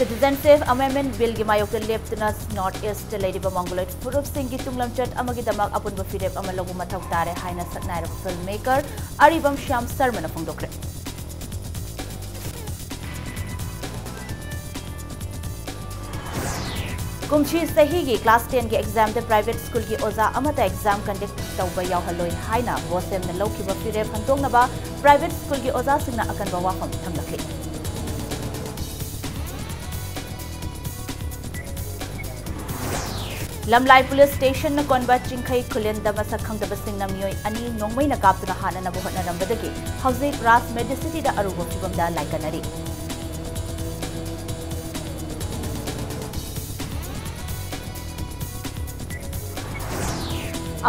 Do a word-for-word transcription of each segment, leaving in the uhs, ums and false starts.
Citizenship Amendment Billꯒꯤ ꯃꯥꯌꯣꯛꯇ ꯂꯦꯞꯇꯨꯅ North East ꯂꯩꯔꯤꯕ Mongoloid ꯐꯨꯔꯨꯞꯁꯤꯡꯒꯤ ꯇꯨꯡꯂꯝꯆꯠ ꯑꯃꯒꯤꯗꯃꯛ ꯑꯄꯨꯟꯕ ꯐꯤꯔꯦꯞ ꯑꯃ ꯂꯧꯕ ꯃꯊꯧ ꯇꯥꯔꯦ ꯍꯥꯏꯅ ꯁꯛꯅꯥꯏꯔꯕ film maker ꯑꯔꯤꯕꯝ ꯁ꯭ꯌꯥꯝ ꯁꯔꯃꯅ ꯐꯣꯡꯗꯣꯛꯈ꯭ꯔꯦ꯫ ꯀꯨꯝꯁꯤ ꯆꯍꯤꯒꯤ class tenꯒꯤ examꯗ private schoolꯒꯤ ꯑꯣꯖꯥ ꯑꯃꯠꯇ exam conduct ꯇꯧꯕ ꯌꯥꯎꯍꯜꯂꯣꯏ ꯍꯥꯏꯅ BOSEMꯅ ꯂꯧꯈꯤꯕ ꯐꯤꯔꯦꯞ ꯍꯟꯗꯣꯛꯅꯕ private schoolꯒꯤ ꯑꯣꯖꯥꯁꯤꯡꯅ ꯑꯀꯟꯕ ꯋꯥꯐꯝ ꯊꯝꯂꯛꯂꯤ꯫ ꯂꯝꯂꯥꯏ police stationꯅ ꯀꯣꯟꯕ ꯆꯤꯡꯈꯩ ꯈꯨꯂꯦꯟꯗ ꯃꯁꯛ ꯈꯪꯗꯕꯁꯤꯡꯅ ꯃꯤꯑꯣꯏ ꯑꯅꯤ ꯅꯣꯡꯃꯩꯅ ꯀꯥꯞꯇꯨꯅ ꯍꯥꯠꯅꯅꯕ ꯍꯣꯠꯅꯔꯝꯕꯗꯒꯤ ꯍꯧꯖꯤꯛ Raj Medicityꯗ ꯑꯔꯨꯕ ꯐꯤꯚꯝꯗ ꯂꯥꯏꯀꯠꯅꯔꯤ꯫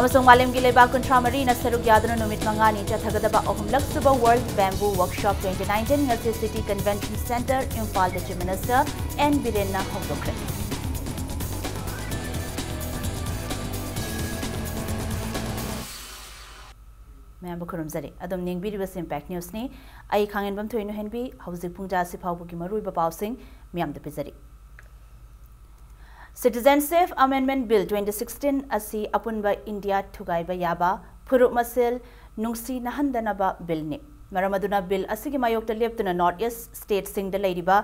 ꯑꯃꯁꯨꯡ ꯃꯥꯂꯦꯝꯒꯤ ꯂꯩꯕꯥꯛ ꯀꯨꯟꯊ꯭ꯔꯥ ꯃꯔꯤꯅ ꯁꯔꯨꯛ ꯌꯥꯗꯨꯅ ꯅꯨꯃꯤꯠ ꯃꯉꯥꯅꯤ ꯆꯠꯊꯒꯗꯕ ꯑꯍꯨꯝꯂꯛ ꯁꯨꯕ World Bamboo Workshop twenty nineteen ꯉꯁꯤ City Convention Centre, ꯏꯝꯐꯥꯜꯗ Chief Minister N ꯕꯤꯔꯦꯟꯅ ꯍꯧꯗꯣꯛꯈ꯭ꯔꯦ꯫ ꯃꯌꯥꯝꯕꯨ ꯈꯨꯔꯨꯝꯖꯔꯤ꯫ ꯑꯗꯨꯝ ꯌꯦꯡꯕꯤꯔꯤꯕꯁꯤ Impact Newsꯅꯤ꯫ ꯑꯩ ꯈꯥꯡꯉꯦꯟꯕꯝ ꯊꯣꯏꯅꯨꯍꯦꯟꯕꯤ꯫ ꯍꯧꯖꯤꯛ ꯄꯨꯡ ꯇꯔꯥ ꯑꯁꯤ ꯐꯥꯎꯕꯒꯤ ꯃꯔꯨꯑꯣꯏꯕ ꯄꯥꯎꯁꯤꯡ ꯃꯌꯥꯝꯗ ꯄꯤꯖꯔꯤ꯫ Citizenship Amendment Bill twenty sixteen ꯑꯁꯤ ꯑꯄꯨꯟꯕ ꯏꯟꯗꯤꯌꯥ ꯊꯨꯒꯥꯏꯕ ꯌꯥꯕ, ꯐꯨꯔꯨꯞ ꯃꯁꯦꯜ ꯅꯨꯡꯁꯤꯅꯍꯟꯗꯅꯕ billꯅꯤ꯫ ꯃꯔꯝ ꯑꯗꯨꯅ bill ꯑꯁꯤꯒꯤ ꯃꯥꯌꯣꯛꯇ ꯂꯦꯞꯇꯨꯅ North East stateꯁꯤꯡꯗ ꯂꯩꯔꯤꯕ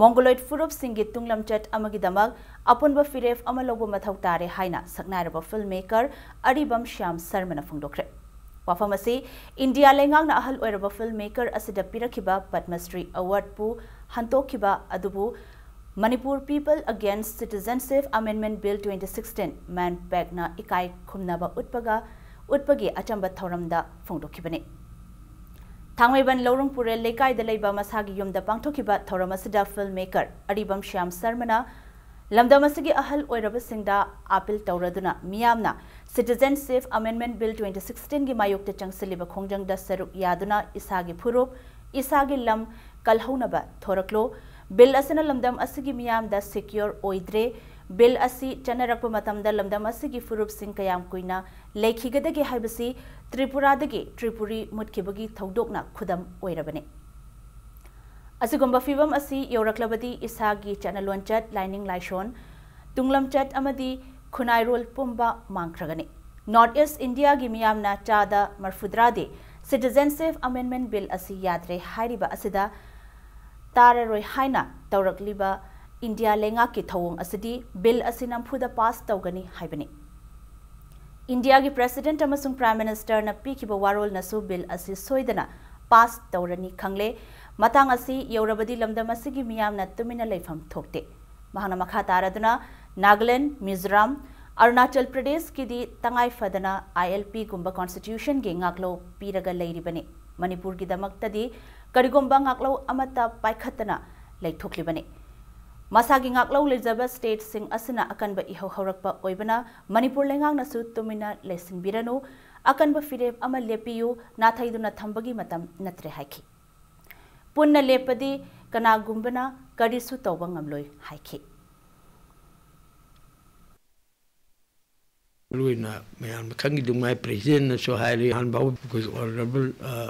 Mongoloid ꯐꯨꯔꯨꯞꯁꯤꯡꯒꯤ ꯇꯨꯡꯂꯝꯆꯠ ꯑꯃꯒꯤꯗꯃꯛ ꯑꯄꯨꯟꯕ ꯐꯤꯔꯦꯞ ꯑꯃ ꯂꯧꯕ ꯃꯊꯧ ꯇꯥꯔꯦ ꯍꯥꯏꯅ ꯁꯛꯅꯥꯏꯔꯕ film maker ꯑꯔꯤꯕꯝ ꯁ꯭ꯌꯥꯝ ꯁꯔꯃꯅ ꯐꯣꯡꯗꯣꯛꯈ꯭ꯔꯦ꯫ ꯋꯥꯐꯝ ꯑꯁꯤ ꯏꯟꯗꯤꯌꯥ ꯂꯩꯉꯥꯛꯅ ꯑꯍꯜ ꯑꯣꯏꯔꯕ film maker ꯑꯁꯤꯗ ꯄꯤꯔꯛꯈꯤꯕ ꯄꯗꯃ ꯁ꯭ꯔꯤ awardꯄꯨ ꯍꯟꯇꯣꯛꯈꯤꯕ ꯑꯗꯨꯕꯨ Manipur People Against Citizenship Amendment Bill twenty sixteen, MANPACꯅ ꯏꯀꯥꯏ ꯈꯨꯝꯅꯕ ꯎꯠꯄꯒ, ꯎꯠꯄꯒꯤ ꯑꯆꯝꯕ ꯊꯧꯔꯝꯗ ꯐꯣꯡꯗꯣꯛꯈꯤꯕꯅꯤ꯫ ꯊꯥꯡꯃꯩꯕꯟ ꯂꯧꯔꯨꯡ ꯄꯨꯔꯦꯜ ꯂꯩꯀꯥꯏꯗ ꯂꯩꯕ ꯃꯁꯥꯒꯤ ꯌꯨꯝꯗ ꯄꯥꯡꯊꯣꯛꯈꯤꯕ ꯊꯧꯔꯝ ꯑꯁꯤꯗ film maker ꯑꯔꯤꯕꯝ ꯁ꯭ꯌꯥꯝ ꯁꯔꯃꯅ ꯂꯝꯗꯝ ꯑꯁꯤꯒꯤ ꯑꯍꯜ ꯑꯣꯏꯔꯕꯁꯤꯡꯗ appeal ꯇꯧꯔꯗꯨꯅ ꯃꯤꯌꯥꯝꯅ Citizenship Amendment Bill twenty sixteenꯒꯤ ꯃꯥꯌꯣꯛꯇ ꯆꯪꯁꯤꯜꯂꯤꯕ ꯈꯣꯡꯖꯪꯗ ꯁꯔꯨꯛ ꯌꯥꯗꯨꯅ ꯏꯁꯥꯒꯤ ꯐꯨꯔꯨꯞ, ꯏꯁꯥꯒꯤ ꯂꯝ ꯀꯜꯍꯧꯅꯕ ꯊꯣꯔꯛꯂꯨ꯫ Bill ꯑꯁꯤꯅ ꯂꯝꯗꯝ ꯑꯁꯤꯒꯤ ꯃꯤꯌꯥꯝꯗ secure ꯑꯣꯏꯗ꯭ꯔꯦ꯫ Bill ꯑꯁꯤ ꯆꯠꯅꯔꯛꯄ ꯃꯇꯝꯗ ꯂꯝꯗꯝ ꯑꯁꯤꯒꯤ ꯐꯨꯔꯨꯞꯁꯤꯡ ꯀꯌꯥꯝ ꯀꯨꯏꯅ ꯂꯩꯈꯤꯒꯗꯒꯦ ꯍꯥꯏꯕꯁꯤ ꯇ꯭ꯔꯤꯄꯨꯔꯥꯗꯒꯤ ꯇ꯭ꯔꯤꯄꯨꯔꯤ ꯃꯨꯠꯈꯤꯕꯒꯤ ꯊꯧꯗꯣꯛꯅ ꯈꯨꯗꯝ ꯑꯣꯏꯔꯕꯅꯤ꯫ ꯑꯁꯤꯒꯨꯝꯕ ꯐꯤꯚꯝ ꯑꯁꯤ ꯌꯧꯔꯛꯂꯕꯗꯤ ꯏꯁꯥꯒꯤ ꯆꯠꯅ ꯂꯣꯟꯆꯠ, ꯂꯥꯏꯅꯤꯡ ꯂꯥꯏꯁꯣꯟ, ꯇꯨꯡꯂꯝꯆꯠ ꯑꯃꯗꯤ ꯈꯨꯟꯅꯥꯏꯔꯣꯜ ꯄꯨꯝꯕ ꯃꯥꯡꯈ꯭ꯔꯒꯅꯤ꯫ ꯅꯣꯔꯠ ꯏꯁ ꯏꯟꯗꯤꯌꯥꯒꯤ ꯃꯤꯌꯥꯝꯅ ꯆꯥꯗ ꯃꯔꯐꯨꯇꯔꯥꯗꯤ Citizenship Amendment Bill ꯑꯁꯤ ꯌꯥꯗ꯭ꯔꯦ ꯍꯥꯏꯔꯤꯕ ꯑꯁꯤꯗ ꯇꯥꯔꯔꯣꯏ ꯍꯥꯏꯅ ꯇꯧꯔꯛꯂꯤꯕ ꯏꯟꯗꯤꯌꯥ ꯂꯩꯉꯥꯛꯀꯤ ꯊꯧꯑꯣꯡ ꯑꯁꯤꯗꯤ ꯕꯤꯜ ꯑꯁꯤ ꯅꯝꯐꯨꯗ ꯄꯥꯁ ꯇꯧꯒꯅꯤ ꯍꯥꯏꯕꯅꯤ꯫ ꯏꯟꯗꯤꯌꯥꯒꯤ ꯄ꯭ꯔꯦꯁꯤꯗꯦꯟꯠ ꯑꯃꯁꯨꯡ ꯄ꯭ꯔꯥꯏꯝ ꯃꯤꯅꯤꯁꯇꯔꯅ ꯄꯤꯈꯤꯕ ꯋꯥꯔꯣꯜꯅꯁꯨ ꯕꯤꯜ ꯑꯁꯤ ꯁꯣꯏꯗꯅ ꯄꯥꯁ ꯇꯧꯔꯅꯤ ꯈꯪꯂꯦ꯫ ꯃꯇꯥꯡ ꯑꯁꯤ ꯌꯧꯔꯕꯗꯤ ꯂꯝꯗꯝ ꯑꯁꯤꯒꯤ ꯃꯤꯌꯥꯝꯅ ꯇꯨꯃꯤꯟꯅ ꯂꯩꯐꯝ ꯊꯣꯛꯇꯦ꯫ ꯃꯍꯥꯛꯅ ꯃꯈꯥ ꯇꯥꯔꯗꯨꯅ ꯅꯥꯒꯥꯂꯦꯟꯗ, ꯃꯤꯖꯣꯔꯥꯝ, ꯑꯔꯨꯅꯥꯆꯜ ꯄ꯭ꯔꯗꯦꯁꯀꯤꯗꯤ ꯇꯉꯥꯏ ꯐꯗꯅ ILP ꯒꯨꯝꯕ ꯀꯣꯟꯁꯇꯤꯇ꯭ꯌꯨꯁꯟꯒꯤ ꯉꯥꯛꯂꯧ ꯄꯤꯔꯒ ꯂꯩꯔꯤꯕꯅꯤ꯫ ꯃꯅꯤꯄꯨꯔꯒꯤꯗꯃꯛꯇꯗꯤ ꯀꯔꯤꯒꯨꯝꯕ ꯉꯥꯛꯂꯧ ꯑꯃꯠꯇ ꯄꯥꯏꯈꯠꯇꯅ ꯂꯩꯊꯣꯛꯂꯤꯕꯅꯤ꯫ ꯃꯁꯥꯒꯤ ꯉꯥꯛꯂꯧ ꯂꯩꯖꯕ ꯁ꯭ꯇꯦꯠꯁꯤꯡ ꯑꯁꯤꯅ ꯑꯀꯟꯕ ꯏꯍꯧ ꯍꯧꯔꯛꯄ ꯑꯣꯏꯕꯅ ꯃꯅꯤꯄꯨꯔ ꯂꯩꯉꯥꯛꯅꯁꯨ ꯇꯨꯃꯤꯟꯅ ꯂꯩꯁꯤꯟꯕꯤꯔꯅꯨ, ꯑꯀꯟꯕ ꯐꯤꯔꯦꯞ ꯑꯃ ꯂꯦꯞꯄꯤꯌꯨ, ꯅꯥꯊꯩꯗꯨꯅ ꯊꯝꯕꯒꯤ ꯃꯇꯝ ꯅꯠꯇ꯭ꯔꯦ ꯍꯥꯏꯈꯤ꯫ ꯄꯨꯟꯅ ꯂꯦꯞꯄꯗꯤ ꯀꯅꯥꯒꯨꯝꯕꯅ ꯀꯔꯤꯁꯨ ꯇꯧꯕ ꯉꯝꯂꯣꯏ ꯍꯥꯏꯈꯤ꯫ ꯃꯔꯨꯑꯣꯏꯅ ꯃꯌꯥꯝꯅ ꯈꯪꯉꯤꯗꯨꯉꯥꯏ ꯄ꯭ꯔꯦꯁꯤꯗꯦꯟꯠꯅꯁꯨ ꯍꯥꯏꯔꯦ, ꯑꯍꯥꯟꯕ ꯍꯧꯕ ꯑꯩꯈꯣꯏ ꯑꯣꯅꯔꯦꯕꯜ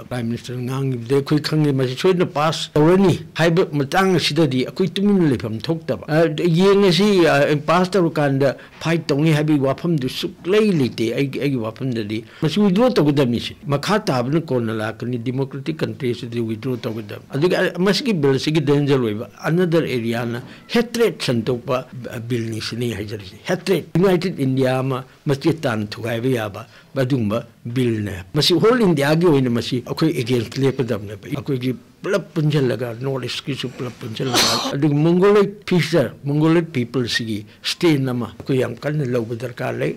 ꯄ꯭ꯔꯥꯏꯝ ꯃꯤꯅꯤꯁꯇꯔꯅ ꯉꯥꯡꯈꯤꯕꯗ ꯑꯩꯈꯣꯏ ꯈꯪꯉꯤ ꯃꯁꯤ ꯁꯣꯏꯗꯅ ꯄꯥꯁ ꯇꯧꯔꯅꯤ ꯍꯥꯏꯕ ꯃꯇꯥꯡ ꯑꯁꯤꯗꯗꯤ ꯑꯩꯈꯣꯏ ꯇꯨꯃꯤꯟꯅ ꯂꯩꯐꯝ ꯊꯣꯛꯇꯕ꯫ ꯑ, ꯌꯦꯡꯉꯁꯤ, ꯑ, ꯄꯥꯁ ꯇꯧꯔꯀꯥꯟꯗ ꯐꯥꯏꯠ ꯇꯧꯅꯤ ꯍꯥꯏꯕꯒꯤ ꯋꯥꯐꯝꯗꯨ ꯁꯨꯛꯂꯩ ꯂꯩꯇꯦ꯫ ꯑꯩꯒꯤ, ꯑꯩꯒꯤ ꯋꯥꯐꯝꯗꯗꯤ ꯃꯁꯤ ꯋꯤꯗ꯭ꯔꯣ ꯇꯧꯒꯗꯕꯅꯤ꯫ ꯁꯤ ꯃꯈꯥ ꯇꯥꯕꯅ ꯀꯣꯟꯅ ꯂꯥꯛꯀꯅꯤ꯫ ꯗꯤꯃꯣꯀ꯭ꯔꯦꯇꯤꯛ ꯀꯟꯇ꯭ꯔꯤꯁꯤꯗꯤ ꯋꯤꯗ꯭ꯔꯣ ꯇꯧꯒꯗꯕ꯫ ꯑꯗꯨꯒ ꯃꯁꯤꯒꯤ ꯕꯤꯜ ꯑꯁꯤꯒꯤ ꯗꯦꯟꯖꯔ ꯑꯣꯏꯕ ꯑꯅꯗꯔ ꯑꯦꯔꯤꯌꯥꯅ ꯍꯦꯇ꯭ꯔꯦꯠ ꯁꯟꯗꯣꯛꯄ ꯕꯤꯜꯅꯤ ꯁꯤꯅꯤ ꯍꯥꯏꯖꯔꯤꯁꯦ꯫ ꯍꯦꯇ꯭ꯔꯦꯠ, ꯌꯨꯅꯥꯏꯇꯦꯠ ꯏꯟꯗꯤꯌꯥ ꯑꯃ ꯃꯆꯦꯠ ꯇꯥꯅ ꯊꯨꯒꯥꯏꯕ ꯌꯥꯕ ꯑꯗꯨꯒꯨꯝꯕ ꯕꯤꯜꯅꯦ꯫ ꯃꯁꯤ ꯍꯣꯜ ꯏꯟꯗꯤꯌꯥꯒꯤ ꯑꯣꯏꯅ ꯃꯁꯤ ꯑꯩꯈꯣꯏ ꯑꯦꯒꯦꯟꯁ ꯂꯦꯞꯀꯗꯕꯅꯦꯕ꯫ ꯑꯩꯈꯣꯏꯒꯤ ꯄꯨꯂꯞ ꯄꯨꯟꯁꯤꯜꯂꯒ, ꯅꯣꯔꯠ ꯏꯁꯀꯤꯁꯨ ꯄꯨꯂꯞ ꯄꯨꯟꯁꯤꯜꯂꯒ, ꯑꯗꯨꯒ ꯃꯣꯡꯒꯣꯂꯣꯏꯗ ꯐ꯭ꯌꯨꯆꯔ, ꯃꯣꯡꯒꯣꯂꯣꯏꯗ ꯄꯤꯄꯜꯁꯤꯒꯤ ꯁ꯭ꯇꯦꯟ ꯑꯃ ꯑꯩꯈꯣꯏ ꯌꯥꯝ ꯀꯟꯅ ꯂꯧꯕ ꯗꯔꯀꯥꯔ ꯂꯩ꯫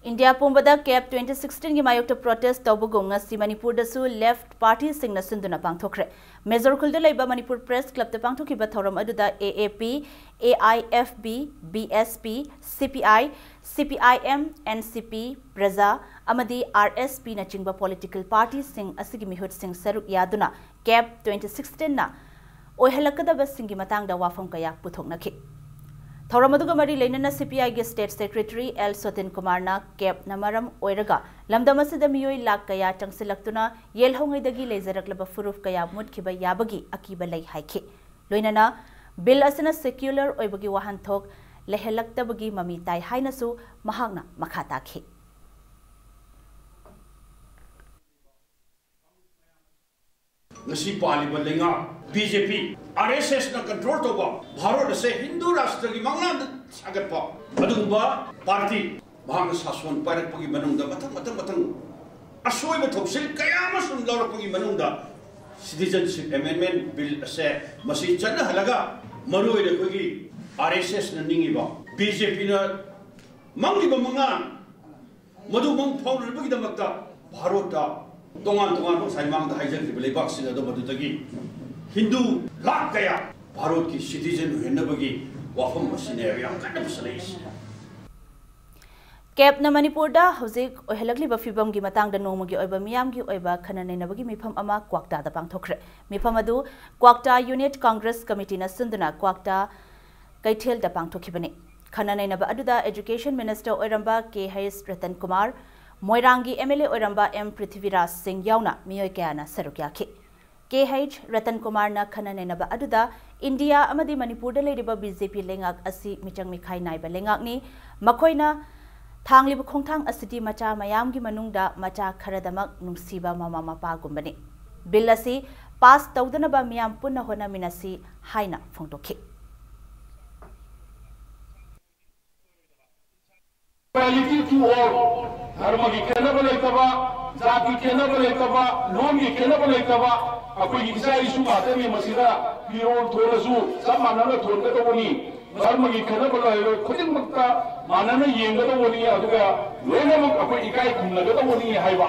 ꯏꯟꯗꯤꯌꯥ ꯄꯨꯝꯕꯗ ꯀꯦꯞ twenty sixteen ꯒꯤ ꯃꯥꯌꯣꯛꯇ ꯄ꯭ꯔꯣꯇꯦꯁ ꯇꯧꯕꯒꯨꯝ ꯉꯁꯤ ꯃꯅꯤꯄꯨꯔꯗꯁꯨ ꯂꯦꯐꯠ ꯄꯥꯔꯇꯤꯁꯤꯡꯅ ꯁꯤꯟꯗꯨꯅ ꯄꯥꯡꯊꯣꯛꯈ꯭ꯔꯦ꯫ ꯃꯦꯖꯣꯔ ꯈꯨꯜꯗ ꯂꯩꯕ ꯃꯅꯤꯄꯨꯔ ꯄ꯭ꯔꯦꯁ ꯀ꯭ꯂꯕꯇ ꯄꯥꯡꯊꯣꯛꯈꯤꯕ ꯊꯧꯔꯝ ꯑꯗꯨꯗ AAP, AIFB, BSP, CPI, CPIM, NCP, ꯄ꯭ꯔꯖꯥ ꯑꯃꯗꯤ RSP ꯅꯆꯤꯡꯕ ꯄꯣꯂꯤꯇꯤꯀꯦꯜ ꯄꯥꯔꯇꯤꯁꯤꯡ ꯑꯁꯤꯒꯤ ꯃꯤꯍꯨꯠꯁꯤꯡ ꯁꯔꯨꯛ ꯌꯥꯗꯨꯅ ꯀꯦꯞ twenty sixteen ꯅ ꯑꯣꯏꯍꯜꯂꯛꯀꯗꯕꯁꯤꯡꯒꯤ ꯃꯇꯥꯡꯗ ꯋꯥꯐꯝ ꯀꯌꯥ ꯄꯨꯊꯣꯛꯅꯈꯤ꯫ ꯊꯧꯔꯝ ꯑꯗꯨꯒ ꯃꯔꯤ ꯂꯩꯅꯅ ꯁꯤ ꯄꯤ ꯑꯥꯏꯒꯤ ꯁ꯭ꯇꯦꯠ ꯁꯦꯀ꯭ꯔꯦꯇꯔꯤ ꯑꯦꯜ ꯁꯣꯇꯤꯟ ꯀꯨꯃꯥꯔꯅ ꯀꯦꯞꯅ ꯃꯔꯝ ꯑꯣꯏꯔꯒ ꯂꯝꯗꯝ ꯑꯁꯤꯗ ꯃꯤꯑꯣꯏ ꯂꯥꯈ ꯀꯌꯥ ꯆꯪꯁꯤꯜꯂꯛꯇꯨꯅ ꯌꯦꯜꯍꯧꯉꯩꯗꯒꯤ ꯂꯩꯖꯔꯛꯂꯕ ꯐꯨꯔꯨꯞ ꯀꯌꯥ ꯃꯨꯠꯈꯤꯕ ꯌꯥꯕꯒꯤ ꯑꯀꯤꯕ ꯂꯩ ꯍꯥꯏꯈꯤ꯫ ꯂꯣꯏꯅꯅ ꯕꯤꯜ ꯑꯁꯤꯅ ꯁꯦꯀ꯭ꯌꯨꯂꯔ ꯑꯣꯏꯕꯒꯤ ꯋꯥꯍꯟꯊꯣꯛ ꯂꯩꯍꯜꯂꯛꯇꯕꯒꯤ ꯃꯃꯤ ꯇꯥꯏ ꯍꯥꯏꯅꯁꯨ ꯃꯍꯥꯛꯅ ꯃꯈꯥ ꯇꯥꯈꯤ꯫ ꯉꯁꯤ ꯄꯥꯜꯂꯤꯕ ꯂꯩꯉꯥꯛ ꯕꯤ ꯖꯦ ꯄꯤ, ꯑꯥꯔ ꯑꯦꯁ ꯑꯦꯁꯅ ꯀꯟꯇ꯭ꯔꯣꯜ ꯇꯧꯕ ꯚꯥꯔꯠ ꯑꯁꯦ ꯍꯤꯟꯗꯨ ꯔꯥꯁꯇ꯭ꯔꯒꯤ ꯃꯪꯂꯥꯟꯗ ꯁꯥꯒꯠꯄ ꯑꯗꯨꯒꯨꯝꯕ ꯄꯥꯔꯇꯤ, ꯃꯍꯥꯛꯅ ꯁꯥꯁꯣꯟ ꯄꯥꯏꯔꯛꯄꯒꯤ ꯃꯅꯨꯡꯗ ꯃꯊꯪ ꯃꯊꯪ ꯃꯊꯪ ꯑꯁꯣꯏꯕ ꯊꯧꯁꯤꯜ ꯀꯌꯥ ꯑꯃ ꯁꯨꯝ ꯂꯧꯔꯛꯄꯒꯤ ꯃꯅꯨꯡꯗ Citizenship Amendment Bill ꯑꯁꯦ ꯃꯁꯤ ꯆꯠꯅꯍꯜꯂꯒ ꯃꯔꯨꯑꯣꯏꯅ ꯑꯩꯈꯣꯏꯒꯤ ꯑꯥꯔ ꯑꯦꯁ ꯑꯦꯁꯅ ꯅꯤꯡꯉꯤꯕ, ꯕꯤ ꯖꯦ ꯄꯤꯅ ꯃꯪꯂꯤꯕ ꯃꯪꯂꯥꯟ ꯃꯗꯨ ꯃꯪ ꯐꯥꯎꯅꯅꯕꯒꯤꯗꯃꯛꯇ ꯚꯥꯔꯣꯠꯇ ꯇꯣꯉꯥꯟ ꯇꯣꯉꯥꯟꯕ ꯉꯁꯥꯏ ꯃꯥꯡꯗ ꯍꯥꯏꯖꯈ꯭ꯔꯤꯕ ꯂꯩꯕꯥꯛꯁꯤꯡ ꯑꯗꯨ ꯃꯗꯨꯗꯒꯤ ꯍꯤꯟꯗꯨ ꯂꯥꯈ ꯀꯌꯥ ꯚꯥꯔꯣꯠꯀꯤ ꯁꯤꯇꯤꯖꯟ ꯑꯣꯏꯍꯟꯅꯕꯒꯤ ꯋꯥꯐꯝ ꯑꯁꯤꯅꯦꯕ ꯌꯥꯝ ꯀꯟꯅ ꯄꯨꯁꯜꯂꯛꯏꯁꯦ꯫ ꯀꯦꯞꯅ ꯃꯅꯤꯄꯨꯔꯗ ꯍꯧꯖꯤꯛ ꯑꯣꯏꯍꯜꯂꯛꯂꯤꯕ ꯐꯤꯕꯝꯒꯤ ꯃꯇꯥꯡꯗ ꯅꯣꯡꯃꯒꯤ ꯑꯣꯏꯕ ꯃꯤꯌꯥꯝꯒꯤ ꯑꯣꯏꯕ ꯈꯟꯅ ꯅꯩꯅꯕꯒꯤ ꯃꯤꯐꯝ ꯑꯃ ꯀ꯭ꯋꯥꯛꯇꯥꯗ ꯄꯥꯡꯊꯣꯛꯈ꯭ꯔꯦ꯫ ꯃꯤꯐꯝ ꯑꯗꯨ ꯀ꯭ꯋꯥꯛꯇꯥ ꯌꯨꯅꯤꯠ ꯀꯪꯒ꯭ꯔꯦꯁ ꯀꯃꯤꯇꯤꯅ ꯁꯤꯟꯗꯨꯅ ꯀ꯭ꯋꯥꯛꯇꯥ ꯀꯩꯊꯦꯜꯗ ꯄꯥꯡꯊꯣꯛꯈꯤꯕꯅꯤ꯫ ꯈꯟꯅ ꯅꯩꯅꯕ ꯑꯗꯨꯗ ꯑꯦꯖꯨꯀꯦꯁꯟ ꯃꯤꯅꯤꯁꯇꯔ ꯑꯣꯏꯔꯝꯕ ꯀꯦ ꯍꯩꯆ ꯔꯇꯟ ꯀꯨꯃꯥꯔ, ꯃꯣꯏꯔꯥꯡꯒꯤ ꯑꯦꯝ ꯑꯦꯜ ꯑꯦ ꯑꯣꯏꯔꯝꯕ ꯑꯦꯝ ꯄ꯭ꯔꯤꯊꯤꯕꯤꯔꯥꯖ ꯁꯤꯡ ꯌꯥꯎꯅ ꯃꯤꯑꯣꯏ ꯀꯌꯥꯅ ꯁꯔꯨꯛ ꯌꯥꯈꯤ꯫ ꯀꯦ ꯍꯩꯆ ꯔꯇꯟ ꯀꯨꯃꯥꯔꯅ ꯈꯟꯅ ꯅꯩꯅꯕ ꯑꯗꯨꯗ ꯏꯟꯗꯤꯌꯥ ꯑꯃꯗꯤ ꯃꯅꯤꯄꯨꯔꯗ ꯂꯩꯔꯤꯕ ꯕꯤ ꯖꯦ ꯄꯤ ꯂꯩꯉꯥꯛ ꯑꯁꯤ ꯃꯤꯆꯪ ꯃꯤꯈꯥꯏ ꯅꯥꯏꯕ ꯂꯩꯉꯥꯛꯅꯤ꯫ ꯃꯈꯣꯏꯅ ꯊꯥꯡꯂꯤꯕ ꯈꯣꯡꯊꯥꯡ ꯑꯁꯤꯗꯤ ꯃꯆꯥ ꯃꯌꯥꯝꯒꯤ ꯃꯅꯨꯡꯗ ꯃꯆꯥ ꯈꯔꯗꯃꯛ ꯅꯨꯡꯁꯤꯕ ꯃꯃꯥ ꯃꯄꯥꯒꯨꯝꯕꯅꯤ꯫ ꯕꯤꯜ ꯑꯁꯤ ꯄꯥꯁ ꯇꯧꯗꯅꯕ ꯃꯤꯌꯥꯝ ꯄꯨꯟꯅ ꯍꯣꯠꯅꯃꯤꯟꯅꯁꯤ ꯍꯥꯏꯅ ꯐꯣꯡꯗꯣꯛꯈꯤ꯫ Equality to all꯫ ꯙꯔꯃꯒꯤ ꯈꯦꯠꯅꯕ ꯂꯩꯇꯕ, ꯖꯥꯇꯤ ꯈꯦꯠꯅꯕ ꯂꯩꯇꯕ, ꯂꯣꯟꯒꯤ ꯈꯦꯠꯅꯕ ꯂꯩꯇꯕ, ꯑꯩꯈꯣꯏꯒꯤ ꯏꯆꯥ ꯏꯁꯨ ꯉꯥꯛꯇꯅꯤ꯫ ꯃꯁꯤꯗ ꯐꯤꯔꯣꯜ ꯊꯣꯜꯂꯁꯨ ꯆꯞ ꯃꯥꯟꯅꯅ ꯊꯣꯟꯒꯗꯧꯕꯅꯤ꯫ ꯙꯔꯃꯒꯤ ꯈꯦꯠꯅꯕ ꯂꯩꯔꯣꯏ, ꯈꯨꯗꯤꯡꯃꯛꯇ ꯃꯥꯟꯅꯅ ꯌꯦꯡꯒꯗꯧꯕꯅꯤ, ꯑꯗꯨꯒ ꯂꯣꯏꯅꯃꯛ ꯑꯩꯈꯣꯏ ꯏꯀꯥꯏ ꯈꯨꯝꯅꯒꯗꯧꯕꯅꯤ ꯍꯥꯏꯕ꯫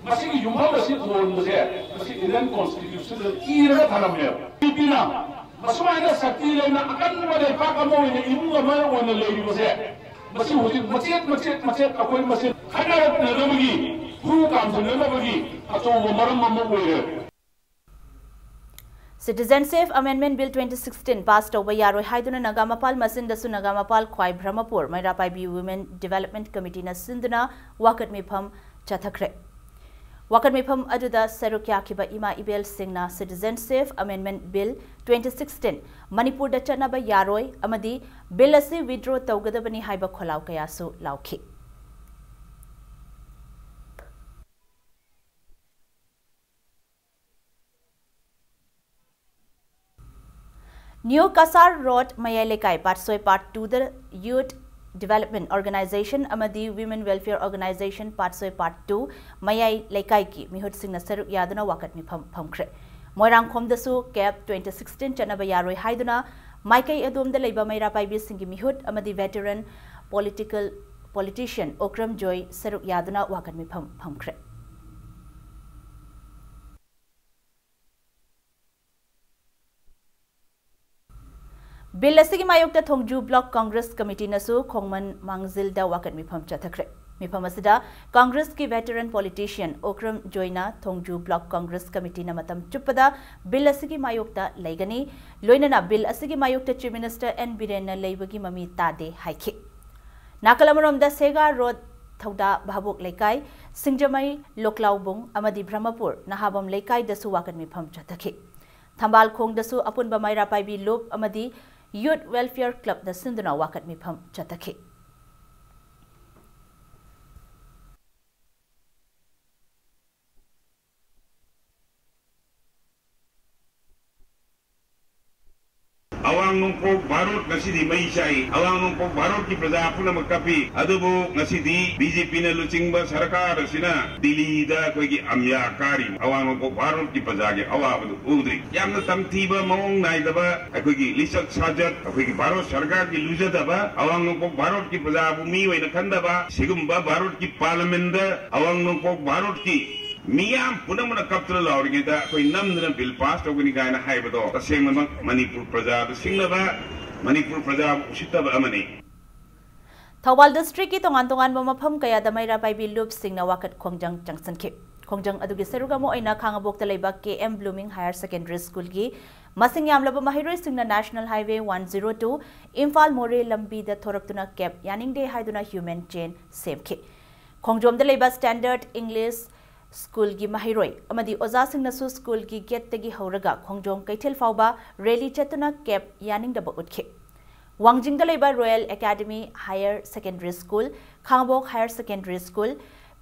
ꯃꯁꯤꯒꯤ ꯌꯨꯝꯐꯝ ꯑꯁꯤ ꯊꯣꯟꯕꯁꯦ ꯃꯁꯤ Indian Constitutionꯗ ꯏꯔꯒ ꯊꯝꯃꯦꯕ꯫ ꯕꯤ ꯖꯦ ꯄꯤꯅ ꯃꯁꯨꯃꯥꯏꯅ ꯁꯛꯇꯤ ꯂꯩꯅ ꯑꯀꯟꯕ ꯂꯩꯄꯥꯛ ꯑꯃ ꯑꯣꯏꯅ, ꯏꯃꯨꯡ ꯑꯃ ꯑꯣꯏꯅ ꯂꯩꯔꯤꯕꯁꯦ, ꯃꯁꯤ ꯍꯧꯖꯤꯛ ꯃꯆꯦꯠ ꯃꯆꯦꯠ ꯃꯆꯦꯠ ꯑꯩꯈꯣꯏ ꯃꯁꯦꯟ ꯈꯠꯅꯔꯛꯅꯅꯕꯒꯤ, ꯈꯨ ꯀꯥꯝꯖꯟꯅꯅꯕꯒꯤ ꯑꯆꯧꯕ ꯃꯔꯝ ꯑꯃ ꯑꯣꯏꯔꯦ꯫ Citizenship Amendment Bill twenty sixteen pass ꯇꯧꯕ ꯌꯥꯔꯣꯏ ꯍꯥꯏꯗꯨꯅ ꯅꯒꯥꯃꯄꯥꯜ ꯃꯆꯤꯟꯗꯁꯨ ꯅꯒꯥꯃꯄꯥꯜ ꯈ꯭ꯋꯥꯏ ꯕ꯭ꯔꯍꯃꯄꯨꯔ ꯃꯩꯔꯥ ꯄꯥꯏꯕꯤ Women Development Committeeꯅ ꯁꯤꯟꯗꯨꯅ ꯋꯥꯀꯠ ꯃꯤꯐꯝ ꯆꯠꯊꯈ꯭ꯔꯦ꯫ ꯋꯥꯀꯠ ꯃꯤꯐꯝ ꯑꯗꯨꯗ ꯁꯔꯨꯛ ꯌꯥꯈꯤꯕ ꯏꯃꯥ ꯏꯕꯦꯜꯁꯤꯡꯅ Citizenship Amendment Bill twenty sixteen ꯃꯅꯤꯄꯨꯔꯗ ꯆꯠꯅꯕ ꯌꯥꯔꯣꯏ ꯑꯃꯗꯤ bill ꯑꯁꯤ withdraw ꯇꯧꯒꯗꯕꯅꯤ ꯍꯥꯏꯕ ꯈꯣꯜꯂꯥꯎ ꯀꯌꯥꯁꯨ ꯂꯥꯎꯈꯤ꯫ New Kasar Road ꯃꯌꯥꯏ ꯂꯩꯀꯥꯏ ꯄꯥꯠꯁꯣꯏ Part twoꯗ Youth Development Organization ꯑꯃꯗꯤ Women Welfare Organization ꯄꯥꯠꯁꯣꯏ Part two ꯃꯌꯥꯏ ꯂꯩꯀꯥꯏꯒꯤ ꯃꯤꯍꯨꯠꯁꯤꯡꯅ ꯁꯔꯨꯛ ꯌꯥꯗꯨꯅ ꯋꯥꯀꯠ ꯃꯤꯐꯝ ꯐꯝꯈ꯭ꯔꯦ꯫ ꯃꯣꯏꯔꯥꯡꯈꯣꯝꯗꯁꯨ CAB twenty sixteen ꯆꯠꯅꯕ ꯌꯥꯔꯣꯏ ꯍꯥꯏꯗꯨꯅ ꯃꯥꯏꯀꯩ ꯑꯗꯣꯝꯗ ꯂꯩꯕ ꯃꯩꯔꯥ ꯄꯥꯏꯕꯤꯁꯤꯡꯒꯤ ꯃꯤꯍꯨꯠ ꯑꯃꯗꯤ veteran political politician ꯑꯣꯀ꯭ꯔꯝ ꯖꯣꯏ ꯁꯔꯨꯛ ꯌꯥꯗꯨꯅ ꯋꯥꯀꯠ ꯃꯤꯐꯝ ꯐꯝꯈ꯭ꯔꯦ꯫ Bill ꯑꯁꯤꯒꯤ ꯃꯥꯌꯣꯛꯇ ꯊꯣꯡꯖꯨ Block Congress Committeeꯅꯁꯨ ꯈꯣꯡꯃꯟ ꯃꯥꯡꯖꯤꯜꯗ ꯋꯥꯀꯠ ꯃꯤꯐꯝ ꯆꯠꯊꯈ꯭ꯔꯦ꯫ ꯃꯤꯐꯝ ꯑꯁꯤꯗ Congressꯀꯤ veteran politician ꯑꯣꯀ꯭ꯔꯝ ꯖꯣꯏꯅ ꯊꯣꯡꯖꯨ Block Congress Committeeꯅ ꯃꯇꯝ ꯆꯨꯞꯄꯗ bill ꯑꯁꯤꯒꯤ ꯃꯥꯌꯣꯛꯇ ꯂꯩꯒꯅꯤ, ꯂꯣꯏꯅꯅ bill ꯑꯁꯤꯒꯤ ꯃꯥꯌꯣꯛꯇ Chief Minister N ꯕꯤꯔꯦꯟꯅ ꯂꯩꯕꯒꯤ ꯃꯃꯤ ꯇꯥꯗꯦ ꯍꯥꯏꯈꯤ꯫ ꯅꯥꯀꯜ ꯑꯃꯔꯣꯝꯗ ꯁꯦꯒꯥ Road, ꯊꯧꯗꯥ ꯚꯥꯕꯣꯛ ꯂꯩꯀꯥꯏ, ꯁꯤꯡꯖꯃꯩ, ꯂꯣꯛꯂꯥꯎꯕꯨꯡ ꯑꯃꯗꯤ ꯕ꯭ꯔꯍꯃꯄꯨꯔ ꯅꯍꯥꯕꯝ ꯂꯩꯀꯥꯏꯗꯁꯨ ꯋꯥꯀꯠ ꯃꯤꯐꯝ ꯆꯠꯊꯈꯤ꯫ ꯊꯝꯕꯥꯜ ꯈꯣꯡꯗꯁꯨ ꯑꯄꯨꯟꯕ ꯃꯩꯔꯥ ꯄꯥꯏꯕꯤ ꯂꯨꯞ ꯑꯃꯗꯤ Youth Welfare Clubꯅ ꯁꯤꯟꯗꯨꯅ ꯋꯥꯀꯠ ꯃꯤꯐꯝ ꯆꯠꯊꯈꯤ꯫ ꯑꯋꯥꯡ ꯅꯣꯡꯄꯣꯛ ꯚꯥꯔꯠ ꯉꯁꯤꯗꯤ ꯃꯩ ꯆꯥꯛꯏ꯫ ꯑꯋꯥꯡ ꯅꯣꯡꯄꯣꯛ ꯚꯥꯔꯠꯀꯤ ꯄ꯭ꯔꯖꯥ ꯄꯨꯝꯅꯃꯛ ꯀꯞꯄꯤ꯫ ꯑꯗꯨꯕꯨ ꯉꯁꯤꯗꯤ BJPꯅ ꯂꯨꯆꯤꯡꯕ ꯁꯔꯀꯥꯔ ꯑꯁꯤꯅ ꯗꯤꯜꯂꯤꯗ ꯑꯩꯈꯣꯏꯒꯤ ꯑꯃꯤꯌꯥ ꯀꯥꯔꯤ꯫ ꯑꯋꯥꯡ ꯅꯣꯡꯄꯣꯛ ꯚꯥꯔꯠꯀꯤ ꯄ꯭ꯔꯖꯥꯒꯤ ꯑꯋꯥꯕꯗꯨ ꯎꯗ꯭ꯔꯤ꯫ ꯌꯥꯝꯅ ꯇꯝꯊꯤꯕ, ꯃꯑꯣꯡ ꯅꯥꯏꯗꯕ, ꯑꯩꯈꯣꯏꯒꯤ ꯂꯤꯆꯠ ꯁꯥꯖꯠ, ꯑꯩꯈꯣꯏꯒꯤ ꯚꯥꯔꯠ ꯁꯔꯀꯥꯔꯒꯤ ꯂꯨꯖꯗꯕ, ꯑꯋꯥꯡ ꯅꯣꯡꯄꯣꯛ ꯚꯥꯔꯠꯀꯤ ꯄ꯭ꯔꯖꯥꯕꯨ ꯃꯤ ꯑꯣꯏꯅ ꯈꯟꯗꯕ, ꯁꯤꯒꯨꯝꯕ ꯚꯥꯔꯠꯀꯤ ꯄꯥꯔꯂꯤꯌꯥꯃꯦꯟꯗ ꯑꯋꯥꯡ ꯅꯣꯡꯄꯣꯛ ꯚꯥꯔꯠꯀꯤ ꯃꯤꯌꯥꯝ ꯄꯨꯝꯅꯃꯛꯅ ꯀꯞꯇꯨꯅ ꯂꯥꯎꯔꯤꯉꯩꯗ ꯑꯩꯈꯣꯏ ꯅꯝꯗꯅ bill pass ꯇꯧꯒꯅꯤ ꯀꯥꯏꯅ ꯍꯥꯏꯕꯗꯣ ꯇꯁꯦꯡꯅꯃꯛ ꯃꯅꯤꯄꯨꯔ ꯄ꯭ꯔꯖꯥꯗ ꯁꯤꯡꯅꯕ, ꯃꯅꯤꯄꯨꯔ ꯄ꯭ꯔꯖꯥꯕꯨ ꯎꯁꯤꯠꯇꯕ ꯑꯃꯅꯤ꯫ ꯊꯧꯕꯥꯜ districtꯀꯤ ꯇꯣꯉꯥꯟ ꯇꯣꯉꯥꯟꯕ ꯃꯐꯝ ꯀꯌꯥꯗ ꯃꯩꯔꯥ ꯄꯥꯏꯕꯤ ꯂꯨꯞꯁꯤꯡꯅ ꯋꯥꯀꯠ ꯈꯣꯡꯖꯪ ꯆꯪꯁꯤꯟꯈꯤ꯫ ꯈꯣꯡꯖꯪ ꯑꯗꯨꯒꯤ ꯁꯔꯨꯛ ꯑꯃ ꯑꯣꯏꯅ ꯈꯥꯉꯕꯣꯛꯇ ꯂꯩꯕ K M Blooming Higher Secondary Schoolꯒꯤ ꯃꯁꯤꯡ ꯌꯥꯝꯂꯕ ꯃꯍꯩꯔꯣꯏꯁꯤꯡꯅ National Highway one zero two Imphal ꯃꯣꯔꯦ ꯂꯝꯕꯤꯗ ꯊꯣꯔꯛꯇꯨꯅ ꯀꯦꯞ ꯌꯥꯅꯤꯡꯗꯦ ꯍꯥꯏꯗꯨꯅ human chain ꯁꯦꯝꯈꯤ꯫ ꯈꯣꯡꯖꯣꯝꯗ ꯂꯩꯕ Standard English Schoolꯒꯤ ꯃꯍꯩꯔꯣꯏ ꯑꯃꯗꯤ ꯑꯣꯖꯥꯁꯤꯡꯅꯁꯨ schoolꯒꯤ gateꯇꯒꯤ ꯍꯧꯔꯒ ꯈꯣꯡꯖꯣꯝ ꯀꯩꯊꯦꯜ ꯐꯥꯎꯕ rally ꯆꯠꯇꯨꯅ ꯀꯦꯞ ꯌꯥꯅꯤꯡꯗꯕ ꯎꯠꯈꯤ꯫ ꯋꯥꯡꯖꯤꯡꯗ ꯂꯩꯕ Royal Academy Higher Secondary School, ꯈꯥꯉꯕꯣꯛ Higher Secondary School,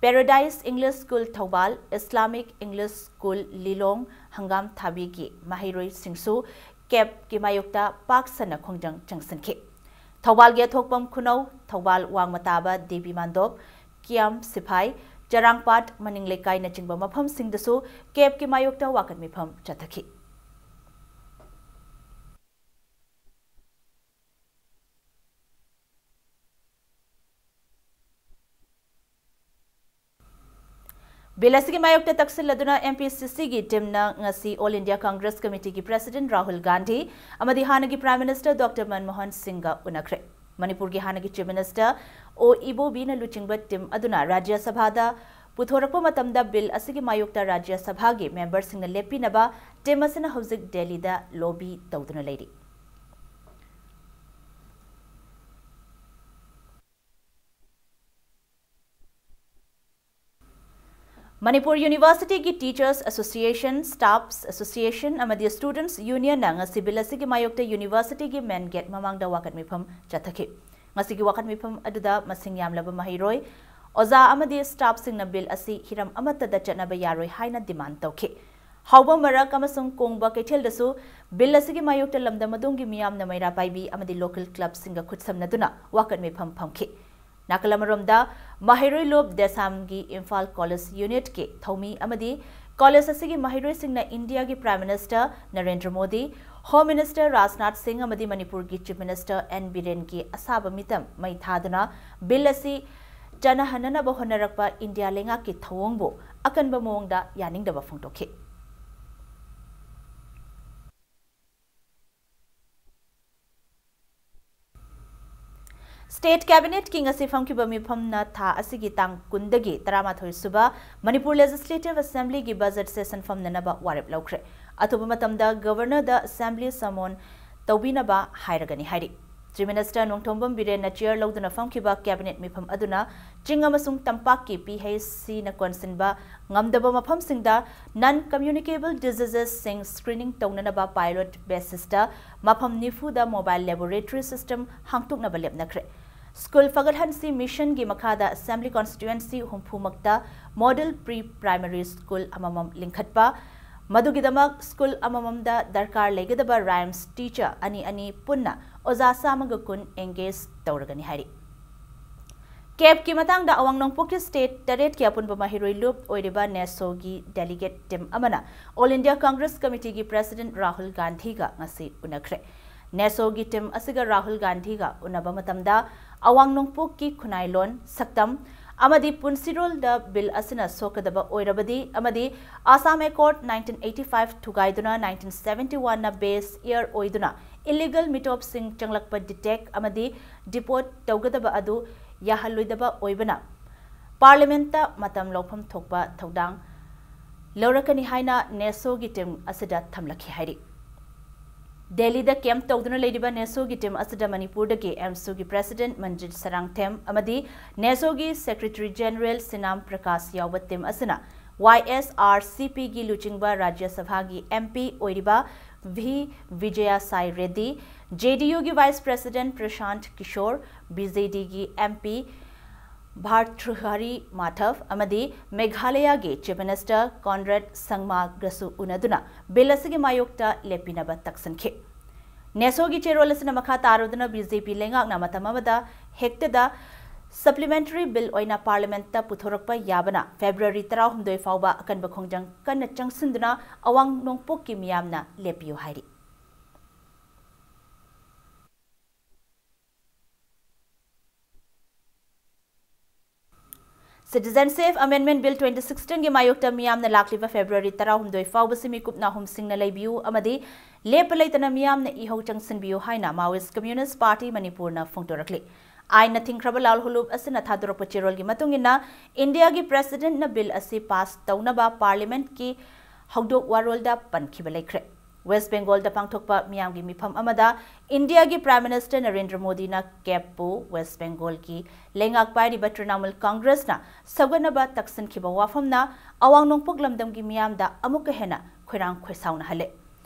Paradise English School Thoubal, Islamic English School ꯂꯤꯂꯣꯡ ꯍꯪꯒꯥꯝ ꯊꯥꯕꯤꯒꯤ ꯃꯍꯩꯔꯣꯏꯁꯤꯡꯁꯨ ꯀꯦꯞꯀꯤ ꯃꯥꯌꯣꯛꯇ ꯄꯥꯛ ꯁꯟꯅ ꯈꯣꯡꯖꯪ ꯆꯪꯁꯤꯟꯈꯤ꯫ ꯊꯧꯕꯥꯜꯒꯤ ꯑꯊꯣꯛꯄꯝ ꯈꯨꯅꯧ, ꯊꯧꯕꯥꯜ ꯋꯥꯡꯃ ꯇꯥꯕ ꯗꯦꯕꯤ ꯃꯥꯟꯗꯣꯞ, ꯀꯤꯌꯥꯝ ꯁꯤꯐꯥꯏ, ꯆꯔꯥꯡꯄꯥꯠ ꯃꯅꯤꯡ ꯂꯩꯀꯥꯏꯅꯆꯤꯡꯕ ꯃꯐꯝꯁꯤꯡꯗꯁꯨ ꯀꯦꯞꯀꯤ ꯃꯥꯌꯣꯛꯇ ꯋꯥꯀꯠ ꯃꯤꯐꯝ ꯆꯠꯊꯈꯤ꯫ Bill ꯑꯁꯤꯒꯤ ꯃꯥꯌꯣꯛꯇ ꯇꯛꯁꯤꯜꯂꯗꯨꯅ M P C Cꯒꯤ teamꯅ ꯉꯁꯤ All India Congress Committeeꯒꯤ President Rahul Gandhi ꯑꯃꯗꯤ ꯍꯥꯟꯅꯒꯤ Prime Minister Doctor ꯃꯟꯃꯣꯍꯟ ꯁꯤꯡꯒ ꯎꯅꯈ꯭ꯔꯦ꯫ ꯃꯅꯤꯄꯨꯔꯒꯤ ꯍꯥꯟꯅꯒꯤ Chief Minister ꯑꯣ ꯏꯕꯣꯕꯤꯅ ꯂꯨꯆꯤꯡꯕ team ꯑꯗꯨꯅ ꯔꯥꯖ꯭ꯌ ꯁꯚꯥꯗ ꯄꯨꯊꯣꯔꯛꯄ ꯃꯇꯝꯗ bill ꯑꯁꯤꯒꯤ ꯃꯥꯌꯣꯛꯇ ꯔꯥꯖ꯭ꯌ ꯁꯚꯥꯒꯤ memberꯁꯤꯡꯅ ꯂꯦꯞꯄꯤꯅꯕ team ꯑꯁꯤꯅ ꯍꯧꯖꯤꯛ ꯗꯦꯜꯂꯤꯗ lobby ꯇꯧꯗꯨꯅ ꯂꯩꯔꯤ꯫ Manipur Universityꯒꯤ Teachers Association, Staffs Association ꯑꯃꯗꯤ Students Unionꯅ ꯉꯁꯤ bill ꯑꯁꯤꯒꯤ ꯃꯥꯌꯣꯛꯇ universityꯒꯤ main gate ꯃꯃꯥꯡꯗ ꯋꯥꯀꯠ ꯃꯤꯐꯝ ꯆꯠꯊꯈꯤ꯫ ꯉꯁꯤꯒꯤ ꯋꯥꯀꯠ ꯃꯤꯐꯝ ꯑꯗꯨꯗ ꯃꯁꯤꯡ ꯌꯥꯝꯂꯕ ꯃꯍꯩꯔꯣꯏ, ꯑꯣꯖꯥ ꯑꯃꯗꯤ staffꯁꯤꯡꯅ bill ꯑꯁꯤ ꯍꯤꯔꯝ ꯑꯃꯠꯇꯗ ꯆꯠꯅꯕ ꯌꯥꯔꯣꯏ ꯍꯥꯏꯅ demand ꯇꯧꯈꯤ꯫ ꯍꯥꯎꯕ ꯃꯔꯛ ꯑꯃꯁꯨꯡ ꯀꯣꯡꯕ ꯀꯩꯊꯦꯜꯗꯁꯨ bill ꯑꯁꯤꯒꯤ ꯃꯥꯌꯣꯛꯇ ꯂꯝꯗꯝ ꯑꯗꯣꯝꯒꯤ ꯃꯤꯌꯥꯝꯅ ꯃꯩꯔꯥ ꯄꯥꯏꯕꯤ ꯑꯃꯗꯤ local clubꯁꯤꯡꯒ ꯈꯨꯠꯁꯝꯅꯗꯨꯅ ꯋꯥꯀꯠ ꯃꯤꯐꯝ ꯐꯝꯈꯤ꯫ ꯅꯥꯀꯜ ꯑꯃꯔꯣꯝꯗ, ꯃꯍꯩꯔꯣꯏ ꯂꯣꯞ ꯗꯦꯁꯥꯝꯒꯤ ꯏꯝꯐꯥꯜ College Unitꯀꯤ ꯊꯧꯃꯤ ꯑꯃꯗꯤ college ꯑꯁꯤꯒꯤ ꯃꯍꯩꯔꯣꯏꯁꯤꯡꯅ ꯏꯟꯗꯤꯌꯥꯒꯤ Prime Minister Narendra Modi, Home Minister Rajnath ꯁꯤꯡ ꯑꯃꯗꯤ ꯃꯅꯤꯄꯨꯔꯒꯤ Chief Minister N ꯕꯤꯔꯦꯟꯒꯤ ꯑꯁꯥꯕ ꯃꯤꯇꯝ ꯃꯩ ꯊꯥꯗꯨꯅ bill ꯑꯁꯤ ꯆꯠꯅꯍꯟꯅꯅꯕ ꯍꯣꯠꯅꯔꯛꯄ ꯏꯟꯗꯤꯌꯥ ꯂꯩꯉꯥꯛꯀꯤ ꯊꯧꯑꯣꯡꯕꯨ ꯑꯀꯟꯕ ꯃꯑꯣꯡꯗ ꯌꯥꯅꯤꯡꯗꯕ ꯐꯣꯡꯗꯣꯛꯈꯤ꯫ State Cabinet ꯀꯤ ꯉꯁꯤ ꯐꯝꯈꯤꯕ ꯃꯤꯐꯝꯅ ꯊꯥ ꯑꯁꯤꯒꯤ ꯇꯥꯡ ꯀꯨꯟꯗꯒꯤ ꯇꯔꯥꯃꯥꯊꯣꯏ ꯁꯨꯕ ꯃꯅꯤꯄꯨꯔ Legislative Assembly ꯒꯤ budget session ꯐꯝꯅꯅꯕ ꯋꯥꯔꯦꯞ ꯂꯧꯈ꯭ꯔꯦ꯫ ꯑꯊꯨꯕ ꯃꯇꯝꯗ Governor ꯗ Assembly summon ꯇꯧꯕꯤꯅꯕ ꯍꯥꯏꯔꯒꯅꯤ ꯍꯥꯏꯔꯤ꯫ Chief Minister ꯅꯣꯡꯊꯣꯝꯕꯝ ꯕꯤꯔꯦꯟꯅ chair ꯂꯧꯗꯨꯅ ꯐꯝꯈꯤꯕ Cabinet ꯃꯤꯐꯝ ꯑꯗꯨꯅ ꯆꯤꯡ ꯑꯃꯁꯨꯡ ꯇꯝꯄꯥꯛꯀꯤ P H C ꯅ ꯀꯣꯟꯁꯤꯟꯕ ꯉꯝꯗꯕ ꯃꯐꯝꯁꯤꯡꯗ non communicable diseases ꯁꯤꯡ screening ꯇꯧꯅꯅꯕ pilot basis ꯇ ꯃꯐꯝ ꯅꯤꯐꯨꯗ mobile laboratory system ꯍꯥꯡꯗꯣꯛꯅꯕ ꯂꯦꯞꯅꯈ꯭ꯔꯦ꯫ School ꯐꯒꯠꯍꯟꯁꯤ mission ꯒꯤ ꯃꯈꯥꯗ Assembly Constituency ꯍꯨꯝꯐꯨ ꯃꯛꯇ model pre primary school ꯑꯃꯃꯝ ꯂꯤꯡꯈꯠꯄ, ꯃꯗꯨꯒꯤꯗꯃꯛ school ꯑꯃꯃꯝꯗ ꯗꯔꯀꯥꯔ ꯂꯩꯒꯗꯕ rhymes teacher ꯑꯅꯤ ꯑꯅꯤ ꯄꯨꯟꯅ ꯑꯣꯖꯥ ꯆꯥꯝꯃꯒ ꯀꯨꯟ engage ꯇꯧꯔꯒꯅꯤ ꯍꯥꯏꯔꯤ꯫ CAP ꯀꯤ ꯃꯇꯥꯡꯗ ꯑꯋꯥꯡ ꯅꯣꯡꯄꯣꯛꯀꯤ state ꯇꯔꯦꯠꯀꯤ ꯑꯄꯨꯟꯕ ꯃꯍꯩꯔꯣꯏ ꯂꯨꯞ ꯑꯣꯏꯔꯤꯕ NESO ꯒꯤ delegate team ꯑꯃꯅ All India Congress Committee ꯒꯤ President ꯔꯥꯍꯨꯜ ꯒꯥꯟꯙꯤꯒ ꯉꯁꯤ ꯎꯅꯈ꯭ꯔꯦ꯫ NESO ꯒꯤ team ꯑꯁꯤꯒ ꯔꯥꯍꯨꯜ ꯒꯥꯟꯙꯤꯒ ꯎꯅꯕ ꯃꯇꯝꯗ ꯑꯋꯥꯡ ꯅꯣꯡꯄꯣꯛꯀꯤ ꯈꯨꯟꯅꯥꯏꯂꯣꯟ, ꯁꯛꯇꯝ ꯑꯃꯗꯤ ꯄꯨꯟꯁꯤꯔꯣꯜꯗ bill ꯑꯁꯤꯅ ꯁꯣꯛꯀꯗꯕ ꯑꯣꯏꯔꯕꯗꯤ ꯑꯃꯗꯤ Assam Accord nineteen eighty five ꯊꯨꯒꯥꯏꯗꯨꯅ nineteen seventy one ꯅ base year ꯑꯣꯏꯗꯨꯅ illegal ꯃꯤꯇꯣꯞꯁꯤꯡ ꯆꯪꯂꯛꯄ detect ꯑꯃꯗꯤ deport ꯇꯧꯒꯗꯕ ꯑꯗꯨ ꯌꯥꯍꯜꯂꯣꯏꯗꯕ ꯑꯣꯏꯕꯅ Parliament ꯇ ꯃꯇꯝ ꯂꯧꯐꯝ ꯊꯣꯛꯄ ꯊꯧꯗꯥꯡ ꯂꯧꯔꯛꯀꯅꯤ ꯍꯥꯏꯅ NESO ꯒꯤ team ꯑꯁꯤꯗ ꯊꯝꯂꯛꯈꯤ ꯍꯥꯏꯔꯤ꯫ ꯗꯦꯜꯂꯤꯗ camp ꯇꯧꯗꯨꯅ ꯂꯩꯔꯤꯕ NESO ꯒꯤ team ꯑꯁꯤꯗ ꯃꯅꯤꯄꯨꯔꯗꯒꯤ AMSU ꯒꯤ President ꯃꯟꯖꯤꯠ ꯁꯔꯥꯡꯊꯦꯝ ꯑꯃꯗꯤ NESO ꯒꯤ Secretary General ꯁꯤꯅꯥꯝ ꯄ꯭ꯔꯀꯥꯁ ꯌꯥꯎꯕ team ꯑꯁꯤꯅ Y S R C P ꯒꯤ ꯂꯨꯆꯤꯡꯕ ꯔꯥꯖ꯭ꯌ ꯁꯚꯥꯒꯤ M P ꯑꯣꯏꯔꯤꯕ V ꯕꯤꯖꯌ ꯁꯥꯏ ꯔꯦꯗ꯭ꯗꯤ, J D U ꯒꯤ Vice President ꯄ꯭ꯔꯁꯥꯟꯠ Kishore, B J D ꯒꯤ M P ꯚꯥꯔꯇ꯭ꯔꯍꯔꯤ ꯃꯥꯙꯕ ꯑꯃꯗꯤ ꯃꯦꯘꯥꯂꯌꯒꯤ Chief Minister ꯀꯣꯟꯔꯥꯗ ꯁꯪꯃꯥꯒꯁꯨ ꯎꯅꯗꯨꯅ bill ꯑꯁꯤꯒꯤ ꯃꯥꯌꯣꯛꯇ ꯂꯦꯞꯄꯤꯅꯕ ꯇꯛꯁꯤꯟꯈꯤ꯫ NESO ꯒꯤ ꯆꯦꯔꯣꯜ ꯑꯁꯤꯅ ꯃꯈꯥ ꯇꯥꯔꯗꯨꯅ B J P ꯂꯩꯉꯥꯛꯅ ꯃꯇꯝ ꯑꯃꯗ ꯍꯦꯛꯇꯗ supplementary bill ꯑꯣꯏꯅ Parliament ꯇ ꯄꯨꯊꯣꯔꯛꯄ ꯌꯥꯕꯅ February ꯇꯔꯥꯍꯨꯝꯗꯣꯏ ꯐꯥꯎꯕ ꯑꯀꯟꯕ ꯈꯣꯡꯖꯪ ꯀꯟꯅ ꯆꯪꯁꯤꯟꯗꯨꯅ ꯑꯋꯥꯡ ꯅꯣꯡꯄꯣꯛꯀꯤ ꯃꯤꯌꯥꯝꯅ ꯂꯦꯞꯄꯤꯌꯨ ꯍꯥꯏꯔꯤ꯫ Citizenship Amendment Bill twenty sixteen ꯒꯤ ꯃꯥꯌꯣꯛꯇ ꯃꯤꯌꯥꯝꯅ ꯂꯥꯛꯂꯤꯕ February ꯇꯔꯥꯍꯨꯝꯗꯣꯏ ꯐꯥꯎꯕꯁꯤ ꯃꯤꯀꯨꯞ ꯅꯥꯍꯨꯝꯁꯤꯡꯅ ꯂꯩꯕꯤꯌꯨ ꯑꯃꯗꯤ ꯂꯦꯞꯄ ꯂꯩꯇꯅ ꯃꯤꯌꯥꯝꯅ ꯏꯍꯧ ꯆꯪꯁꯤꯟꯕꯤꯌꯨ ꯍꯥꯏꯅ Maoist Communist Party ꯃꯅꯤꯄꯨꯔꯅ ꯐꯣꯡꯗꯣꯔꯛꯂꯤ꯫ ꯑꯥꯏꯟꯅ ꯊꯤꯡꯈ꯭ꯔꯕ ꯂꯥꯜ ꯍꯨꯂꯨꯞ ꯑꯁꯤꯅ ꯊꯥꯗꯣꯔꯛꯄ ꯆꯦꯔꯣꯜꯒꯤ ꯃꯇꯨꯡ ꯏꯟꯅ, ꯏꯟꯗꯤꯌꯥꯒꯤ ꯄ꯭ꯔꯦꯁꯤꯗꯦꯟꯠꯅ ꯕꯤꯜ ꯑꯁꯤ ꯄꯥꯁ ꯇꯧꯅꯕ ꯄꯥꯔꯂꯤꯌꯥꯃꯦꯟꯠꯀꯤ ꯍꯧꯗꯣꯛ ꯋꯥꯔꯣꯜꯗ ꯄꯟꯈꯤꯕ ꯂꯩꯈ꯭ꯔꯦ꯫ ꯋꯦꯁ꯭ꯠ ꯕꯦꯡꯒꯣꯜꯗ ꯄꯥꯡꯊꯣꯛꯄ ꯃꯤꯌꯥꯝꯒꯤ ꯃꯤꯐꯝ ꯑꯃꯗ ꯏꯟꯗꯤꯌꯥꯒꯤ ꯄ꯭ꯔꯥꯏꯝ ꯃꯤꯅꯤꯁꯇꯔ ꯅꯔꯦꯟꯗ꯭ꯔ ꯃꯣꯗꯤꯅ ꯀꯦꯞꯄꯨ ꯋꯦꯁ꯭ꯠ ꯕꯦꯡꯒꯣꯜꯒꯤ ꯂꯩꯉꯥꯛ ꯄꯥꯏꯔꯤꯕ ꯇ꯭ꯔꯤꯅꯥꯃꯨꯜ ꯀꯪꯒ꯭ꯔꯦꯁꯅ ꯁꯧꯒꯠꯅꯕ ꯇꯛꯁꯤꯟꯈꯤꯕ ꯋꯥꯐꯝꯅ ꯑꯋꯥꯡ ꯅꯣꯡꯄꯣꯛ ꯂꯝꯗꯝꯒꯤ ꯃꯤꯌꯥꯝꯗ ꯑꯃꯨꯛꯀ ꯍꯦꯟꯅ ꯈꯣꯏꯔꯥꯡ ꯈꯣꯏꯁꯥꯎꯅꯍꯜꯂꯦ꯫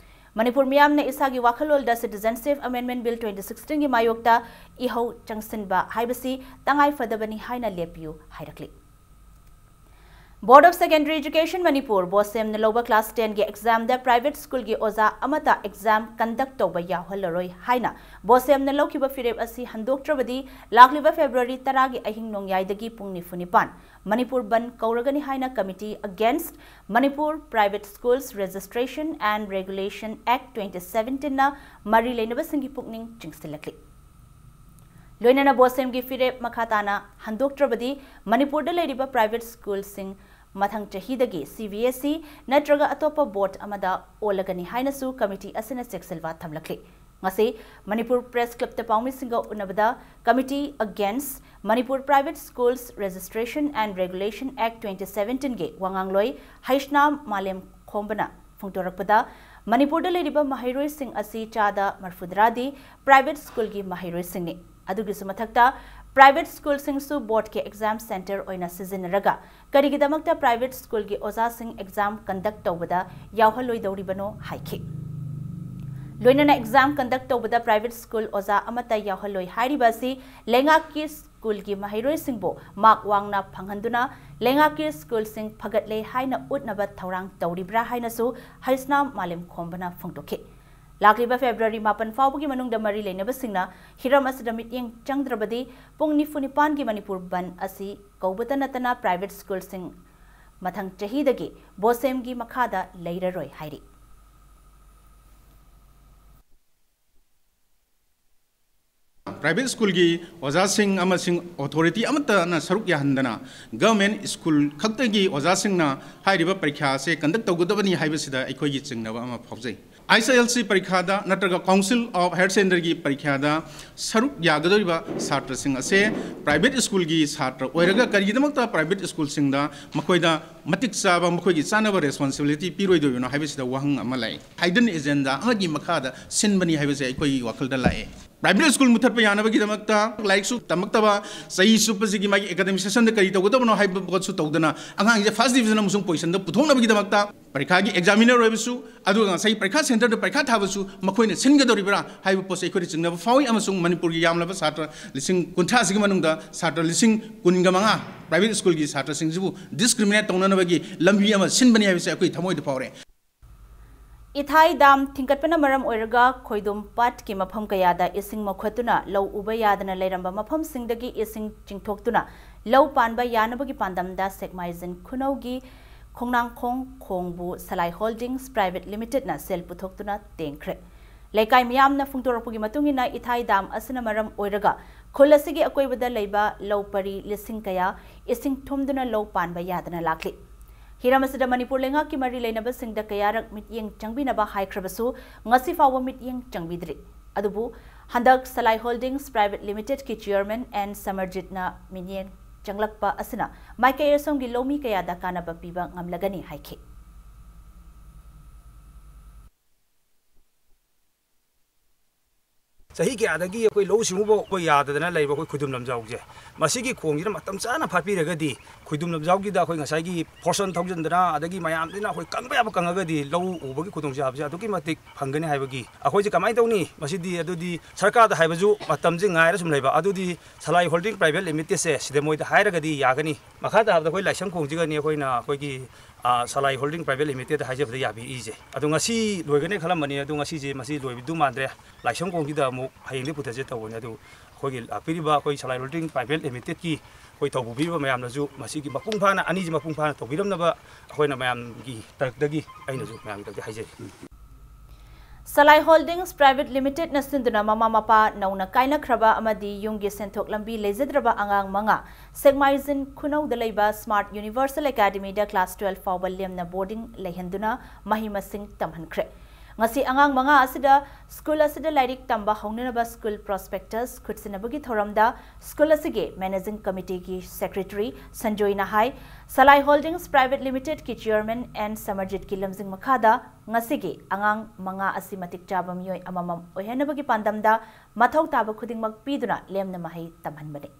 ꯃꯅꯤꯄꯨꯔ ꯃꯤꯌꯥꯝꯅ ꯏꯁꯥꯒꯤ ꯋꯥꯈꯜꯂꯣꯟꯗ Citizenship Amendment Bill twenty sixteen ꯒꯤ ꯃꯥꯌꯣꯛꯇ ꯏꯍꯧ ꯆꯪꯁꯤꯟꯕ ꯍꯥꯏꯕꯁꯤ ꯇꯉꯥꯏ ꯐꯗꯕꯅꯤ ꯍꯥꯏꯅ ꯂꯦꯞꯄꯤꯌꯨ ꯍꯥꯏꯔꯛꯂꯤ꯫ Board of Secondary Education Manipur, ꯕꯣꯁꯦꯝꯅ ꯂꯧꯕ class ten ꯒꯤ exam ꯗ private school ꯒꯤ ꯑꯣꯖꯥ ꯑꯃꯠꯇ exam conduct ꯇꯧꯕ ꯌꯥꯎꯍꯜꯂꯔꯣꯏ ꯍꯥꯏꯅ ꯕꯣꯁꯦꯝꯅ ꯂꯧꯈꯤꯕ ꯐꯤꯔꯦꯞ ꯑꯁꯤ ꯍꯟꯗꯣꯛꯇ꯭ꯔꯕꯗꯤ ꯂꯥꯛꯂꯤꯕ February ꯇꯔꯥꯒꯤ ꯑꯍꯤꯡ ꯅꯣꯡꯌꯥꯏꯗꯒꯤ ꯄꯨꯡ ꯅꯤꯐꯨ ꯅꯤꯄꯥꯟ ꯃꯅꯤꯄꯨꯔ ꯕꯟꯗ ꯀꯧꯔꯒꯅꯤ ꯍꯥꯏꯅ Committee Against Manipur Private Schools Registration and Regulation Act twenty seventeen ꯅ ꯃꯔꯤ ꯂꯩꯅꯕꯁꯤꯡꯒꯤ ꯄꯨꯛꯅꯤꯡ ꯆꯤꯡꯁꯤꯜꯂꯛꯂꯤ꯫ ꯂꯣꯏꯅꯅ ꯕꯣꯁꯦꯝꯒꯤ ꯐꯤꯔꯦꯞ ꯃꯈꯥ ꯇꯥꯅ ꯍꯟꯗꯣꯛꯇ꯭ꯔꯕꯗꯤ ꯃꯅꯤꯄꯨꯔꯗ ꯂꯩꯔꯤꯕ private school ꯁꯤꯡ ꯃꯊꯪ ꯆꯍꯤꯗꯒꯤ C B S E ꯅꯠꯇ꯭ꯔꯒ ꯑꯇꯣꯞꯄ board ꯑꯃꯗ ꯑꯣꯜꯂꯒꯅꯤ ꯍꯥꯏꯅꯁꯨ committee ꯑꯁꯤꯅ ꯆꯦꯛꯁꯤꯜꯋꯥ ꯊꯝꯂꯛꯂꯤ꯫ ꯉꯁꯤ ꯃꯅꯤꯄꯨꯔ Press Club ꯇ ꯄꯥꯎꯃꯤꯁꯤꯡꯒ ꯎꯅꯕꯗ Committee Against Manipur Private Schools Registration and Regulation Act twenty seventeen ꯒꯤ ꯋꯥꯉꯥꯡꯂꯣꯏ ꯍꯩꯁꯅꯥꯝ ꯃꯥꯂꯦꯝ ꯈꯣꯝꯕꯅ ꯐꯣꯡꯗꯣꯔꯛꯄꯗ, ꯃꯅꯤꯄꯨꯔꯗ ꯂꯩꯔꯤꯕ ꯃꯍꯩꯔꯣꯏꯁꯤꯡ ꯑꯁꯤ ꯆꯥꯗ ꯃꯔꯐꯨꯇꯔꯥꯗꯤ private school ꯒꯤ ꯃꯍꯩꯔꯣꯏꯁꯤꯡꯅꯤ꯫ ꯑꯗꯨꯒꯤꯁꯨ ꯃꯊꯛꯇ, private school ꯁꯤꯡꯁꯨ board ꯀꯤ exam centre ꯑꯣꯏꯅ ꯁꯤꯖꯤꯟꯅꯔꯒ ꯀꯔꯤꯒꯤꯗꯃꯛꯇ private school ꯒꯤ ꯑꯣꯖꯥꯁꯤꯡ exam conduct ꯇꯧꯕꯗ ꯌꯥꯎꯍꯜꯂꯣꯏꯗꯧꯔꯤꯕꯅꯣ ꯍꯥꯏꯈꯤ꯫ ꯂꯣꯏꯅꯅ exam conduct ꯇꯧꯕꯗ private school ꯑꯣꯖꯥ ꯑꯃꯠꯇ ꯌꯥꯎꯍꯜꯂꯣꯏ ꯍꯥꯏꯔꯤꯕ ꯑꯁꯤ ꯂꯩꯉꯥꯛꯀꯤ school ꯒꯤ ꯃꯍꯩꯔꯣꯏꯁꯤꯡꯕꯨ mark ꯋꯥꯡꯅ ꯐꯪꯍꯟꯗꯨꯅ ꯂꯩꯉꯥꯛꯀꯤ school ꯁꯤꯡ ꯐꯒꯠꯂꯦ ꯍꯥꯏꯅ ꯎꯠꯅꯕ ꯊꯧꯔꯥꯡ ꯇꯧꯔꯤꯕ꯭ꯔꯥ ꯍꯥꯏꯅꯁꯨ ꯍꯩꯁꯅꯥꯝ ꯃꯥꯂꯦꯝ ꯈꯣꯝꯕꯅ ꯐꯣꯡꯗꯣꯛꯈꯤ꯫ ꯂꯥꯛꯂꯤꯕ February ꯃꯥꯄꯟ ꯐꯥꯎꯕꯒꯤ ꯃꯅꯨꯡꯗ ꯃꯔꯤ ꯂꯩꯅꯕꯁꯤꯡꯅ ꯍꯤꯔꯝ ꯑꯁꯤꯗ ꯃꯤꯠꯌꯦꯡ ꯆꯪꯗ꯭ꯔꯕꯗꯤ ꯄꯨꯡ ꯅꯤꯐꯨ ꯅꯤꯄꯥꯟꯒꯤ ꯃꯅꯤꯄꯨꯔ ꯕꯟꯗ ꯑꯁꯤ ꯀꯧꯕꯇ ꯅꯠꯇꯅ private school ꯁꯤꯡ ꯃꯊꯪ ꯆꯍꯤꯗꯒꯤ ꯕꯣꯁꯦꯝꯒꯤ ꯃꯈꯥꯗ ꯂꯩꯔꯔꯣꯏ ꯍꯥꯏꯔꯤ꯫ Private school ꯒꯤ ꯑꯣꯖꯥꯁꯤꯡ ꯑꯃꯁꯨꯡ authority ꯑꯃꯠꯇꯅ ꯁꯔꯨꯛ ꯌꯥꯍꯟꯗꯅ government school ꯈꯛꯇꯒꯤ ꯑꯣꯖꯥꯁꯤꯡꯅ ꯍꯥꯏꯔꯤꯕ ꯄꯔꯤꯈ꯭ꯌꯥ ꯑꯁꯦ conduct ꯇꯧꯒꯗꯕꯅꯤ ꯍꯥꯏꯕꯁꯤꯗ ꯑꯩꯈꯣꯏꯒꯤ ꯆꯤꯡꯅꯕ ꯑꯃ ꯐꯥꯎꯖꯩ꯫ ꯑꯥꯏ ꯑꯦꯁ ꯑꯦꯜ ꯁꯤ ꯄꯔꯤꯈꯥꯗ ꯅꯠꯇ꯭ꯔꯒ Council of Higher Secondary ꯒꯤ ꯄꯔꯤꯈꯥꯗ ꯁꯔꯨꯛ ꯌꯥꯒꯗꯧꯔꯤꯕ ꯁꯥꯇ꯭ꯔꯁꯤꯡ ꯑꯁꯦ private school ꯒꯤ ꯁꯥꯇ꯭ꯔ ꯑꯣꯏꯔꯒ, ꯀꯔꯤꯒꯤꯗꯃꯛꯇ private school ꯁꯤꯡꯗ ꯃꯈꯣꯏꯗ ꯃꯇꯤꯛ ꯆꯥꯕ, ꯃꯈꯣꯏꯒꯤ ꯆꯥꯅꯕ responsibility ꯄꯤꯔꯣꯏꯗꯧꯔꯤꯕꯅꯣ ꯍꯥꯏꯕꯁꯤꯗ ꯋꯥꯍꯪ ꯑꯃ ꯂꯥꯛꯏ꯫ Hidden agenda ꯑꯃꯒꯤ ꯃꯈꯥꯗ ꯁꯤꯟꯕꯅꯤ ꯍꯥꯏꯕꯁꯦ ꯑꯩꯈꯣꯏꯒꯤ ꯋꯥꯈꯜꯗ ꯂꯥꯛꯑꯦ꯫ Private school ꯃꯨꯊꯠꯄ ꯌꯥꯅꯕꯒꯤꯗꯃꯛꯇ ꯂꯥꯏꯔꯤꯛꯁꯨ ꯇꯝꯃꯛꯇꯕ, ꯆꯍꯤ ꯆꯨꯞꯄꯁꯤꯒꯤ ꯃꯥꯒꯤ academic session ꯗ ꯀꯔꯤ ꯇꯧꯒꯗꯕꯅꯣ ꯍꯥꯏꯕ ꯄꯣꯠꯁꯨ ꯇꯧꯗꯅ, ꯑꯉꯥꯡꯁꯦ first division ꯑꯃꯁꯨꯡ position ꯗ ꯄꯨꯊꯣꯛꯅꯕꯒꯤꯗꯃꯛꯇ ꯄꯔꯤꯈꯥꯒꯤ examiner ꯑꯣꯏꯕꯁꯨ, ꯑꯗꯨꯒ ꯉꯁꯥꯏ ꯄꯔꯤꯈꯥ centre ꯗ ꯄꯔꯤꯈꯥ ꯊꯥꯕꯁꯨ ꯃꯈꯣꯏꯅ ꯁꯤꯟꯒꯗꯧꯔꯤꯕ꯭ꯔꯥ ꯍꯥꯏꯕ ꯄꯣꯠꯁꯦ ꯑꯩꯈꯣꯏꯗ ꯆꯤꯡꯅꯕ ꯐꯥꯎꯏ꯫ ꯑꯃꯁꯨꯡ ꯃꯅꯤꯄꯨꯔꯒꯤ ꯌꯥꯝꯂꯕ ꯁꯥꯇ꯭ꯔ ꯂꯤꯁꯤꯡ ꯀꯨꯟꯊ꯭ꯔꯥ ꯑꯁꯤꯒꯤ ꯃꯅꯨꯡꯗ ꯁꯥꯇ꯭ꯔ ꯂꯤꯁꯤꯡ ꯀꯨꯟꯒ ꯃꯉꯥ private school ꯒꯤ ꯁꯥꯇ꯭ꯔꯁꯤꯡꯁꯤꯕꯨ discriminate ꯇꯧꯅꯅꯕꯒꯤ ꯂꯝꯕꯤ ꯑꯃ ꯁꯤꯟꯕꯅꯤ ꯍꯥꯏꯕꯁꯦ ꯑꯩꯈꯣꯏ ꯊꯃꯣꯏꯗ ꯐꯥꯎꯔꯦ꯫ ꯏꯊꯥꯏ ꯗꯥꯝ ꯊꯤꯡꯒꯠꯄꯅ ꯃꯔꯝ ꯑꯣꯏꯔꯒ ꯈꯣꯏꯗꯨꯝ ꯄꯥꯠꯀꯤ ꯃꯐꯝ ꯀꯌꯥꯗ ꯏꯁꯤꯡ ꯃꯈꯣꯠꯇꯨꯅ ꯂꯧ ꯎꯕ ꯌꯥꯗꯅ ꯂꯩꯔꯝꯕ ꯃꯐꯝꯁꯤꯡꯗꯒꯤ ꯏꯁꯤꯡ ꯆꯤꯡꯊꯣꯛꯇꯨꯅ ꯂꯧ ꯄꯥꯟꯕ ꯌꯥꯅꯕꯒꯤ ꯄꯥꯟꯗꯝꯗ ꯁꯦꯛꯃꯥꯏꯖꯤꯟ ꯈꯨꯅꯧꯒꯤ ꯈꯣꯡꯅꯥꯡꯈꯣꯡ ꯈꯣꯡꯕꯨ ꯁꯂꯥꯏ ꯍꯣꯜꯗꯤꯡꯁ ꯄ꯭ꯔꯥꯏꯚꯦꯠ ꯂꯤꯃꯤꯇꯦꯗꯅ ꯁꯦꯜ ꯄꯨꯊꯣꯛꯇꯨꯅ ꯇꯦꯡꯈ꯭ꯔꯦ꯫ ꯂꯩꯀꯥꯏ ꯃꯤꯌꯥꯝꯅ ꯐꯣꯡꯗꯣꯔꯛꯄꯒꯤ ꯃꯇꯨꯡ ꯏꯟꯅ, ꯏꯊꯥꯏ ꯗꯥꯝ ꯑꯁꯤꯅ ꯃꯔꯝ ꯑꯣꯏꯔꯒ ꯈꯨꯜ ꯑꯁꯤꯒꯤ ꯑꯀꯣꯏꯕꯗ ꯂꯩꯕ ꯂꯧ ꯄꯔꯤ ꯂꯤꯁꯤꯡ ꯀꯌꯥ ꯏꯁꯤꯡ ꯊꯨꯝꯗꯨꯅ ꯂꯧ ꯄꯥꯟꯕ ꯌꯥꯗꯅ ꯂꯥꯛꯂꯤ꯫ ꯍꯤꯔꯝ ꯑꯁꯤꯗ ꯃꯅꯤꯄꯨꯔ ꯂꯩꯉꯥꯛꯀꯤ ꯃꯔꯤ ꯂꯩꯅꯕꯁꯤꯡꯗ ꯀꯌꯥꯔꯛ ꯃꯤꯠꯌꯦꯡ ꯆꯪꯕꯤꯅꯕ ꯍꯥꯏꯈ꯭ꯔꯕꯁꯨ ꯉꯁꯤ ꯐꯥꯎꯕ ꯃꯤꯠꯌꯦꯡ ꯆꯪꯕꯤꯗ꯭ꯔꯤ꯫ ꯑꯗꯨꯕꯨ ꯍꯟꯗꯛ ꯁꯂꯥꯏ ꯍꯣꯜꯗꯤꯡꯁ ꯄ꯭ꯔꯥꯏꯚꯦꯠ ꯂꯤꯃꯤꯇꯦꯗꯀꯤ ꯆꯤꯌꯔꯃꯦꯟ ꯑꯦꯟ ꯁꯃꯔꯖꯤꯠꯅ ꯃꯤꯠꯌꯦꯡ ꯆꯪꯂꯛꯄ ꯑꯁꯤꯅ ꯃꯥꯏꯀꯩ ꯑꯁꯣꯝꯒꯤ ꯂꯧꯃꯤ ꯀꯌꯥꯗ ꯀꯥꯟꯅꯕ ꯄꯤꯕ ꯉꯝꯂꯒꯅꯤ ꯍꯥꯏꯈꯤ꯫ ꯆꯍꯤ ꯀꯌꯥꯗꯒꯤ ꯑꯩꯈꯣꯏ ꯂꯧꯎ ꯁꯤꯡꯎꯕ ꯑꯩꯈꯣꯏ ꯌꯥꯗꯗꯅ ꯂꯩꯕ ꯑꯩꯈꯣꯏ ꯈꯣꯏꯗꯨꯝ ꯂꯝꯖꯥꯎꯁꯦ, ꯃꯁꯤꯒꯤ ꯈꯣꯡꯁꯤꯅ ꯃꯇꯝ ꯆꯥꯅ ꯐꯥꯠꯄꯤꯔꯒꯗꯤ ꯈꯣꯏꯗꯨꯝ ꯂꯝꯖꯥꯎꯒꯤꯗ ꯑꯩꯈꯣꯏ ꯉꯁꯥꯏꯒꯤ ꯐꯣꯔꯁꯟ ꯊꯧꯖꯤꯟꯗꯅ ꯑꯗꯒꯤ ꯃꯌꯥꯝꯁꯤꯅ ꯑꯩꯈꯣꯏ ꯀꯪꯕ ꯌꯥꯕ ꯀꯪꯉꯒꯗꯤ ꯂꯧ ꯎꯕꯒꯤ ꯈꯨꯗꯣꯡꯆꯥꯕꯁꯦ ꯑꯗꯨꯛꯀꯤ ꯃꯇꯤꯛ ꯐꯪꯒꯅꯤ ꯍꯥꯏꯕꯒꯤ꯫ ꯑꯩꯈꯣꯏꯁꯦ ꯀꯃꯥꯏꯅ ꯇꯧꯅꯤ? ꯃꯁꯤꯗꯤ ꯑꯗꯨꯗꯤ ꯁꯔꯀꯥꯔꯗ ꯍꯥꯏꯕꯁꯨ ꯃꯇꯝꯁꯦ ꯉꯥꯏꯔ ꯁꯨꯝ ꯂꯩꯕ, ꯑꯗꯨꯗꯤ ꯁꯂꯥꯏ ꯍꯣꯜꯗꯤꯡ ꯄ꯭ꯔꯥꯏꯚꯦꯠ ꯂꯤꯃꯤꯇꯦꯗꯁꯦ ꯁꯤꯗ ꯃꯣꯏꯗ ꯍꯥꯏꯔꯒꯗꯤ ꯌꯥꯒꯅꯤ꯫ ꯃꯈꯥ ꯇꯥꯕꯗ ꯑꯩꯈꯣꯏ ꯂꯥꯏꯁꯪ ꯈꯣꯡꯁꯤꯒꯅꯤ ꯑꯩꯈꯣꯏꯅ ꯑꯩꯈꯣꯏꯒꯤ, ꯑ, ꯁꯂꯥꯏ ꯍꯣꯜꯗꯤꯡ ꯄ꯭ꯔꯥꯏꯚꯦꯠ ꯂꯤꯃꯤꯇꯦꯗ ꯍꯥꯏꯖꯕꯗ ꯌꯥꯕꯤꯔꯤꯁꯦ꯫ ꯑꯗꯣ ꯉꯁꯤ ꯂꯣꯏꯒꯅꯤ ꯈꯜꯂꯝꯕꯅꯤ, ꯑꯗꯣ ꯉꯁꯤꯁꯦ ꯃꯁꯤ ꯂꯣꯏꯕꯗꯨ ꯃꯥꯟꯗ꯭ꯔꯦ꯫ ꯂꯥꯏꯁꯪ ꯈꯣꯡꯁꯤꯗ ꯑꯃꯨꯛ ꯍꯌꯦꯡꯗꯤ ꯄꯨꯊꯁꯦ ꯇꯧꯕꯅꯤ꯫ ꯑꯗꯨ ꯑꯩꯈꯣꯏꯒꯤ ꯂꯥꯛꯄꯤꯔꯤꯕ ꯑꯩꯈꯣꯏ ꯁꯂꯥꯏ ꯍꯣꯜꯗꯤꯡ ꯄ꯭ꯔꯥꯏꯚꯦꯠ ꯂꯤꯃꯤꯇꯦꯗꯀꯤ ꯑꯩꯈꯣꯏ ꯊꯧꯄꯨ ꯄꯤꯔꯤꯕ ꯃꯌꯥꯝꯅꯁꯨ ꯃꯁꯤꯒꯤ ꯃꯄꯨꯡ ꯐꯥꯅ, ꯑꯅꯤꯁꯤ ꯃꯄꯨꯡ ꯐꯥꯅ ꯇꯧꯕꯤꯔꯝꯅꯕ ꯑꯩꯈꯣꯏꯅ ꯃꯌꯥꯝꯒꯤ ꯇꯔꯛꯇꯒꯤ ꯑꯩꯅꯁꯨ ꯃꯌꯥꯝꯒꯤ ꯇꯔꯛꯇꯒꯤ ꯍꯥꯏꯖꯔꯤ꯫ ꯁꯂꯥꯏ ꯍꯣꯜꯗꯤꯡꯁ ꯄ꯭ꯔꯥꯏꯚꯦꯠ ꯂꯤꯃꯤꯇꯦꯗꯅ ꯁꯤꯟꯗꯨꯅ ꯃꯃꯥ ꯃꯄꯥ, ꯅꯧꯅ ꯀꯥꯏꯅꯈ꯭ꯔꯕ ꯑꯃꯗꯤ ꯌꯨꯝꯒꯤ ꯁꯦꯟꯊꯣꯛ ꯂꯝꯕꯤ ꯂꯩꯖꯗ꯭ꯔꯕ ꯑꯉꯥꯡ ꯃꯉꯥ ꯁꯦꯛꯃꯥꯏꯖꯤꯟ ꯈꯨꯅꯧꯗ ꯂꯩꯕ ꯁ꯭ꯃꯥꯔꯠ ꯌꯨꯅꯤꯚꯔꯁꯦꯜ ꯑꯦꯀꯥꯗꯃꯤꯗ ꯀ꯭ꯂꯥꯁ ꯇꯨꯋꯦꯜꯐ ꯐꯥꯎꯕ ꯂꯦꯝꯅ ꯕꯣꯔꯗꯤꯡ ꯂꯩꯍꯟꯗꯨꯅ ꯃꯍꯩ ꯃꯁꯤꯡ ꯇꯝꯍꯟꯈ꯭ꯔꯦ꯫ ꯉꯁꯤ ꯑꯉꯥꯡ ꯃꯉꯥ ꯑꯁꯤꯗ ꯁ꯭ꯀꯨꯜ ꯑꯁꯤꯗ ꯂꯥꯏꯔꯤꯛ ꯇꯝꯕ ꯍꯧꯅꯅꯕ ꯁ꯭ꯀꯨꯜ ꯄ꯭ꯔꯣꯁꯄꯦꯛꯇꯁ ꯈꯨꯠꯁꯤꯟꯅꯕꯒꯤ ꯊꯧꯔꯝꯗ ꯁ꯭ꯀꯨꯜ ꯑꯁꯤꯒꯤ ꯃꯦꯅꯦꯖꯤꯡ ꯀꯃꯤꯇꯤꯒꯤ ꯁꯦꯀ꯭ꯔꯦꯇꯔꯤ ꯁꯟꯖꯣꯏꯅ ꯍꯥꯏ, ꯁꯂꯥꯏ ꯍꯣꯜꯗꯤꯡꯁ ꯄ꯭ꯔꯥꯏꯚꯦꯠ ꯂꯤꯃꯤꯇꯦꯗꯀꯤ ꯆꯤꯌꯔꯃꯦꯟ ꯑꯦꯟ ꯁꯃꯔꯖꯤꯠꯀꯤ ꯂꯝꯖꯤꯡ ꯃꯈꯥꯗ ꯉꯁꯤꯒꯤ ꯑꯉꯥꯡ ꯃꯉꯥ ꯑꯁꯤ ꯃꯇꯤꯛ ꯆꯥꯕ ꯃꯤꯑꯣꯏ ꯑꯃꯃꯝ ꯑꯣꯏꯍꯟꯅꯕꯒꯤ ꯄꯥꯟꯗꯝꯗ ꯃꯊꯧ ꯇꯥꯕ ꯈꯨꯗꯤꯡꯃꯛ ꯄꯤꯗꯨꯅ ꯂꯦꯝꯅ ꯃꯍꯩ ꯇꯝꯍꯟꯕꯅꯤ꯫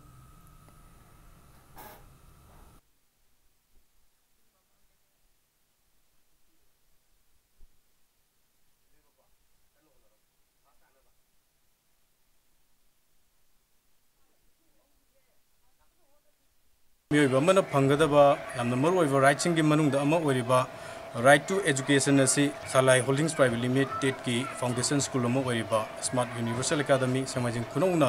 ꯃꯤꯑꯣꯏꯕ ꯑꯃꯅ ꯐꯪꯒꯗꯕ ꯌꯥꯝꯅ ꯃꯔꯨꯑꯣꯏꯕ ꯔꯥꯏꯠꯁꯤꯡꯒꯤ ꯃꯅꯨꯡꯗ ꯑꯃ ꯑꯣꯏꯔꯤꯕ ꯔꯥꯏꯠ ꯇꯨ ꯑꯦꯖꯨꯀꯦꯁꯟ ꯑꯁꯤ ꯁꯂꯥꯏ ꯍꯣꯜꯗꯤꯡꯁ ꯄ꯭ꯔꯥꯏꯚꯦꯠ ꯂꯤꯃꯤꯇꯦꯗꯀꯤ ꯐꯥꯎꯟꯗꯦꯁꯟ ꯁ꯭ꯀꯨꯜ ꯑꯃ ꯑꯣꯏꯔꯤꯕ ꯁ꯭ꯃꯥꯔꯠ ꯌꯨꯅꯤꯚꯔꯁꯦꯜ ꯑꯦꯀꯥꯗꯃꯤ ꯁꯦꯡꯃꯥꯏꯖꯤꯡ ꯈꯨꯅꯧꯅ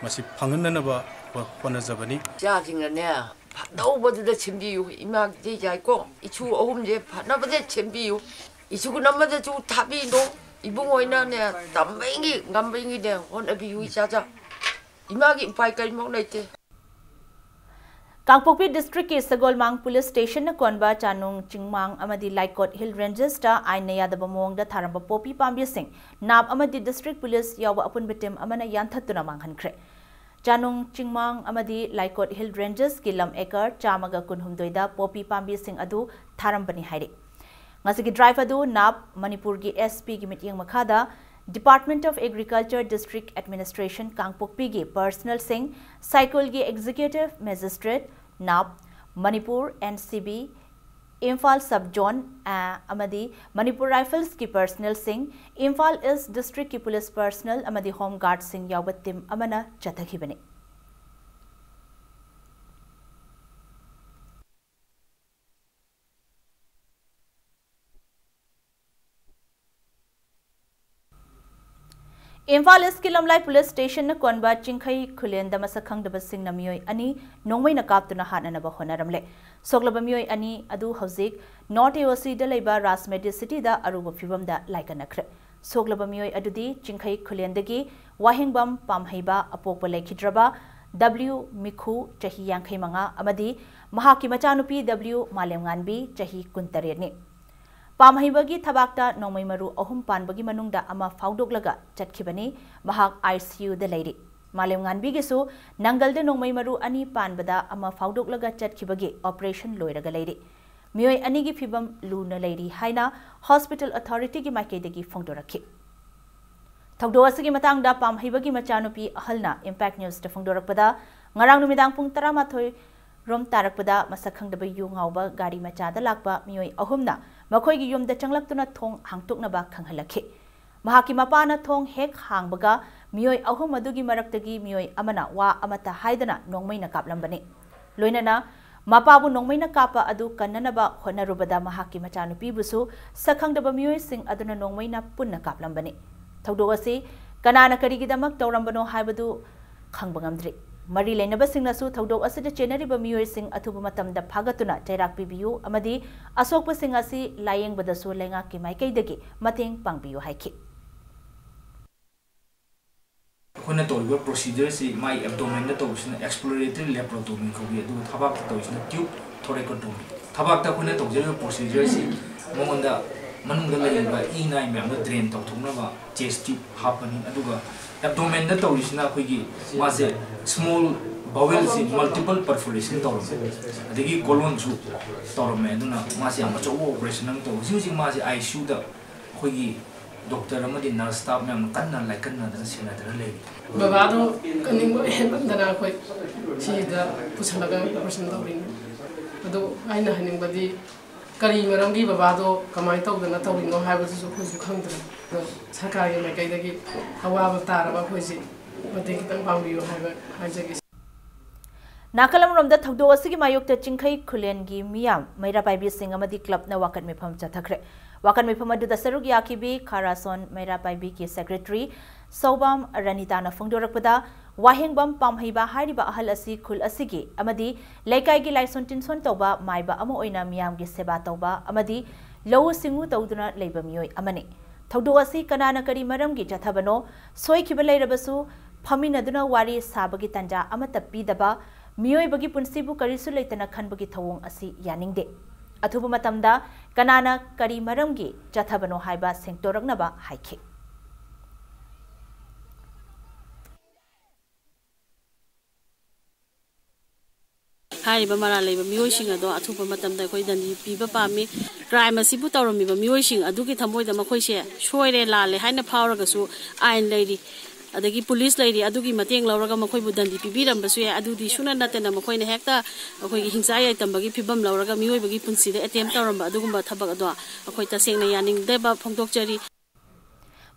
ꯃꯁꯤ ꯐꯪꯍꯟꯅꯅꯕ ꯍꯣ-, ꯍꯣꯠꯅꯖꯕꯅꯤ꯫ ꯏꯆꯥꯁꯤꯡꯅꯅꯦ, ꯐꯅꯧꯕꯗꯨꯗ ꯁꯦꯝꯕꯤꯌꯨ꯫ ꯏꯃꯥꯒꯤꯗꯤ ꯌꯥꯏꯀꯣ, ꯏꯁꯨ ꯑꯍꯨꯝꯁꯦ ꯐꯅꯕꯗ ꯁꯦꯝꯕꯤꯌꯨ꯫ ꯏꯁꯨ ꯑꯃꯗꯁꯨ ꯊꯥꯕꯤꯅꯣ꯫ ꯏꯕꯨꯡꯉꯣꯏꯅꯅꯦ, ꯇꯝꯕꯩꯒꯤ ꯉꯝꯕꯩꯒꯤꯅꯦ ꯍꯣꯠꯅꯕꯤꯌꯨ ꯏꯆꯥꯆꯥ꯫ ꯏꯃꯥꯒꯤ ꯎꯄꯥꯏ ꯀꯔꯤꯃꯨꯛ ꯂꯩꯇꯦ꯫ ꯀꯥꯡꯄꯣꯛꯄꯤ ꯗꯤꯁꯇ꯭ꯔꯤꯛꯀꯤ ꯁꯒꯣꯜꯃꯥꯡ ꯄꯨꯂꯤꯁ ꯁ꯭ꯇꯦꯁꯟꯅ ꯀꯣꯟꯕ ꯆꯥꯅꯨꯡ ꯆꯤꯡꯃꯥꯡ ꯑꯃꯗꯤ ꯂꯥꯏꯀꯣꯠ ꯍꯤꯜ ꯔꯦꯟꯖꯦꯁꯇ ꯑꯥꯏꯟꯅ ꯌꯥꯗꯕ ꯃꯑꯣꯡꯗ ꯊꯥꯔꯝꯕ ꯄꯣꯄꯤ ꯄꯥꯝꯕꯤꯁꯤꯡ ꯅꯥꯞ ꯑꯃꯗꯤ ꯗꯤꯁꯇ꯭ꯔꯤꯛ ꯄꯨꯂꯤꯁ ꯌꯥꯎꯕ ꯑꯄꯨꯟꯕ ꯇꯤꯝ ꯑꯃꯅ ꯌꯥꯟꯊꯠꯇꯨꯅ ꯃꯥꯡꯍꯟꯈ꯭ꯔꯦ꯫ ꯆꯥꯅꯨꯡ ꯆꯤꯡꯃꯥꯡ ꯑꯃꯗꯤ ꯂꯥꯏꯀꯣꯠ ꯍꯤꯜ ꯔꯦꯟꯖꯦꯁꯀꯤ ꯂꯝ ꯑꯦꯀꯔ ꯆꯥꯝꯃꯒ ꯀꯨꯟꯍꯨꯝꯗꯣꯏꯗ ꯄꯣꯄꯤ ꯄꯥꯝꯕꯤꯁꯤꯡ ꯑꯗꯨ ꯊꯥꯔꯝꯕꯅꯤ ꯍꯥꯏꯔꯤ꯫ ꯉꯁꯤꯒꯤ ꯗ꯭ꯔꯥꯏꯚ ꯑꯗꯨ ꯅꯥꯞ, ꯃꯅꯤꯄꯨꯔꯒꯤ ꯑꯦꯁ ꯄꯤꯒꯤ ꯃꯤꯠꯌꯦꯡ ꯃꯈꯥꯗ Department of Agriculture District Administration ꯀꯥꯡꯄꯣꯛꯄꯤꯒꯤ ꯄꯔꯁꯅꯦꯜꯁꯤꯡ, ꯁꯥꯏꯀꯨꯜꯒꯤ ꯑꯦꯛꯖꯤꯀ꯭ꯌꯨꯇꯤꯚ ꯃꯦꯖꯤꯁꯇ꯭ꯔꯦꯠ, ꯅꯥꯞ, Manipur N C B, Imphal sub zone, ꯑ, ꯑꯃꯗꯤ ꯃꯅꯤꯄꯨꯔ ꯔꯥꯏꯐꯜꯁꯀꯤ ꯄꯔꯁꯅꯦꯜꯁꯤꯡ, ꯏꯝꯐꯥꯜ ꯏꯁ ꯗꯤꯁꯇ꯭ꯔꯤꯛꯀꯤ ꯄꯨꯂꯤꯁ ꯄꯔꯁꯅꯦꯜ ꯑꯃꯗꯤ ꯍꯣꯝ ꯒꯥꯔꯗꯁꯤꯡ ꯌꯥꯎꯕ ꯇꯤꯝ ꯑꯃꯅ ꯆꯠꯊꯈꯤꯕꯅꯤ꯫ ꯏꯝꯐꯥꯜ ꯏꯁꯀꯤ ꯂꯝꯂꯥꯏ ꯄꯨꯂꯤꯁ ꯁ꯭ꯇꯦꯁꯟꯅ ꯀꯣꯟꯕ ꯆꯤꯡꯈꯩ ꯈꯨꯂꯦꯟꯗ ꯃꯁꯛ ꯈꯪꯗꯕꯁꯤꯡꯅ ꯃꯤꯑꯣꯏ ꯑꯅꯤ ꯅꯣꯡꯃꯩꯅ ꯀꯥꯞꯇꯨꯅ ꯍꯥꯠꯅꯅꯕ ꯍꯣꯠꯅꯔꯝꯂꯦ꯫ ꯁꯣꯛꯂꯕ ꯃꯤꯑꯣꯏ ꯑꯅꯤ ꯑꯗꯨ ꯍꯧꯖꯤꯛ ꯅꯣꯔꯠ ꯑꯦ ꯑꯣ ꯁꯤꯗ ꯂꯩꯕ ꯔꯥꯖ ꯃꯦꯗꯤ ꯁꯤꯇꯤꯗ ꯑꯔꯨꯕ ꯐꯤꯕꯝꯗ ꯂꯥꯏꯀꯠꯅꯈ꯭ꯔꯦ꯫ ꯁꯣꯛꯂꯕ ꯃꯤꯑꯣꯏ ꯑꯗꯨꯗꯤ ꯆꯤꯡꯈꯩ ꯈꯨꯂꯦꯟꯗꯒꯤ ꯋꯥꯍꯦꯡꯕꯝ ꯄꯥꯝꯍꯩꯕ ꯑꯄꯣꯛꯄ ꯂꯩꯈꯤꯗ꯭ꯔꯕ ꯗꯕ꯭ꯂꯤꯎ ꯃꯤꯈꯨ, ꯆꯍꯤ ꯌꯥꯡꯈꯩ ꯃꯉꯥ, ꯑꯃꯗꯤ ꯃꯍꯥꯛꯀꯤ ꯃꯆꯥꯅꯨꯄꯤ ꯗꯕ꯭ꯂꯤꯎ ꯃꯥꯂꯦꯝꯉꯥꯟꯕꯤ, ꯆꯍꯤ ꯀꯨꯟꯇꯔꯦꯠꯅꯤ꯫ ꯄꯥꯝꯍꯩꯕꯒꯤ ꯊꯕꯥꯛꯇ ꯅꯣꯡꯃꯩ ꯃꯔꯨ ꯑꯍꯨꯝ ꯄꯥꯟꯕꯒꯤ ꯃꯅꯨꯡꯗ ꯑꯃ ꯐꯥꯎꯗꯣꯛꯂꯒ ꯆꯠꯈꯤꯕꯅꯤ꯫ ꯃꯍꯥꯛ ICUꯗ ꯂꯩꯔꯤ꯫ ꯃꯥꯂꯦꯝꯉꯥꯟꯕꯤꯒꯤꯁꯨ ꯅꯪꯒꯜꯗ ꯅꯣꯡꯃꯩ ꯃꯔꯨ ꯑꯅꯤ ꯄꯥꯟꯕꯗ ꯑꯃ ꯐꯥꯎꯗꯣꯛꯂꯒ ꯆꯠꯈꯤꯕꯒꯤ operation ꯂꯣꯏꯔꯒ ꯂꯩꯔꯤ꯫ ꯃꯤꯑꯣꯏ ꯑꯅꯤꯒꯤ ꯐꯤꯕꯝ ꯂꯨꯅ ꯂꯩꯔꯤ ꯍꯥꯏꯅ hospital authorityꯒꯤ ꯃꯥꯏꯀꯩꯗꯒꯤ ꯐꯣꯡꯗꯣꯔꯛꯈꯤ꯫ ꯊꯧꯗꯣꯛ ꯑꯁꯤꯒꯤ ꯃꯇꯥꯡꯗ ꯄꯥꯝꯍꯩꯕꯒꯤ ꯃꯆꯥꯅꯨꯄꯤ ꯑꯍꯜꯅ Impact Newsꯇ ꯐꯣꯡꯗꯣꯔꯛꯄꯗ, ꯉꯔꯥꯡ ꯅꯨꯃꯤꯗꯥꯡ ꯄꯨꯡ ꯇꯔꯥꯃꯥꯊꯣꯏ ꯔꯣꯝ ꯇꯥꯔꯛꯄꯗ ꯃꯁꯛ ꯈꯪꯗꯕ ꯌꯨ ꯉꯥꯎꯕ ꯒꯥꯔꯤ ꯃꯆꯥꯗ ꯂꯥꯛꯄ ꯃꯤꯑꯣꯏ ꯑꯍꯨꯝꯅ ꯃꯈꯣꯏꯒꯤ ꯌꯨꯝꯗ ꯆꯪꯂꯛꯇꯨꯅ ꯊꯣꯡ ꯍꯥꯡꯇꯣꯛꯅꯕ ꯈꯪꯍꯜꯂꯛꯈꯤ꯫ ꯃꯍꯥꯛꯀꯤ ꯃꯄꯥꯅ ꯊꯣꯡ ꯍꯦꯛ ꯍꯥꯡꯕꯒ ꯃꯤꯑꯣꯏ ꯑꯍꯨꯝ ꯑꯗꯨꯒꯤ ꯃꯔꯛꯇꯒꯤ ꯃꯤꯑꯣꯏ ꯑꯃꯅ ꯋꯥ ꯑꯃꯠꯇ ꯍꯥꯏꯗꯅ ꯅꯣꯡꯃꯩꯅ ꯀꯥꯞꯂꯝꯕꯅꯤ꯫ ꯂꯣꯏꯅꯅ ꯃꯄꯥꯕꯨ ꯅꯣꯡꯃꯩꯅ ꯀꯥꯞꯄ ꯑꯗꯨ ꯀꯟꯅꯅꯕ ꯍꯣꯠꯅꯔꯨꯕꯗ ꯃꯍꯥꯛꯀꯤ ꯃꯆꯥꯅꯨꯄꯤꯕꯨꯁꯨ ꯁꯛꯈꯪꯗꯕ ꯃꯤꯑꯣꯏꯁꯤꯡ ꯑꯗꯨꯅ ꯅꯣꯡꯃꯩꯅ ꯄꯨꯟꯅ ꯀꯥꯞꯂꯝꯕꯅꯤ꯫ ꯊꯧꯗꯣꯛ ꯑꯁꯤ ꯀꯅꯥꯅ ꯀꯔꯤꯒꯤꯗꯃꯛ ꯇꯧꯔꯝꯕꯅꯣ ꯍꯥꯏꯕꯗꯨ ꯈꯪꯕ ꯉꯝꯗ꯭ꯔꯤ꯫ ꯃꯔꯤ ꯂꯩꯅꯕꯁꯤꯡꯅꯁꯨ ꯊꯧꯗꯣꯛ ꯑꯁꯤꯗ ꯆꯦꯟꯅꯔꯤꯕ ꯃꯤꯑꯣꯏꯁꯤꯡ ꯑꯊꯨꯕ ꯃꯇꯝꯗ ꯐꯥꯒꯠꯇꯨꯅ ꯆꯩꯔꯥꯛ ꯄꯤꯕꯤꯌꯨ ꯑꯃꯗꯤ ꯑꯁꯣꯛꯄꯁꯤꯡ ꯑꯁꯤ ꯂꯥꯌꯦꯡꯕꯗꯁꯨ ꯂꯩꯉꯥꯛꯀꯤ ꯃꯥꯏꯀꯩꯗꯒꯤ ꯃꯇꯦꯡ ꯄꯥꯡꯕꯤꯌꯨ ꯍꯥꯏꯈꯤ꯫ ꯑꯩꯈꯣꯏꯅ ꯇꯧꯔꯤꯕ procedureꯁꯤ ꯃꯥꯒꯤ abdomenꯗ ꯇꯧꯕꯁꯤꯅ exploratory laparotomy ꯀꯧꯏ, ꯑꯗꯨꯒ ꯊꯕꯥꯛꯇ ꯇꯧꯔꯤꯁꯤꯅ tube thoracotomy꯫ ꯊꯕꯥꯛꯇ ꯑꯩꯈꯣꯏꯅ ꯇꯧꯖꯔꯤꯕ procedureꯁꯤ ꯃꯉꯣꯟꯗ ꯃꯅꯨꯡꯗ ꯂꯩꯔꯤꯕ ꯏ ꯅꯥꯏ ꯃꯌꯥꯝꯗꯣ drain ꯇꯧꯊꯣꯛꯅꯕ chest tube ꯍꯥꯞꯄꯅꯤ, ꯑꯗꯨꯒ abdomenꯗ ꯇꯧꯔꯤꯁꯤꯅ ꯑꯩꯈꯣꯏꯒꯤ ꯃꯥꯁꯦ small bowelꯁꯤ multiple perforation ꯇꯧꯔꯝꯃꯦ, ꯑꯗꯒꯤ colonꯁꯨ ꯇꯧꯔꯝꯃꯦ, ꯑꯗꯨꯅ ꯃꯥꯁꯦ ꯌꯥꯝ ꯑꯆꯧꯕ operation ꯑꯃ ꯇꯧꯋꯦ꯫ ꯍꯧꯖꯤꯛ ꯍꯧꯖꯤꯛ ꯃꯥꯁꯦ ICUꯗ ꯑꯩꯈꯣꯏꯒꯤ doctor ꯑꯃꯗꯤ nurse staff ꯃꯌꯥꯝꯅ ꯀꯟꯅ ꯂꯥꯏꯀꯠꯅꯗꯅ ꯁꯦꯟꯅꯗꯅ ꯂꯩꯔꯤ꯫ ꯕꯕꯥꯗꯣ ꯀꯟꯅꯤꯡꯕ ꯍꯦꯟꯃꯟꯗꯅ ꯑꯩꯈꯣꯏ ꯁꯤꯗ ꯄꯨꯁꯤꯜꯂꯒ operation ꯇꯧꯔꯤꯅꯤ꯫ ꯑꯗꯣ ꯑꯩꯅ ꯍꯥꯏꯅꯤꯡꯕꯗꯤ ꯀꯔꯤ ꯃꯔꯝꯒꯤ ꯕꯕꯥꯗꯣ ꯀꯃꯥꯏꯅ ꯇꯧꯗꯅ ꯇꯧꯔꯤꯅꯣ ꯍꯥꯏꯕꯗꯨꯁꯨ ꯑꯩꯈꯣꯏꯁꯨ ꯈꯪꯗ꯭ꯔꯦ꯫ ꯑꯗꯣ ꯁꯔꯀꯥꯔꯒꯤ ꯃꯥꯏꯀꯩꯗꯒꯤ ꯑꯋꯥꯕ ꯇꯥꯔꯕ ꯑꯩꯈꯣꯏꯁꯤ ꯃꯇꯦꯡ ꯈꯤꯇꯪ ꯄꯥꯡꯕꯤꯌꯨ ꯍꯥꯏꯕ ꯍꯥꯏꯖꯒꯦ꯫ ꯅꯥꯀꯜ ꯑꯃꯔꯣꯝꯗ ꯊꯧꯗꯣꯛ ꯑꯁꯤꯒꯤ ꯃꯥꯌꯣꯛꯇ ꯆꯤꯡꯈꯩ ꯈꯨꯂꯦꯟꯒꯤ ꯃꯤꯌꯥꯝ, ꯃꯩꯔꯥ ꯄꯥꯏꯕꯤꯁꯤꯡ ꯑꯃꯗꯤ clubꯅ ꯋꯥꯀꯠ ꯃꯤꯐꯝ ꯆꯠꯊꯈ꯭ꯔꯦ꯫ ꯋꯥꯀꯠ ꯃꯤꯐꯝ ꯑꯗꯨꯗ ꯁꯔꯨꯛ ꯌꯥꯈꯤꯕꯤ ꯈꯥꯔꯥꯁꯣꯟ ꯃꯩꯔꯥ ꯄꯥꯏꯕꯤꯒꯤ secretary ꯁꯧꯕꯥꯝ ꯔꯅꯤꯇꯥꯅ ꯐꯣꯡꯗꯣꯔꯛꯄꯗ, ꯋꯥꯍꯦꯡꯕꯝ ꯄꯥꯝꯍꯩꯕ ꯍꯥꯏꯔꯤꯕ ꯑꯍꯜ ꯑꯁꯤ ꯈꯨꯜ ꯑꯁꯤꯒꯤ ꯑꯃꯗꯤ ꯂꯩꯀꯥꯏꯒꯤ ꯂꯥꯏꯁꯣꯟ ꯇꯤꯟꯁꯣꯟ ꯇꯧꯕ ꯃꯥꯏꯕ ꯑꯃ ꯑꯣꯏꯅ ꯃꯤꯌꯥꯝꯒꯤ ꯁꯦꯕꯥ ꯇꯧꯕ ꯑꯃꯗꯤ ꯂꯧꯎ ꯁꯤꯡꯎ ꯇꯧꯗꯨꯅ ꯂꯩꯕ ꯃꯤꯑꯣꯏ ꯑꯃꯅꯤ꯫ ꯊꯧꯗꯣꯛ ꯑꯁꯤ ꯀꯅꯥꯅ ꯀꯔꯤ ꯃꯔꯝꯒꯤ ꯆꯠꯊꯕꯅꯣ, ꯁꯣꯏꯈꯤꯕ ꯂꯩꯔꯕꯁꯨ ꯐꯝꯃꯤꯟꯅꯗꯨꯅ ꯋꯥꯔꯤ ꯁꯥꯕꯒꯤ ꯇꯥꯟꯖꯥ ꯑꯃꯠꯇ ꯄꯤꯗꯕ, ꯃꯤꯑꯣꯏꯕꯒꯤ ꯄꯨꯟꯁꯤꯕꯨ ꯀꯔꯤꯁꯨ ꯂꯩꯇꯅ ꯈꯟꯕꯒꯤ ꯊꯧꯑꯣꯡ ꯑꯁꯤ ꯌꯥꯅꯤꯡꯗꯦ꯫ ꯑꯊꯨꯕ ꯃꯇꯝꯗ ꯀꯅꯥꯅ ꯀꯔꯤ ꯃꯔꯝꯒꯤ ꯆꯠꯊꯕꯅꯣ ꯍꯥꯏꯕ ꯁꯦꯡꯗꯣꯔꯛꯅꯕ ꯍꯥꯏꯈꯤ꯫ ꯍꯥꯏꯔꯤꯕ ꯃꯔꯥꯜ ꯂꯩꯕ ꯃꯤꯑꯣꯏꯁꯤꯡ ꯑꯗꯣ ꯑꯊꯨꯕ ꯃꯇꯝꯗ ꯑꯩꯈꯣꯏ ꯗꯟꯗꯤ ꯄꯤꯕ ꯄꯥꯝꯃꯤ꯫ ꯀ꯭ꯔꯥꯏꯝ ꯑꯁꯤꯕꯨ ꯇꯧꯔꯝꯃꯤꯕ ꯃꯤꯑꯣꯏꯁꯤꯡ ꯑꯗꯨꯒꯤ ꯊꯃꯣꯏꯗ ꯃꯈꯣꯏꯁꯦ ꯁꯣꯏꯔꯦ, ꯂꯥꯜꯂꯦ ꯍꯥꯏꯅ ꯐꯥꯎꯔꯒꯁꯨ ꯑꯥꯏꯟ ꯂꯩꯔꯤ, ꯑꯗꯒꯤ ꯄꯨꯂꯤꯁ ꯂꯩꯔꯤ, ꯑꯗꯨꯒꯤ ꯃꯇꯦꯡ ꯂꯧꯔꯒ ꯃꯈꯣꯏꯕꯨ ꯗꯟꯗꯤ ꯄꯤꯕꯤꯔꯝꯕꯁꯨ ꯌꯥꯏ꯫ ꯑꯗꯨꯗꯤ ꯁꯨꯡꯅ ꯅꯠꯇꯅ ꯃꯈꯣꯏꯅ ꯍꯦꯛꯇ ꯑꯩꯈꯣꯏꯒꯤ ꯍꯤꯡꯆꯥ ꯌꯥꯏꯇꯝꯕꯒꯤ ꯐꯤꯕꯝ ꯂꯧꯔꯒ ꯃꯤꯑꯣꯏꯕꯒꯤ ꯄꯨꯟꯁꯤꯗ ꯑꯦꯇꯦꯝ ꯇꯧꯔꯝꯕ ꯑꯗꯨꯒꯨꯝꯕ ꯊꯕꯛ ꯑꯗꯣ ꯑꯩꯈꯣꯏ ꯇꯁꯦꯡꯅ ꯌꯥꯅꯤꯡꯗꯕ ꯐꯣꯡꯗꯣꯛꯆꯔꯤ꯫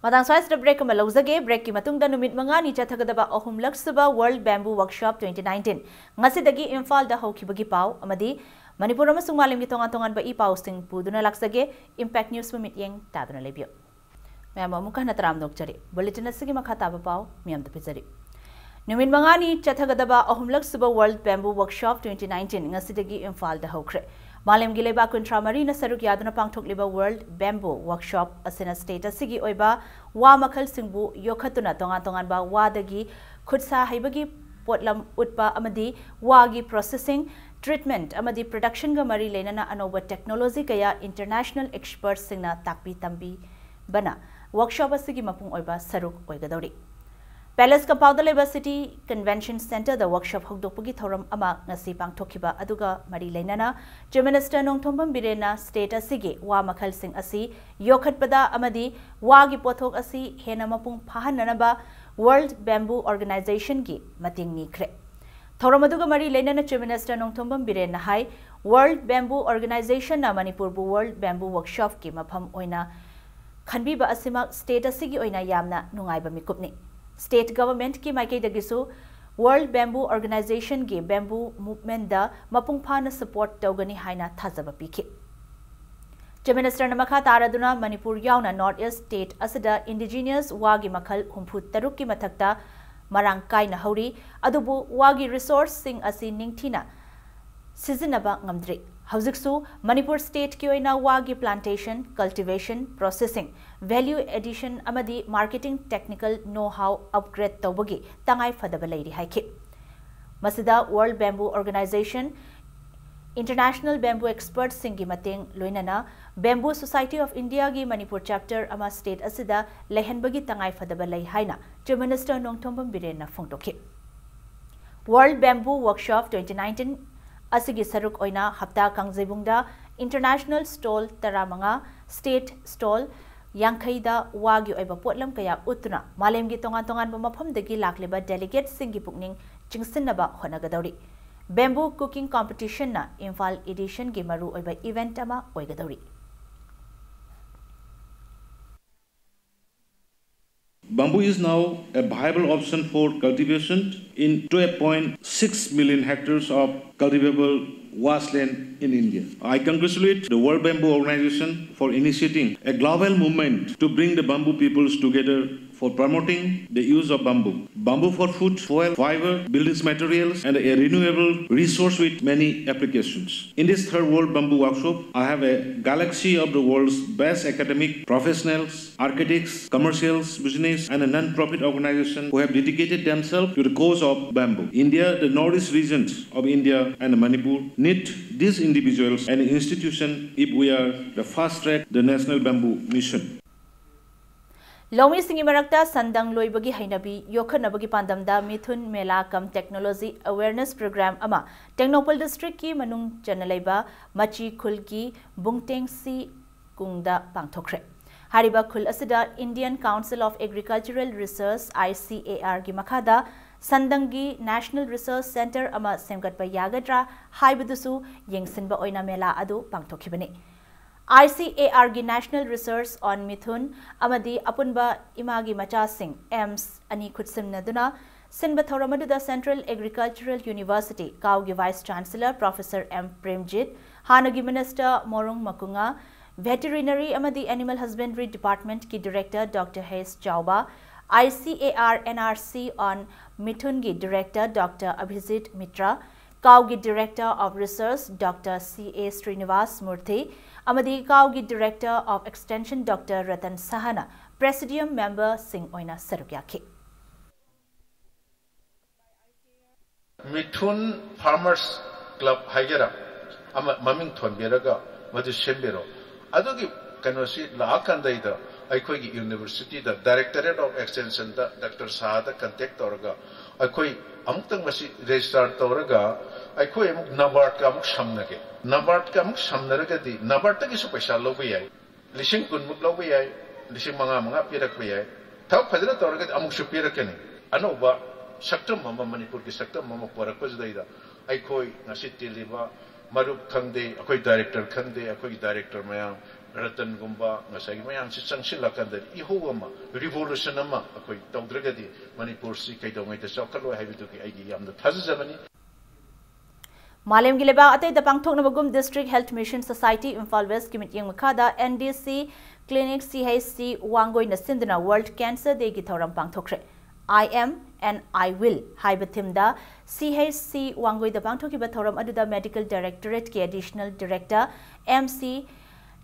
ꯃꯇꯥꯡ ꯁ꯭ꯋꯥꯏꯁꯤꯗ ꯕ꯭ꯔꯦꯛ ꯑꯃ ꯂꯧꯖꯒꯦ꯫ ꯕ꯭ꯔꯦꯛꯀꯤ ꯃꯇꯨꯡꯗ ꯅꯨꯃꯤꯠ ꯃꯉꯥꯅꯤ ꯆꯠꯊꯒꯗꯕ ꯑꯍꯨꯝꯂꯛ ꯁꯨꯕ world bamboo workshop twenty nineteen ꯉꯁꯤꯗꯒꯤ ꯏꯝꯐꯥꯜꯗ ꯍꯧꯈꯤꯕꯒꯤ ꯄꯥꯎ ꯑꯃꯗꯤ ꯃꯅꯤꯄꯨꯔ ꯑꯃꯁꯨꯡ ꯃꯥꯂꯦꯝꯒꯤ ꯇꯣꯉꯥꯟ ꯇꯣꯉꯥꯟꯕ ꯏ ꯄꯥꯎꯁꯤꯡ ꯄꯨꯗꯨꯅ ꯂꯥꯛꯆꯒꯦ꯫ ꯏꯝꯄꯦꯛ ꯅ꯭ꯌꯨꯁꯄꯨ ꯃꯤꯠꯌꯦꯡ ꯇꯥꯗꯨꯅ ꯂꯩꯕꯤꯌꯨ꯫ ꯃꯌꯥꯝ ꯑꯃꯨꯛ ꯍꯟꯅ ꯇꯔꯥꯝꯅ ꯑꯣꯛꯆꯔꯤ꯫ ꯕꯨꯂꯦꯇꯤꯟ ꯑꯁꯤꯒꯤ ꯃꯈꯥ ꯇꯥꯕ ꯄꯥꯎ ꯃꯌꯥꯝꯗ ꯄꯤꯖꯔꯤ꯫ ꯅꯨꯃꯤꯠ ꯃꯉꯥꯅꯤ ꯆꯠꯊꯒꯗꯕ ꯑꯍꯨꯝꯂꯛ ꯁꯨꯕ world bamboo workshop twenty nineteen ꯉꯁꯤꯗꯒꯤ ꯏꯝꯐꯥꯜꯗ ꯍꯧꯈ꯭ꯔꯦ꯫ ꯃꯥꯂꯦꯝꯒꯤ ꯂꯩꯕꯥꯛ ꯀꯨꯟꯊ꯭ꯔꯥ ꯃꯔꯤꯅ ꯁꯔꯨꯛ ꯌꯥꯗꯨꯅ ꯄꯥꯡꯊꯣꯛꯂꯤꯕ ꯋꯥꯔꯜꯗ ꯕꯦꯝꯕꯨ ꯋꯥꯔꯛꯁꯣꯞ ꯑꯁꯤꯅ ꯁ꯭ꯇꯦꯠ ꯑꯁꯤꯒꯤ ꯑꯣꯏꯕ ꯋꯥ ꯃꯈꯜꯁꯤꯡꯕꯨ ꯌꯣꯛꯈꯠꯇꯨꯅ ꯇꯣꯉꯥꯟ ꯇꯣꯉꯥꯟꯕ ꯋꯥꯗꯒꯤ ꯈꯨꯠ ꯁꯥ ꯍꯩꯕꯒꯤ ꯄꯣꯠꯂꯝ ꯎꯠꯄ ꯑꯃꯗꯤ ꯋꯥꯒꯤ ꯄ꯭ꯔꯣꯁꯦꯁꯤꯡ, ꯇ꯭ꯔꯤꯠꯃꯦꯟꯠ ꯑꯃꯗꯤ ꯄ꯭ꯔꯗꯛꯁꯟꯒ ꯃꯔꯤ ꯂꯩꯅꯅ ꯑꯅꯧꯕ ꯇꯦꯛꯅꯣꯂꯣꯖꯤ ꯀꯌꯥ ꯏꯟꯇꯔꯅꯦꯁꯅꯦꯜ ꯑꯦꯛꯁꯄꯔꯠꯁꯤꯡꯅ ꯇꯥꯛꯄꯤ ꯇꯝꯕꯤꯕꯅ ꯋꯥꯔꯛꯁꯣꯞ ꯑꯁꯤꯒꯤ ꯃꯄꯨꯡ ꯑꯣꯏꯕ ꯁꯔꯨꯛ ꯑꯣꯏꯒꯗꯧꯔꯤ꯫ ꯄꯦꯂꯦꯁ ꯀꯝꯄꯥꯎꯟꯗ ꯂꯩꯕ ꯁꯤꯇꯤ ꯀꯟꯚꯦꯟꯁꯟ ꯁꯦꯟꯇꯔꯗ ꯋꯥꯔꯛꯁꯣꯞ ꯍꯧꯗꯣꯛꯄꯒꯤ ꯊꯧꯔꯝ ꯑꯃ ꯉꯁꯤ ꯄꯥꯡꯊꯣꯛꯈꯤꯕ ꯑꯗꯨꯒ ꯃꯔꯤ ꯂꯩꯅꯅ ꯆꯤꯐ ꯃꯤꯅꯤꯁꯇꯔ ꯅꯣꯡꯊꯣꯝꯕꯝ ꯕꯤꯔꯦꯟꯅ ꯁ꯭ꯇꯦꯠ ꯑꯁꯤꯒꯤ ꯋꯥ ꯃꯈꯜꯁꯤꯡ ꯑꯁꯤ ꯌꯣꯛꯈꯠꯄꯗ ꯑꯃꯗꯤ ꯋꯥꯒꯤ ꯄꯣꯠꯊꯣꯛ ꯑꯁꯤ ꯍꯦꯟꯅ ꯃꯄꯨꯡ ꯐꯥꯍꯟꯅꯅꯕ ꯋꯥꯔꯜꯗ ꯕꯦꯝꯕꯨ ꯑꯣꯔꯒꯅꯥꯏꯖꯦꯁꯟꯒꯤ ꯃꯇꯦꯡ ꯅꯤꯈ꯭ꯔꯦ꯫ ꯊꯧꯔꯝ ꯑꯗꯨꯒ ꯃꯔꯤ ꯂꯩꯅꯅ ꯆꯤꯐ ꯃꯤꯅꯤꯁꯇꯔ ꯅꯣꯡꯊꯣꯝꯕꯝ ꯕꯤꯔꯦꯟꯅ ꯍꯥꯏ, ꯋꯥꯔꯜꯗ ꯕꯦꯝꯕꯨ ꯑꯣꯔꯒꯅꯥꯏꯖꯦꯁꯟꯅ ꯃꯅꯤꯄꯨꯔꯕꯨ ꯋꯥꯔꯜꯗ ꯕꯦꯝꯕꯨ ꯋꯥꯔꯛꯁꯣꯞꯀꯤ ꯃꯐꯝ ꯑꯣꯏꯅ ꯈꯟꯕꯤꯕ ꯑꯁꯤꯃꯛ ꯁ꯭ꯇꯦꯠ ꯑꯁꯤꯒꯤ ꯑꯣꯏꯅ ꯌꯥꯝꯅ ꯅꯨꯡꯉꯥꯏꯕ ꯃꯤꯀꯨꯞꯅꯤ꯫ ꯁ꯭ꯇꯦꯠ ꯒꯚꯔꯟꯃꯦꯟꯠꯀꯤ ꯃꯥꯏꯀꯩꯗꯒꯤꯁꯨ ꯋꯥꯔꯜꯗ ꯕꯦꯝꯕꯨ ꯑꯣꯔꯒꯅꯥꯏꯖꯦꯁꯟꯒꯤ ꯕꯦꯝꯕꯨ ꯃꯨꯚꯃꯦꯟꯠꯗ ꯃꯄꯨꯡ ꯐꯥꯅ ꯁꯄꯣꯔꯠ ꯇꯧꯒꯅꯤ ꯍꯥꯏꯅ ꯊꯥꯖꯕ ꯄꯤꯈꯤ꯫ ꯆꯤꯐ ꯃꯤꯅꯤꯁꯇꯔꯅ ꯃꯈꯥ ꯇꯥꯔꯗꯨꯅ ꯃꯅꯤꯄꯨꯔ ꯌꯥꯎꯅ ꯅꯣꯔꯠ ꯏꯁ ꯁ꯭ꯇꯦꯠ ꯑꯁꯤꯗ ꯏꯟꯗꯤꯖꯤꯅꯁ ꯋꯥꯒꯤ ꯃꯈꯜ ꯍꯨꯝꯐꯨ ꯇꯔꯨꯛꯀꯤ ꯃꯊꯛꯇ ꯃꯔꯥꯡ ꯀꯥꯏꯅ ꯍꯧꯔꯤ, ꯑꯗꯨꯕꯨ ꯋꯥꯒꯤ ꯔꯤꯁꯣꯔꯁꯁꯤꯡ ꯑꯁꯤ ꯅꯤꯡꯊꯤꯅ ꯁꯤꯖꯤꯟꯅꯕ ꯉꯝꯗ꯭ꯔꯤ꯫ ꯍꯧꯖꯤꯛꯁꯨ ꯃꯅꯤꯄꯨꯔ ꯁ꯭ꯇꯦꯠꯀꯤ ꯑꯣꯏꯅ ꯋꯥꯒꯤ plantation, cultivation, processing, value addition ꯑꯃꯗꯤ marketing technical know how upgrade ꯇꯧꯕꯒꯤ ꯇꯉꯥꯏ ꯐꯗꯕ ꯂꯩꯔꯤ ꯍꯥꯏꯈꯤ꯫ ꯃꯁꯤꯗ world bamboo organization, International bamboo expertꯁꯤꯡꯒꯤ ꯃꯇꯦꯡ ꯂꯣꯏꯅꯅ Bamboo Society of Indiaꯒꯤ Manipur chapter ꯑꯃ state ꯑꯁꯤꯗ ꯂꯩꯍꯟꯕꯒꯤ ꯇꯉꯥꯏ ꯐꯗꯕ ꯂꯩ ꯍꯥꯏꯅ Chief Minister ꯅꯣꯡꯊꯣꯝꯕꯝ ꯕꯤꯔꯦꯟꯅ ꯐꯣꯡꯗꯣꯛꯈꯤ꯫ World Bamboo Workshop twenty nineteen ꯑꯁꯤꯒꯤ ꯁꯔꯨꯛ ꯑꯣꯏꯅ ꯍꯞꯇꯥ ꯀꯥꯡꯖꯩꯕꯨꯡꯗ international stall ꯇꯔꯥꯃꯉꯥ, state stall ꯌꯥꯡꯈꯩꯗ ꯋꯥꯒꯤ ꯑꯣꯏꯕ ꯄꯣꯠꯂꯝ ꯀꯌꯥ ꯎꯠꯇꯨꯅ ꯃꯥꯂꯦꯝꯒꯤ ꯇꯣꯉꯥꯟ ꯇꯣꯉꯥꯟꯕ ꯃꯐꯝꯗꯒꯤ ꯂꯥꯛꯂꯤꯕ delegateꯁꯤꯡꯒꯤ ꯄꯨꯛꯅꯤꯡ ꯆꯤꯡꯁꯤꯟꯅꯕ ꯍꯣꯠꯅꯒꯗꯧꯔꯤ꯫ Bamboo cooking competitionꯅ ꯏꯝꯐꯥꯜ editionꯒꯤ ꯃꯔꯨꯑꯣꯏꯕ event ꯑꯃ ꯑꯣꯏꯒꯗꯧꯔꯤ꯫ Bamboo is now a viable option for cultivation in two point six million hectares of cultivable wasteland in India. I congratulate the World Bamboo Organization for initiating a global movement to bring the bamboo peoples together for promoting the use of bamboo. Bamboo for food, fuel, fiber, building materials, and a renewable resource with many applications. In this third World Bamboo Workshop, I have a galaxy of the world's best academic professionals, architects, commercials, business, and a non-profit organization who have dedicated themselves to the cause of bamboo. India, the northeast regions of India and Manipur need these individuals and institutions if we are the fast track the National Bamboo Mission. ꯂꯧꯃꯤꯁꯤꯡꯒꯤ ꯃꯔꯛꯇ ꯁꯟꯗꯪ ꯂꯣꯏꯕꯒꯤ ꯍꯩꯅꯕꯤ ꯌꯣꯛꯈꯠꯅꯕꯒꯤ ꯄꯥꯟꯗꯝꯗ ꯃꯤꯊꯨꯟ ꯃꯦꯂꯥ cum technology awareness program ꯑꯃ ꯇꯦꯡꯅꯧꯄꯜ districtꯀꯤ ꯃꯅꯨꯡ ꯆꯟꯅ ꯂꯩꯕ ꯃꯆꯤ ꯈꯨꯜꯒꯤ ꯕꯨꯡꯇꯦꯡꯁꯤ ꯀꯨꯡꯗ ꯄꯥꯡꯊꯣꯛꯈ꯭ꯔꯦ꯫ ꯍꯥꯏꯔꯤꯕ ꯈꯨꯜ ꯑꯁꯤꯗ Indian Council of Agricultural Research, ICARꯒꯤ ꯃꯈꯥꯗ ꯁꯟꯗꯪꯒꯤ National Research Centre ꯑꯃ ꯁꯦꯝꯒꯠꯄ ꯌꯥꯒꯗ꯭ꯔꯥ ꯍꯥꯏꯕꯗꯨꯁꯨ ꯌꯦꯡꯁꯤꯟꯕ ꯑꯣꯏꯅ ꯃꯦꯂꯥ ꯑꯗꯨ ꯄꯥꯡꯊꯣꯛꯈꯤꯕꯅꯤ꯫ ICARꯒꯤ National Research on ꯃꯤꯊꯨꯟ ꯑꯃꯗꯤ ꯑꯄꯨꯟꯕ ꯏꯃꯥꯒꯤ ꯃꯆꯥꯁꯤꯡ, AIMS, ꯑꯅꯤ ꯈꯨꯠꯁꯝꯅꯗꯨꯅ ꯁꯤꯟꯕ ꯊꯧꯔꯝ ꯑꯗꯨꯗ Central Agricultural University ꯀꯥꯎꯒꯤ Vice Chancellor Professor M Premjit, ꯍꯥꯟꯅꯒꯤ Minister ꯃꯣꯔꯨꯡ ꯃꯀꯨꯉꯥ, Veterinary ꯑꯃꯗꯤ Animal Husbandry Departmentꯀꯤ Director Doctor H ꯆꯥꯎꯕ, ICAR NRC on ꯃꯤꯊꯨꯟꯒꯤ Director Doctor ꯑꯚꯤꯖꯤꯠ metre, ꯀꯥꯎꯒꯤ Director of Research Doctor C A ꯁ꯭ꯔꯤꯅꯤꯋꯥꯁ Murthy ꯑꯃꯗꯤ ꯀꯥꯎꯒꯤ Director of Extension Doctor Ratan ꯁꯍꯥꯅ Presidium memberꯁꯤꯡ ꯑꯣꯏꯅ ꯁꯔꯨꯛ ꯌꯥꯈꯤ꯫ ꯃꯤꯊꯨꯟ farmers club ꯍꯥꯏꯒꯦꯔꯥ, ꯑꯃ ꯃꯃꯤꯡ ꯊꯣꯟꯕꯤꯔꯒ ꯃꯗꯨ ꯁꯦꯝꯕꯤꯔꯣ꯫ ꯑꯗꯨꯒꯤ ꯀꯩꯅꯣꯁꯤ ꯂꯥꯛꯑꯀꯥꯟꯗꯩꯗ ꯑꯩꯈꯣꯏꯒꯤ universityꯗ Directorate of Extensionꯗ ꯗꯥꯛꯇꯔ ꯁꯥꯍꯗ contact ꯇꯧꯔꯒ ꯑꯩꯈꯣꯏ ꯑꯃꯨꯛꯇꯪ ꯃꯁꯤ register ꯇꯧꯔꯒ ꯑꯩꯈꯣꯏ ꯑꯃꯨꯛ NABARDꯀ ꯑꯃꯨꯛ ꯁꯝꯅꯒꯦ꯫ NABARDꯀ ꯑꯃꯨꯛ ꯁꯝꯅꯔꯒꯗꯤ NABARDꯇꯒꯤꯁꯨ ꯄꯩꯁꯥ ꯂꯧꯕ ꯌꯥꯏ꯫ ꯂꯤꯁꯤꯡ ꯀꯨꯟꯃꯨꯛ ꯂꯧꯕ ꯌꯥꯏ, ꯂꯤꯁꯤꯡ ꯃꯉꯥ ꯃꯉꯥ ꯄꯤꯔꯛꯄ ꯌꯥꯏ꯫ ꯊꯕꯛ ꯐꯖꯅ ꯇꯧꯔꯒꯗꯤ ꯑꯃꯨꯛꯁꯨ ꯄꯤꯔꯛꯀꯅꯤ꯫ ꯑꯅꯧꯕ ꯁꯛꯇꯝ ꯑꯃ, ꯃꯅꯤꯄꯨꯔꯒꯤ ꯁꯛꯇꯝ ꯑꯃ ꯄꯨꯔꯛꯄꯁꯤꯗꯩꯗ ꯑꯩꯈꯣꯏ ꯉꯁꯤ ꯇꯤꯜꯂꯤꯕ ꯃꯔꯨꯞ ꯈꯪꯗꯦ, ꯑꯩꯈꯣꯏ director ꯈꯪꯗꯦ, ꯑꯩꯈꯣꯏꯒꯤ director ꯃꯌꯥꯝ ꯔꯇꯟꯒꯨꯝꯕ ꯉꯁꯥꯏꯒꯤ ꯃꯌꯥꯝꯁꯤ ꯆꯪꯁꯤꯜꯂꯀꯥꯟꯗ ꯏꯍꯧ ꯑꯃ, revolution ꯑꯃ ꯑꯩꯈꯣꯏ ꯇꯧꯗ꯭ꯔꯒꯗꯤ ꯃꯅꯤꯄꯨꯔꯁꯤ ꯀꯩꯗꯧꯉꯩꯗ ꯆꯥꯎꯈꯠꯂꯣꯏ ꯍꯥꯏꯕꯗꯨꯒꯤ ꯑꯩꯒꯤ ꯌꯥꯝꯅ ꯊꯥꯖꯖꯕꯅꯤ꯫ ꯃꯥꯂꯦꯝꯒꯤ ꯂꯩꯕꯥꯛ ꯑꯇꯩꯗ ꯄꯥꯡꯊꯣꯛꯅꯕꯒꯨꯝ District Health Mission Society Imphal Westꯀꯤ ꯃꯤꯠꯌꯦꯡ ꯃꯈꯥꯗ N D C Clinic C H C ꯋꯥꯡꯒꯣꯏꯅ ꯁꯤꯟꯗꯨꯅ World Cancer Dayꯒꯤ ꯊꯧꯔꯝ ꯄꯥꯡꯊꯣꯛꯈ꯭ꯔꯦ꯫ "I am and I will" ꯍꯥꯏꯕ themeꯗ C H C ꯋꯥꯡꯒꯣꯏꯗ ꯄꯥꯡꯊꯣꯛꯈꯤꯕ ꯊꯧꯔꯝ ꯑꯗꯨꯗ Medical Directorateꯀꯤ Additional Director M C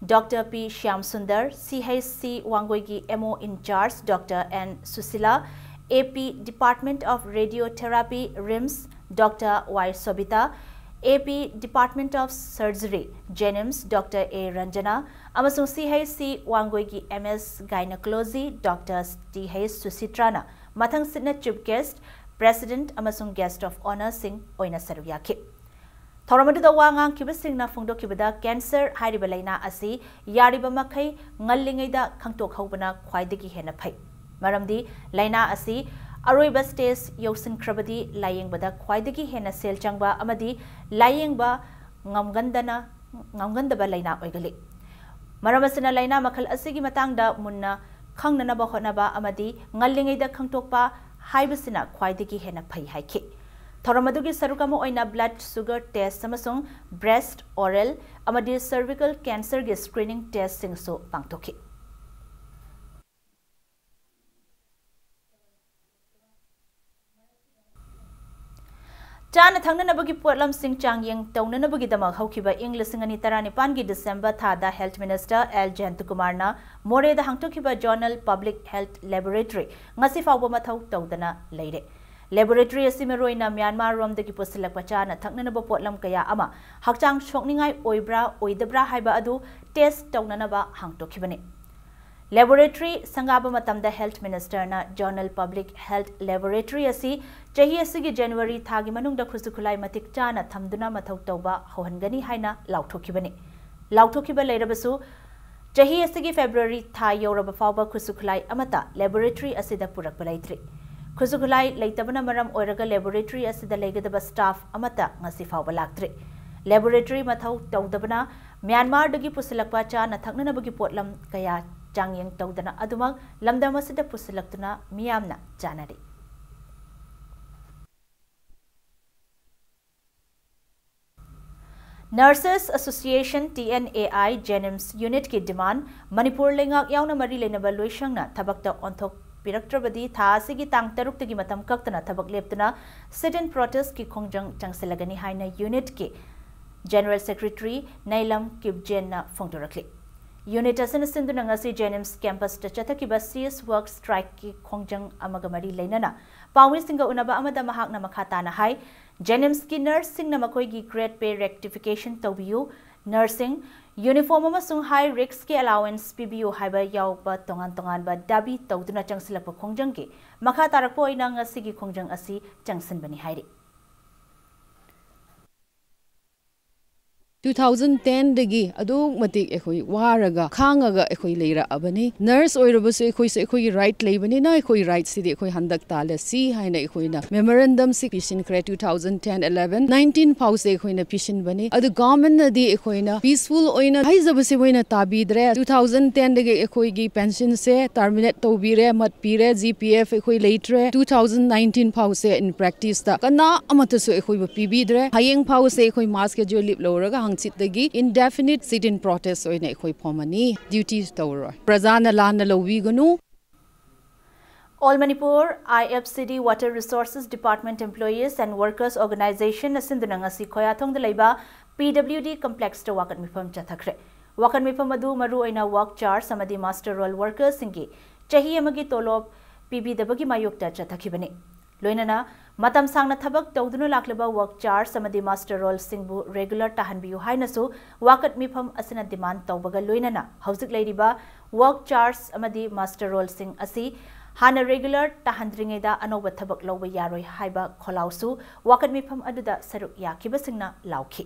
Doctor P Shyam Sundar, C H C ꯋꯥꯡꯒꯣꯏꯒꯤ M O in charge Doctor N Susila, A P Department of Radiotherapy, RIMS, Doctor Y Sobita, A P Department of Surgery, JNIMS, Doctor A Ranjana, ꯑꯃꯁꯨꯡ C H C ꯋꯥꯡꯒꯣꯏꯒꯤ M S Gynecology, Doctor T H Susitrana ꯃꯊꯪꯁꯤꯠꯅ Chief Guest, President ꯑꯃꯁꯨꯡ Guest of Honourꯁꯤꯡ ꯑꯣꯏꯅ ꯁꯔꯨꯛ ꯌꯥꯈꯤ꯫ ꯊꯧꯔꯝ ꯑꯗꯨꯗ ꯋꯥ ꯉꯥꯡꯈꯤꯕꯁꯤꯡꯅ ꯐꯣꯡꯗꯣꯛꯈꯤꯕꯗ, cancer ꯍꯥꯏꯔꯤꯕ ꯂꯥꯏꯅꯥ ꯑꯁꯤ ꯌꯥꯔꯤꯕ ꯃꯈꯩ ꯉꯜꯂꯤꯉꯩꯗ ꯈꯪꯗꯣꯛꯍꯧꯕꯅ ꯈ꯭ꯋꯥꯏꯗꯒꯤ ꯍꯦꯟꯅ ꯐꯩ꯫ ꯃꯔꯝꯗꯤ ꯂꯥꯏꯅꯥ ꯑꯁꯤ ꯑꯔꯣꯏꯕ stage ꯌꯧꯁꯤꯟꯈ꯭ꯔꯕꯗꯤ ꯂꯥꯌꯦꯡꯕꯗ ꯈ꯭ꯋꯥꯏꯗꯒꯤ ꯍꯦꯟꯅ ꯁꯦꯜ ꯆꯪꯕ ꯑꯃꯗꯤ ꯂꯥꯌꯦꯡꯕ ꯉꯝꯒꯟꯗꯅ, ꯉꯝꯒꯟꯗꯕ ꯂꯥꯏꯅꯥ ꯑꯣꯏꯒꯜꯂꯤ꯫ ꯃꯔꯝ ꯑꯁꯤꯅ ꯂꯥꯏꯅꯥ ꯃꯈꯜ ꯑꯁꯤꯒꯤ ꯃꯇꯥꯡꯗ ꯃꯨꯟꯅ ꯈꯪꯅꯅꯕ ꯍꯣꯠꯅꯕ ꯑꯃꯗꯤ ꯉꯜꯂꯤꯉꯩꯗ ꯈꯪꯗꯣꯛꯄ ꯍꯥꯏꯕꯁꯤꯅ ꯈ꯭ꯋꯥꯏꯗꯒꯤ ꯍꯦꯟꯅ ꯐꯩ ꯍꯥꯏꯈꯤ꯫ ꯊꯧꯔꯝ ꯑꯗꯨꯒꯤ ꯁꯔꯨꯛ ꯑꯃ ꯑꯣꯏꯅ blood sugar test ꯑꯃꯁꯨꯡ breast, oral ꯑꯃꯗꯤ cervical cancerꯒꯤ screening testꯁꯤꯡꯁꯨ ꯄꯥꯡꯊꯣꯛꯈꯤ꯫ ꯆꯥꯅ ꯊꯛꯅꯅꯕꯒꯤ ꯄꯣꯠꯂꯝꯁꯤꯡ ꯆꯥꯡꯌꯦꯡ ꯇꯧꯅꯅꯕꯒꯤꯗꯃꯛ ꯍꯧꯈꯤꯕ ꯏꯪ ꯂꯤꯁꯤꯡ ꯑꯅꯤ ꯇꯔꯥꯅꯤꯄꯥꯟꯒꯤ December ꯊꯥꯗ Health Minister L Jayantakumarꯅ ꯃꯣꯔꯦꯗ ꯍꯥꯡꯗꯣꯛꯈꯤꯕ Zonal Public Health Laboratory ꯉꯁꯤ ꯐꯥꯎꯕ ꯃꯊꯧ ꯇꯧꯗꯅ ꯂꯩꯔꯦ꯫ Laboratory ꯑꯁꯤ ꯃꯔꯨꯑꯣꯏꯅ ꯃ꯭ꯌꯥꯟꯃꯥꯔ ꯔꯣꯝꯗꯒꯤ ꯄꯨꯁꯤꯜꯂꯛꯄ ꯆꯥꯅ ꯊꯛꯅꯅꯕ ꯄꯣꯠꯂꯝ ꯀꯌꯥ ꯑꯃ ꯍꯛꯆꯥꯡ ꯁꯣꯛꯅꯤꯡꯉꯥꯏ ꯑꯣꯏꯕ꯭ꯔꯥ ꯑꯣꯏꯗꯕ꯭ꯔꯥ ꯍꯥꯏꯕ ꯑꯗꯨ test ꯇꯧꯅꯅꯕ ꯍꯥꯡꯗꯣꯛꯈꯤꯕꯅꯤ꯫ Laboratory ꯁꯪꯒꯥꯕ ꯃꯇꯝꯗ Health Minister ꯅ Zonal Public Health Laboratory ꯑꯁꯤ ꯆꯍꯤ ꯑꯁꯤꯒꯤ January ꯊꯥꯒꯤ ꯃꯅꯨꯡꯗ ꯈꯨꯠꯁꯨ ꯈꯨꯠꯂꯥꯏ ꯃꯇꯤꯛ ꯆꯥꯅ ꯊꯝꯗꯨꯅ ꯃꯊꯧ ꯇꯧꯕ ꯍꯧꯍꯟꯒꯅꯤ ꯍꯥꯏꯅ ꯂꯥꯎꯊꯣꯛꯈꯤꯕꯅꯤ꯫ ꯂꯥꯎꯊꯣꯛꯈꯤꯕ ꯂꯩꯔꯕꯁꯨ, ꯆꯍꯤ ꯑꯁꯤꯒꯤ February ꯊꯥ ꯌꯧꯔꯕ ꯐꯥꯎꯕ ꯈꯨꯠꯁꯨ ꯈꯨꯠꯂꯥꯏ ꯑꯃꯠꯇ laboratory ꯑꯁꯤꯗ ꯄꯨꯔꯛꯄ ꯂꯩꯇ꯭ꯔꯤ꯫ ꯈꯨꯠꯁꯨ ꯈꯨꯠꯂꯥꯏ ꯂꯩꯇꯕꯅ ꯃꯔꯝ ꯑꯣꯏꯔꯒ laboratory ꯑꯁꯤꯗ ꯂꯩꯒꯗꯕ staff ꯑꯃꯠꯇ ꯉꯁꯤ ꯐꯥꯎꯕ ꯂꯥꯛꯇ꯭ꯔꯤ꯫ Laboratory ꯃꯊꯧ ꯇꯧꯗꯕꯅ ꯃ꯭ꯌꯥꯟꯃꯥꯔꯗꯒꯤ ꯄꯨꯁꯤꯜꯂꯛꯄ ꯆꯥꯅ ꯊꯛꯅꯅꯕꯒꯤ ꯄꯣꯠꯂꯝ ꯀꯌꯥ ꯆꯥꯡꯌꯦꯡ ꯇꯧꯗꯅ ꯑꯗꯨꯃꯛ ꯂꯝꯗꯝ ꯑꯁꯤꯗ ꯄꯨꯁꯤꯜꯂꯛꯇꯨꯅ ꯃꯤꯌꯥꯝꯅ ꯆꯥꯅꯔꯤ꯫ Nurses Association, T N A I, JNIMS unit ꯀꯤ demand, ꯃꯅꯤꯄꯨꯔ ꯂꯩꯉꯥꯛ ꯌꯥꯎꯅ ꯃꯔꯤ ꯂꯩꯅꯕ ꯂꯣꯏꯁꯪꯅ ꯊꯕꯛꯇ ꯑꯣꯟꯊꯣꯛꯄꯤꯔꯛꯇ꯭ꯔꯕꯗꯤ ꯊꯥ ꯑꯁꯤꯒꯤ ꯇꯥꯡ ꯇꯔꯨꯛꯇꯒꯤ ꯃꯇꯝ ꯀꯛꯇꯅ ꯊꯕꯛ ꯂꯦꯞꯇꯨꯅ sit-in protest ꯀꯤ ꯈꯣꯡꯖꯪ ꯆꯪꯁꯤꯜꯂꯒꯅꯤ ꯍꯥꯏꯅ unit ꯀꯤ General Secretary ꯅꯩꯂꯝ ꯀꯤꯞꯖꯦꯟꯅ ꯐꯣꯡꯗꯣꯔꯛꯂꯤ꯫ Unit ꯑꯁꯤꯅ ꯁꯤꯟꯗꯨꯅ ꯉꯁꯤ JNIMS campus ꯇ ꯆꯠꯊꯈꯤꯕ cease work strike ꯀꯤ ꯈꯣꯡꯖꯪ ꯑꯃꯒ ꯃꯔꯤ ꯂꯩꯅꯅ ꯄꯥꯎꯃꯤꯁꯤꯡꯒ ꯎꯅꯕ ꯑꯃꯗ ꯃꯍꯥꯛꯅ ꯃꯈꯥ ꯇꯥꯅ ꯍꯥꯏ, JNIMS ꯀꯤ nurse ꯁꯤꯡꯅ ꯃꯈꯣꯏꯒꯤ grade pay rectification ꯇꯧꯕꯤꯌꯨ, nursing uniform ꯑꯃꯁꯨꯡ high risk ꯀꯤ allowance ꯄꯤꯕꯤꯌꯨ ꯍꯥꯏꯕ ꯌꯥꯎꯕ ꯇꯣꯉꯥꯟ ꯇꯣꯉꯥꯟꯕ ꯗꯥꯕꯤ ꯇꯧꯗꯨꯅ ꯆꯪꯁꯤꯜꯂꯛꯄ ꯈꯣꯡꯖꯪꯒꯤ ꯃꯈꯥ ꯇꯥꯔꯛꯄ ꯑꯣꯏꯅ ꯉꯁꯤꯒꯤ ꯈꯣꯡꯖꯪ ꯑꯁꯤ ꯆꯪꯁꯤꯟꯕꯅꯤ ꯍꯥꯏꯔꯤ꯫ Two thousand ten ꯗꯒꯤ ꯑꯗꯨꯛ ꯃꯇꯤꯛ ꯑꯩꯈꯣꯏ ꯋꯥꯔꯒ ꯈꯥꯡꯉꯒ ꯑꯩꯈꯣꯏ ꯂꯩꯔꯛꯑꯕꯅꯤ꯫ Nurse ꯑꯣꯏꯔꯕꯁꯨ ꯑꯩꯈꯣꯏꯁꯨ ꯑꯩꯈꯣꯏꯒꯤ right ꯂꯩꯕꯅꯤꯅ ꯑꯩꯈꯣꯏ right ꯁꯤꯗꯤ ꯑꯩꯈꯣꯏ ꯍꯟꯗꯛ ꯇꯥꯜꯂꯁꯤ ꯍꯥꯏꯅ ꯑꯩꯈꯣꯏꯅ memorandum ꯁꯤ ꯄꯤꯁꯤꯟꯈ꯭ꯔꯦ꯫ Two thousand ten, eleven, nineteen ꯐꯥꯎꯁꯦ ꯑꯩꯈꯣꯏꯅ ꯄꯤꯁꯤꯟꯕꯅꯤ꯫ ꯑꯗꯨ government ꯅꯗꯤ ꯑꯩꯈꯣꯏꯅ peaceful ꯑꯣꯏꯅ ꯍꯥꯏꯖꯕꯁꯤ ꯃꯣꯏꯅ ꯇꯥꯕꯤꯗ꯭ꯔꯦ꯫ Two thousand ten ꯗꯒꯤ ꯑꯩꯈꯣꯏꯒꯤ pension ꯁꯦ terminate ꯇꯧꯕꯤꯔꯦ, ꯃꯠꯄꯤꯔꯦ, GPF ꯑꯩꯈꯣꯏ ꯂꯩꯇ꯭ꯔꯦ꯫ Two thousand nineteen ꯐꯥꯎꯁꯦ in practice ꯇ ꯀꯅꯥ ꯑꯃꯠꯇꯁꯨ ꯑꯩꯈꯣꯏꯕꯨ ꯄꯤꯕꯤꯗ꯭ꯔꯦ꯫ ꯍꯌꯦꯡ ꯐꯥꯎꯁꯦ ꯑꯩꯈꯣꯏ mass casual leave ꯂꯧꯔꯒ ꯍꯪꯆꯤꯠꯇꯒꯤ indefinite sit-in protest ꯑꯣꯏꯅ ꯑꯩꯈꯣꯏ ꯐꯝꯃꯅꯤ꯫ Duty ꯇꯧꯔꯣꯏ꯫ ꯄ꯭ꯔꯖꯥꯅ ꯂꯥꯟꯅ ꯂꯧꯕꯤꯒꯅꯨ꯫ All Manipur I F C D Water Resources Department Employees and Workers Organization ꯅ ꯁꯤꯟꯗꯨꯅ ꯉꯁꯤ ꯈꯣꯌꯥꯊꯣꯡꯗ ꯂꯩꯕ P W D complex ꯇ ꯋꯥꯀꯠ ꯃꯤꯐꯝ ꯆꯠꯊꯈ꯭ꯔꯦ꯫ ꯋꯥꯀꯠ ꯃꯤꯐꯝ ꯑꯗꯨ ꯃꯔꯨꯑꯣꯏꯅ work charge ꯑꯃꯗꯤ muster roll workers ꯁꯤꯡꯒꯤ ꯆꯍꯤ ꯑꯃꯒꯤ ꯇꯣꯂꯣꯞ ꯄꯤꯕꯤꯗꯕꯒꯤ ꯃꯥꯌꯣꯛꯇ ꯆꯠꯊꯈꯤꯕꯅꯤ꯫ ꯂꯣꯏꯅꯅ ꯃꯇꯝ ꯁꯥꯡꯅ ꯊꯕꯛ ꯇꯧꯗꯨꯅ ꯂꯥꯛꯂꯤꯕ ꯋꯥꯔꯛ ꯆꯥꯔꯖ ꯑꯃꯗꯤ ꯃꯥꯁꯇꯔ ꯔꯣꯜꯁꯤꯡꯕꯨ ꯔꯦꯒꯨꯂꯔ ꯇꯥꯍꯟꯕꯤꯌꯨ ꯍꯥꯏꯅꯁꯨ ꯋꯥꯀꯠ ꯃꯤꯐꯝ ꯑꯁꯤꯅ ꯗꯤꯃꯥꯟ ꯇꯧꯕꯒ ꯂꯣꯏꯅꯅ ꯍꯧꯖꯤꯛ ꯂꯩꯔꯤꯕ ꯋꯥꯔꯛ ꯆꯥꯔꯖ ꯑꯃꯗꯤ ꯃꯥꯁꯇꯔ ꯔꯣꯜꯁꯤꯡ ꯑꯁꯤ ꯍꯥꯟꯅ ꯔꯦꯒꯨꯂꯔ ꯇꯥꯍꯟꯗ꯭ꯔꯤꯉꯩꯗ ꯑꯅꯧꯕ ꯊꯕꯛ ꯂꯧꯕ ꯌꯥꯔꯣꯏ ꯍꯥꯏꯕ ꯈꯣꯜꯂꯥꯎꯁꯨ ꯋꯥꯀꯠ ꯃꯤꯐꯝ ꯑꯗꯨꯗ ꯁꯔꯨꯛ ꯌꯥꯈꯤꯕꯁꯤꯡꯅ ꯂꯥꯎꯈꯤ꯫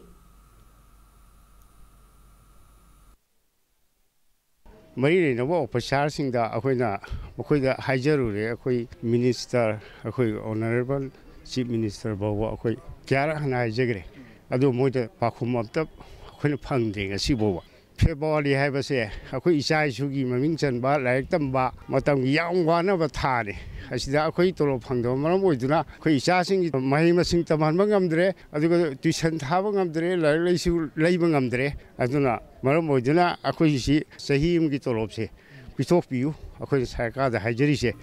ꯃꯔꯤ ꯂꯩꯅꯕ ꯑꯣꯐꯤꯁꯥꯔꯁꯤꯡꯗ ꯑꯩꯈꯣꯏꯅ ꯃꯈꯣꯏꯗ ꯍꯥꯏꯖꯔꯨꯔꯦ꯫ ꯑꯩꯈꯣꯏ ꯃꯤꯅꯤꯁꯇꯔ, ꯑꯩꯈꯣꯏ ꯑꯣꯅꯔꯦꯕꯜ ꯆꯤꯐ ꯃꯤꯅꯤꯁꯇꯔ ꯐꯥꯎꯕ ꯑꯩꯈꯣꯏ ꯀꯌꯥꯔꯛ ꯍꯟꯅ ꯍꯥꯏꯖꯈ꯭ꯔꯦ꯫ ꯑꯗꯨ ꯃꯣꯏꯗ ꯄꯥꯎꯈꯨꯝ ꯑꯝꯇ ꯑꯩꯈꯣꯏꯅ ꯐꯪꯗ꯭ꯔꯤ ꯉꯁꯤ ꯐꯥꯎꯕ꯫ ꯐꯦꯕꯋꯥꯔꯤ ꯍꯥꯏꯕꯁꯦ ꯑꯩꯈꯣꯏ ꯏꯆꯥ ꯏꯁꯨꯒꯤ ꯃꯃꯤꯡ ꯆꯟꯕ, ꯂꯥꯏꯔꯤꯛ ꯇꯝꯕ ꯃꯇꯝꯒꯤ ꯌꯥꯝ ꯋꯥꯅꯕ ꯊꯥꯅꯤ꯫ ꯑꯁꯤꯗ ꯑꯩꯈꯣꯏ ꯇꯣꯂꯣꯞ ꯐꯪꯗꯕ ꯃꯔꯝ ꯑꯣꯏꯗꯨꯅ ꯑꯩꯈꯣꯏ ꯏꯆꯥꯁꯤꯡꯒꯤ ꯃꯍꯩ ꯃꯁꯤꯡ ꯇꯝꯍꯟꯕ ꯉꯝꯗ꯭ꯔꯦ, ꯑꯗꯨꯒ ꯇ꯭ꯌꯨꯁꯟ ꯊꯥꯕ ꯉꯝꯗ꯭ꯔꯦ, ꯂꯥꯏꯔꯤꯛ ꯂꯥꯏꯁꯨ ꯂꯩꯕ ꯉꯝꯗ꯭ꯔꯦ꯫ ꯑꯗꯨꯅ ꯃꯔꯝ ꯑꯣꯏꯗꯨꯅ ꯑꯩꯈꯣꯏꯁꯤ ꯆꯍꯤ ꯑꯃꯒꯤ ꯇꯣꯂꯣꯞꯁꯦ ꯄꯤꯊꯣꯛꯄꯤꯌꯨ, ꯑꯩꯈꯣꯏꯅ ꯁꯔꯀꯥꯔꯗ ꯍꯥꯏꯖꯔꯤꯁꯦ꯫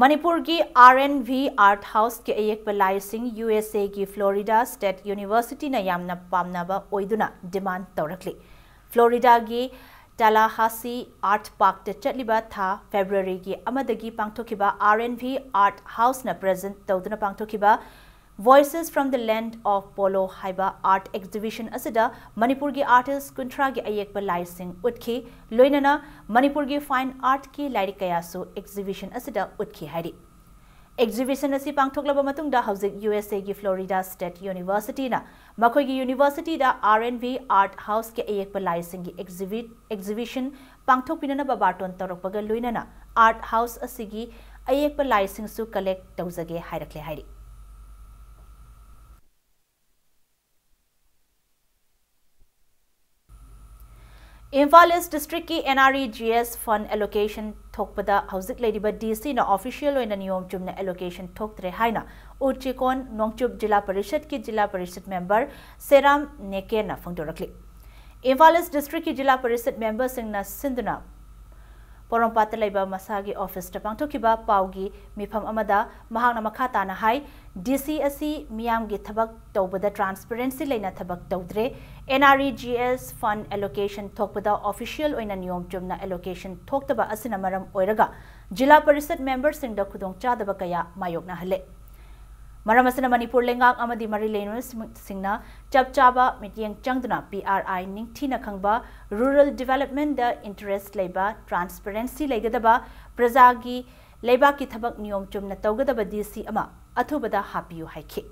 ꯃꯅꯤꯄꯨꯔꯒꯤ R and V Art Houseꯀꯤ ꯑꯌꯦꯛꯄ ꯂꯥꯏꯁꯤꯡ U S Aꯒꯤ Florida State Universityꯅ ꯌꯥꯝꯅ ꯄꯥꯝꯅꯕ ꯑꯣꯏꯗꯨꯅ ꯗꯤꯃꯥꯟ ꯇꯧꯔꯛꯂꯤ꯫ ꯐ꯭ꯂꯣꯔꯤꯗꯥꯒꯤ ꯇꯥꯂꯥꯍꯥꯁꯤ ꯑꯥꯔꯠ ꯄꯥꯔꯛꯇ ꯆꯠꯂꯤꯕ ꯊꯥ ꯐꯦꯕ꯭ꯔꯨꯋꯥꯔꯤꯒꯤ ꯑꯃꯗꯒꯤ ꯄꯥꯡꯊꯣꯛꯈꯤꯕ R and V Art Houseꯅ ꯄ꯭ꯔꯦꯖꯦꯟꯠ ꯇꯧꯗꯨꯅ ꯄꯥꯡꯊꯣꯛꯈꯤꯕ Voices from the Land of Polo ꯍꯥꯏꯕ ꯑꯥꯔꯠ ꯑꯦꯛꯖꯤꯕꯤꯁꯟ ꯑꯁꯤꯗ ꯃꯅꯤꯄꯨꯔꯒꯤ ꯑꯥꯔꯇꯤꯁ ꯀꯨꯟꯊ꯭ꯔꯥꯒꯤ ꯑꯌꯦꯛꯄ ꯂꯥꯏꯁꯤꯡ ꯎꯠꯈꯤ, ꯂꯣꯏꯅꯅ ꯃꯅꯤꯄꯨꯔꯒꯤ ꯐꯥꯏꯟ ꯑꯥꯔꯠꯀꯤ ꯂꯥꯏꯔꯤꯛ ꯀꯌꯥꯁꯨ ꯑꯦꯛꯖꯤꯕꯤꯁꯟ ꯑꯁꯤꯗ ꯎꯠꯈꯤ ꯍꯥꯏꯔꯤ꯫ ꯑꯦꯛꯖꯤꯕꯤꯁꯟ ꯑꯁꯤ ꯄꯥꯡꯊꯣꯛꯂꯕ ꯃꯇꯨꯡꯗ ꯍꯧꯖꯤꯛ U S Aꯒꯤ Florida State Universityꯅ ꯃꯈꯣꯏꯒꯤ ꯌꯨꯅꯤꯚꯔꯁꯤꯇꯤꯗ R and V Art Houseꯀꯤ ꯑꯌꯦꯛꯄ ꯂꯥꯏꯁꯤꯡꯒꯤ ꯑꯦꯛꯖꯤꯕꯤ-, ꯑꯦꯛꯖꯤꯕꯤꯁꯟ ꯄꯥꯡꯊꯣꯛꯄꯤꯅꯅꯕ ꯕꯥꯔꯇꯣꯟ ꯇꯧꯔꯛꯄꯒ ꯂꯣꯏꯅꯅ ꯑꯥꯔꯠ ꯍꯥꯎꯁ ꯑꯁꯤꯒꯤ ꯑꯌꯦꯛꯄ ꯂꯥꯏꯁꯤꯡꯁꯨ ꯀꯂꯦꯛ ꯇꯧꯖꯒꯦ ꯍꯥꯏꯔꯛꯂꯦ ꯍꯥꯏꯔꯤ꯫ ꯏꯝꯐꯥꯜ ꯏꯁ ꯗꯤꯁꯇ꯭ꯔꯤꯛꯀꯤ N R E G S fund allocation ꯊꯣꯛꯄꯗ ꯍꯧꯖꯤꯛ ꯂꯩꯔꯤꯕ D Cꯅ official ꯑꯣꯏꯅ ꯅꯤꯌꯣꯝ ꯆꯨꯝꯅ allocation ꯊꯣꯛꯇ꯭ꯔꯦ ꯍꯥꯏꯅ ꯎꯆꯤꯀꯣꯟ ꯅꯣꯡꯆꯨꯞ ꯖꯤꯂꯥ ꯄꯔꯤꯁꯗꯀꯤ ꯖꯤꯂꯥ ꯄꯔꯤꯁꯗ ꯃꯦꯝꯕꯔ ꯁꯦꯔꯥꯝ ꯅꯦꯀꯦꯟꯅ ꯐꯣꯡꯗꯣꯔꯛꯂꯤ꯫ ꯏꯝꯐꯥꯜ ꯏꯁ ꯗꯤꯁꯇ꯭ꯔꯤꯛꯀꯤ ꯖꯤꯂꯥ ꯄꯔꯤꯁꯗ ꯃꯦꯝꯕꯔꯁꯤꯡꯅ ꯁꯤꯟꯗꯨꯅ ꯄꯣꯔꯣꯝꯄꯥꯠꯇ ꯂꯩꯕ ꯃꯁꯥꯒꯤ ꯑꯣꯐꯤꯁꯇ ꯄꯥꯡꯊꯣꯛꯈꯤꯕ ꯄꯥꯎꯒꯤ ꯃꯤꯐꯝ ꯑꯃꯗ ꯃꯍꯥꯛꯅ ꯃꯈꯥ ꯇꯥꯅ ꯍꯥꯏ, ꯗꯤ ꯁꯤ ꯑꯁꯤ ꯃꯤꯌꯥꯝꯒꯤ ꯊꯕꯛ ꯇꯧꯕꯗ ꯇ꯭ꯔꯥꯟꯁꯄꯔꯦꯟꯁꯤ ꯂꯩꯅ ꯊꯕꯛ ꯇꯧꯗ꯭ꯔꯦ꯫ N R E G S fund allocation ꯊꯣꯛꯄꯗ ꯑꯣꯐꯤꯁꯤꯌꯦꯜ ꯑꯣꯏꯅ ꯅꯤꯌꯣꯝ ꯆꯨꯝꯅ ꯑꯦꯂꯣꯀꯦꯁꯟ ꯊꯣꯛꯇꯕ ꯑꯁꯤꯅ ꯃꯔꯝ ꯑꯣꯏꯔꯒ ꯖꯤꯂꯥ ꯄꯔꯤꯁꯗ ꯃꯦꯝꯕꯔꯁꯤꯡꯗ ꯈꯨꯗꯣꯡꯆꯥꯗꯕ ꯀꯌꯥ ꯃꯥꯌꯣꯛꯅꯍꯜꯂꯦ꯫ ꯃꯔꯝ ꯑꯁꯤꯅ ꯃꯅꯤꯄꯨꯔ ꯂꯩꯉꯥꯛ ꯑꯃꯗꯤ ꯃꯔꯤ ꯂꯩꯅꯕꯁꯤꯡꯅ ꯆꯞ ꯆꯥꯕ ꯃꯤꯠꯌꯦꯡ ꯆꯪꯗꯨꯅ ꯄꯤ ꯑꯥꯔ ꯑꯥꯏ ꯅꯤꯡꯊꯤꯅ ꯈꯪꯕ, ꯔꯨꯔꯦꯜ ꯗꯤꯚꯦꯂꯞꯃꯦꯟꯗ ꯏꯟꯇꯔꯦꯁ ꯂꯩꯕ, ꯇ꯭ꯔꯥꯟꯁꯄꯔꯦꯟꯁꯤ ꯂꯩꯒꯗꯕ, ꯄ꯭ꯔꯖꯥꯒꯤ ꯂꯩꯕꯥꯛꯀꯤ ꯊꯕꯛ ꯅꯤꯌꯣꯝ ꯆꯨꯝꯅ ꯇꯧꯒꯗꯕ ꯗꯤ ꯁꯤ ꯑꯃ ꯑꯊꯨꯕꯗ ꯍꯥꯞꯄꯤꯌꯨ ꯍꯥꯏꯈꯤ꯫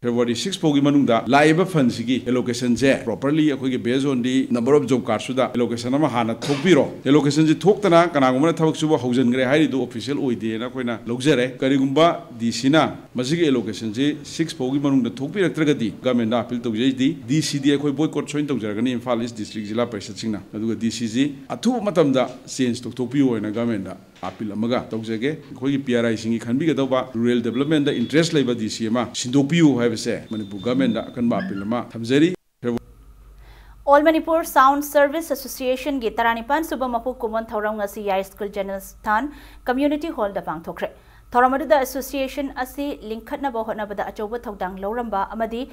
February six ꯐꯥꯎꯒꯤ ꯃꯅꯨꯡꯗ ꯂꯥꯛꯏꯕ ꯐꯟꯁꯤꯒꯤ ꯑꯦꯂꯣꯀꯦꯁꯟꯁꯦ ꯄ꯭ꯔꯣꯄꯔꯂꯤ ꯑꯩꯈꯣꯏꯒꯤ based on the number of job cardꯁꯨꯗ ꯑꯦꯂꯣꯀꯦꯁꯟ ꯑꯃ ꯍꯥꯟꯅ ꯊꯣꯛꯄꯤꯔꯣ꯫ ꯑꯦꯂꯣꯀꯦꯁꯟꯁꯤ ꯊꯣꯛꯇꯅ ꯀꯅꯥꯒꯨꯝꯕꯅ ꯊꯕꯛ ꯁꯨꯕ ꯍꯧꯖꯤꯟꯈ꯭ꯔꯦ ꯍꯥꯏꯔꯤꯗꯨ ꯑꯣꯐꯤꯁꯤꯌꯦꯜ ꯑꯣꯏꯗꯦꯅ ꯑꯩꯈꯣꯏꯅ ꯂꯧꯖꯔꯦ꯫ ꯀꯔꯤꯒꯨꯝꯕ ꯗꯤ ꯁꯤꯅ ꯃꯁꯤꯒꯤ ꯑꯦꯂꯣꯀꯦꯁꯟꯁꯤ six ꯐꯥꯎꯒꯤ ꯃꯅꯨꯡꯗ ꯊꯣꯛꯄꯤꯔꯛꯇ꯭ꯔꯒꯗꯤ ꯒꯃꯦꯟꯗ ꯑꯄꯤꯜ ꯇꯧꯖꯩꯗꯤ, ꯗꯤ ꯁꯤꯗꯤ ꯑꯩꯈꯣꯏ ꯕꯣꯏꯀꯣꯠ ꯁꯣꯏꯅ ꯇꯧꯖꯔꯒꯅꯤ ꯏꯝꯐꯥꯜ ꯏꯁ ꯗꯤꯁꯇ꯭ꯔꯤꯛ ꯖꯤꯂꯥ ꯄꯔꯤꯁꯠꯁꯤꯡꯅ꯫ ꯑꯗꯨꯒ ꯗꯤ ꯁꯤꯁꯤ ꯑꯊꯨꯕ ꯃꯇꯝꯗ ꯆꯦꯟꯖ ꯇꯧꯊꯣꯛꯄꯤꯌꯨ ꯍꯥꯏꯅ ꯒꯃꯦꯟꯗ ꯑꯄꯤꯜ ꯑꯃꯒ ꯇꯧꯖꯒꯦ꯫ ꯑꯩꯈꯣꯏꯒꯤ ꯄꯤ ꯑꯥꯔ ꯑꯥꯏꯁꯤꯡꯒꯤ ꯈꯟꯕꯤꯒꯗꯧꯕ ꯔꯨꯔꯦꯜ ꯗꯤꯕꯂꯞꯃꯦꯟꯗ ꯏꯟꯇꯔꯦꯁ ꯂꯩꯕ ꯗꯤ ꯁꯤ ꯑꯃ ꯁꯤꯟꯗꯣꯛꯄꯤꯌꯨ ꯍꯥꯏꯕꯁꯦ ꯃꯅꯤꯄꯨꯔ ꯒꯃꯦꯟꯗ ꯑꯀꯟꯕ ꯑꯄꯤꯜ ꯑꯃ ꯊꯝꯖꯔꯤ꯫ All Manipur Sound Service Associationꯒꯤ ꯇꯔꯥꯅꯤꯄꯥꯟ ꯁꯨꯕ ꯃꯄꯨ ꯀꯨꯝꯑꯣꯟ ꯊꯧꯔꯝ ꯉꯁꯤ ꯌꯥꯏ ꯁ꯭ꯀꯨꯜ ꯖꯦꯅꯦꯔꯦꯜ ꯁ꯭ꯊꯥꯟ ꯀꯝꯃ꯭ꯌꯨꯅꯤꯇꯤ ꯍꯣꯜꯗ ꯄꯥꯡꯊꯣꯛꯈ꯭ꯔꯦ꯫ ꯊꯧꯔꯝ ꯑꯗꯨꯗ ꯑꯦꯁꯣꯁꯤꯌꯦꯁꯟ ꯑꯁꯤ ꯂꯤꯡꯈꯠꯅꯕ ꯍꯣꯠꯅꯕꯗ ꯑꯆꯧꯕ ꯊꯧꯗꯥꯡ ꯂꯧꯔꯝꯕ ꯑꯃꯗꯤ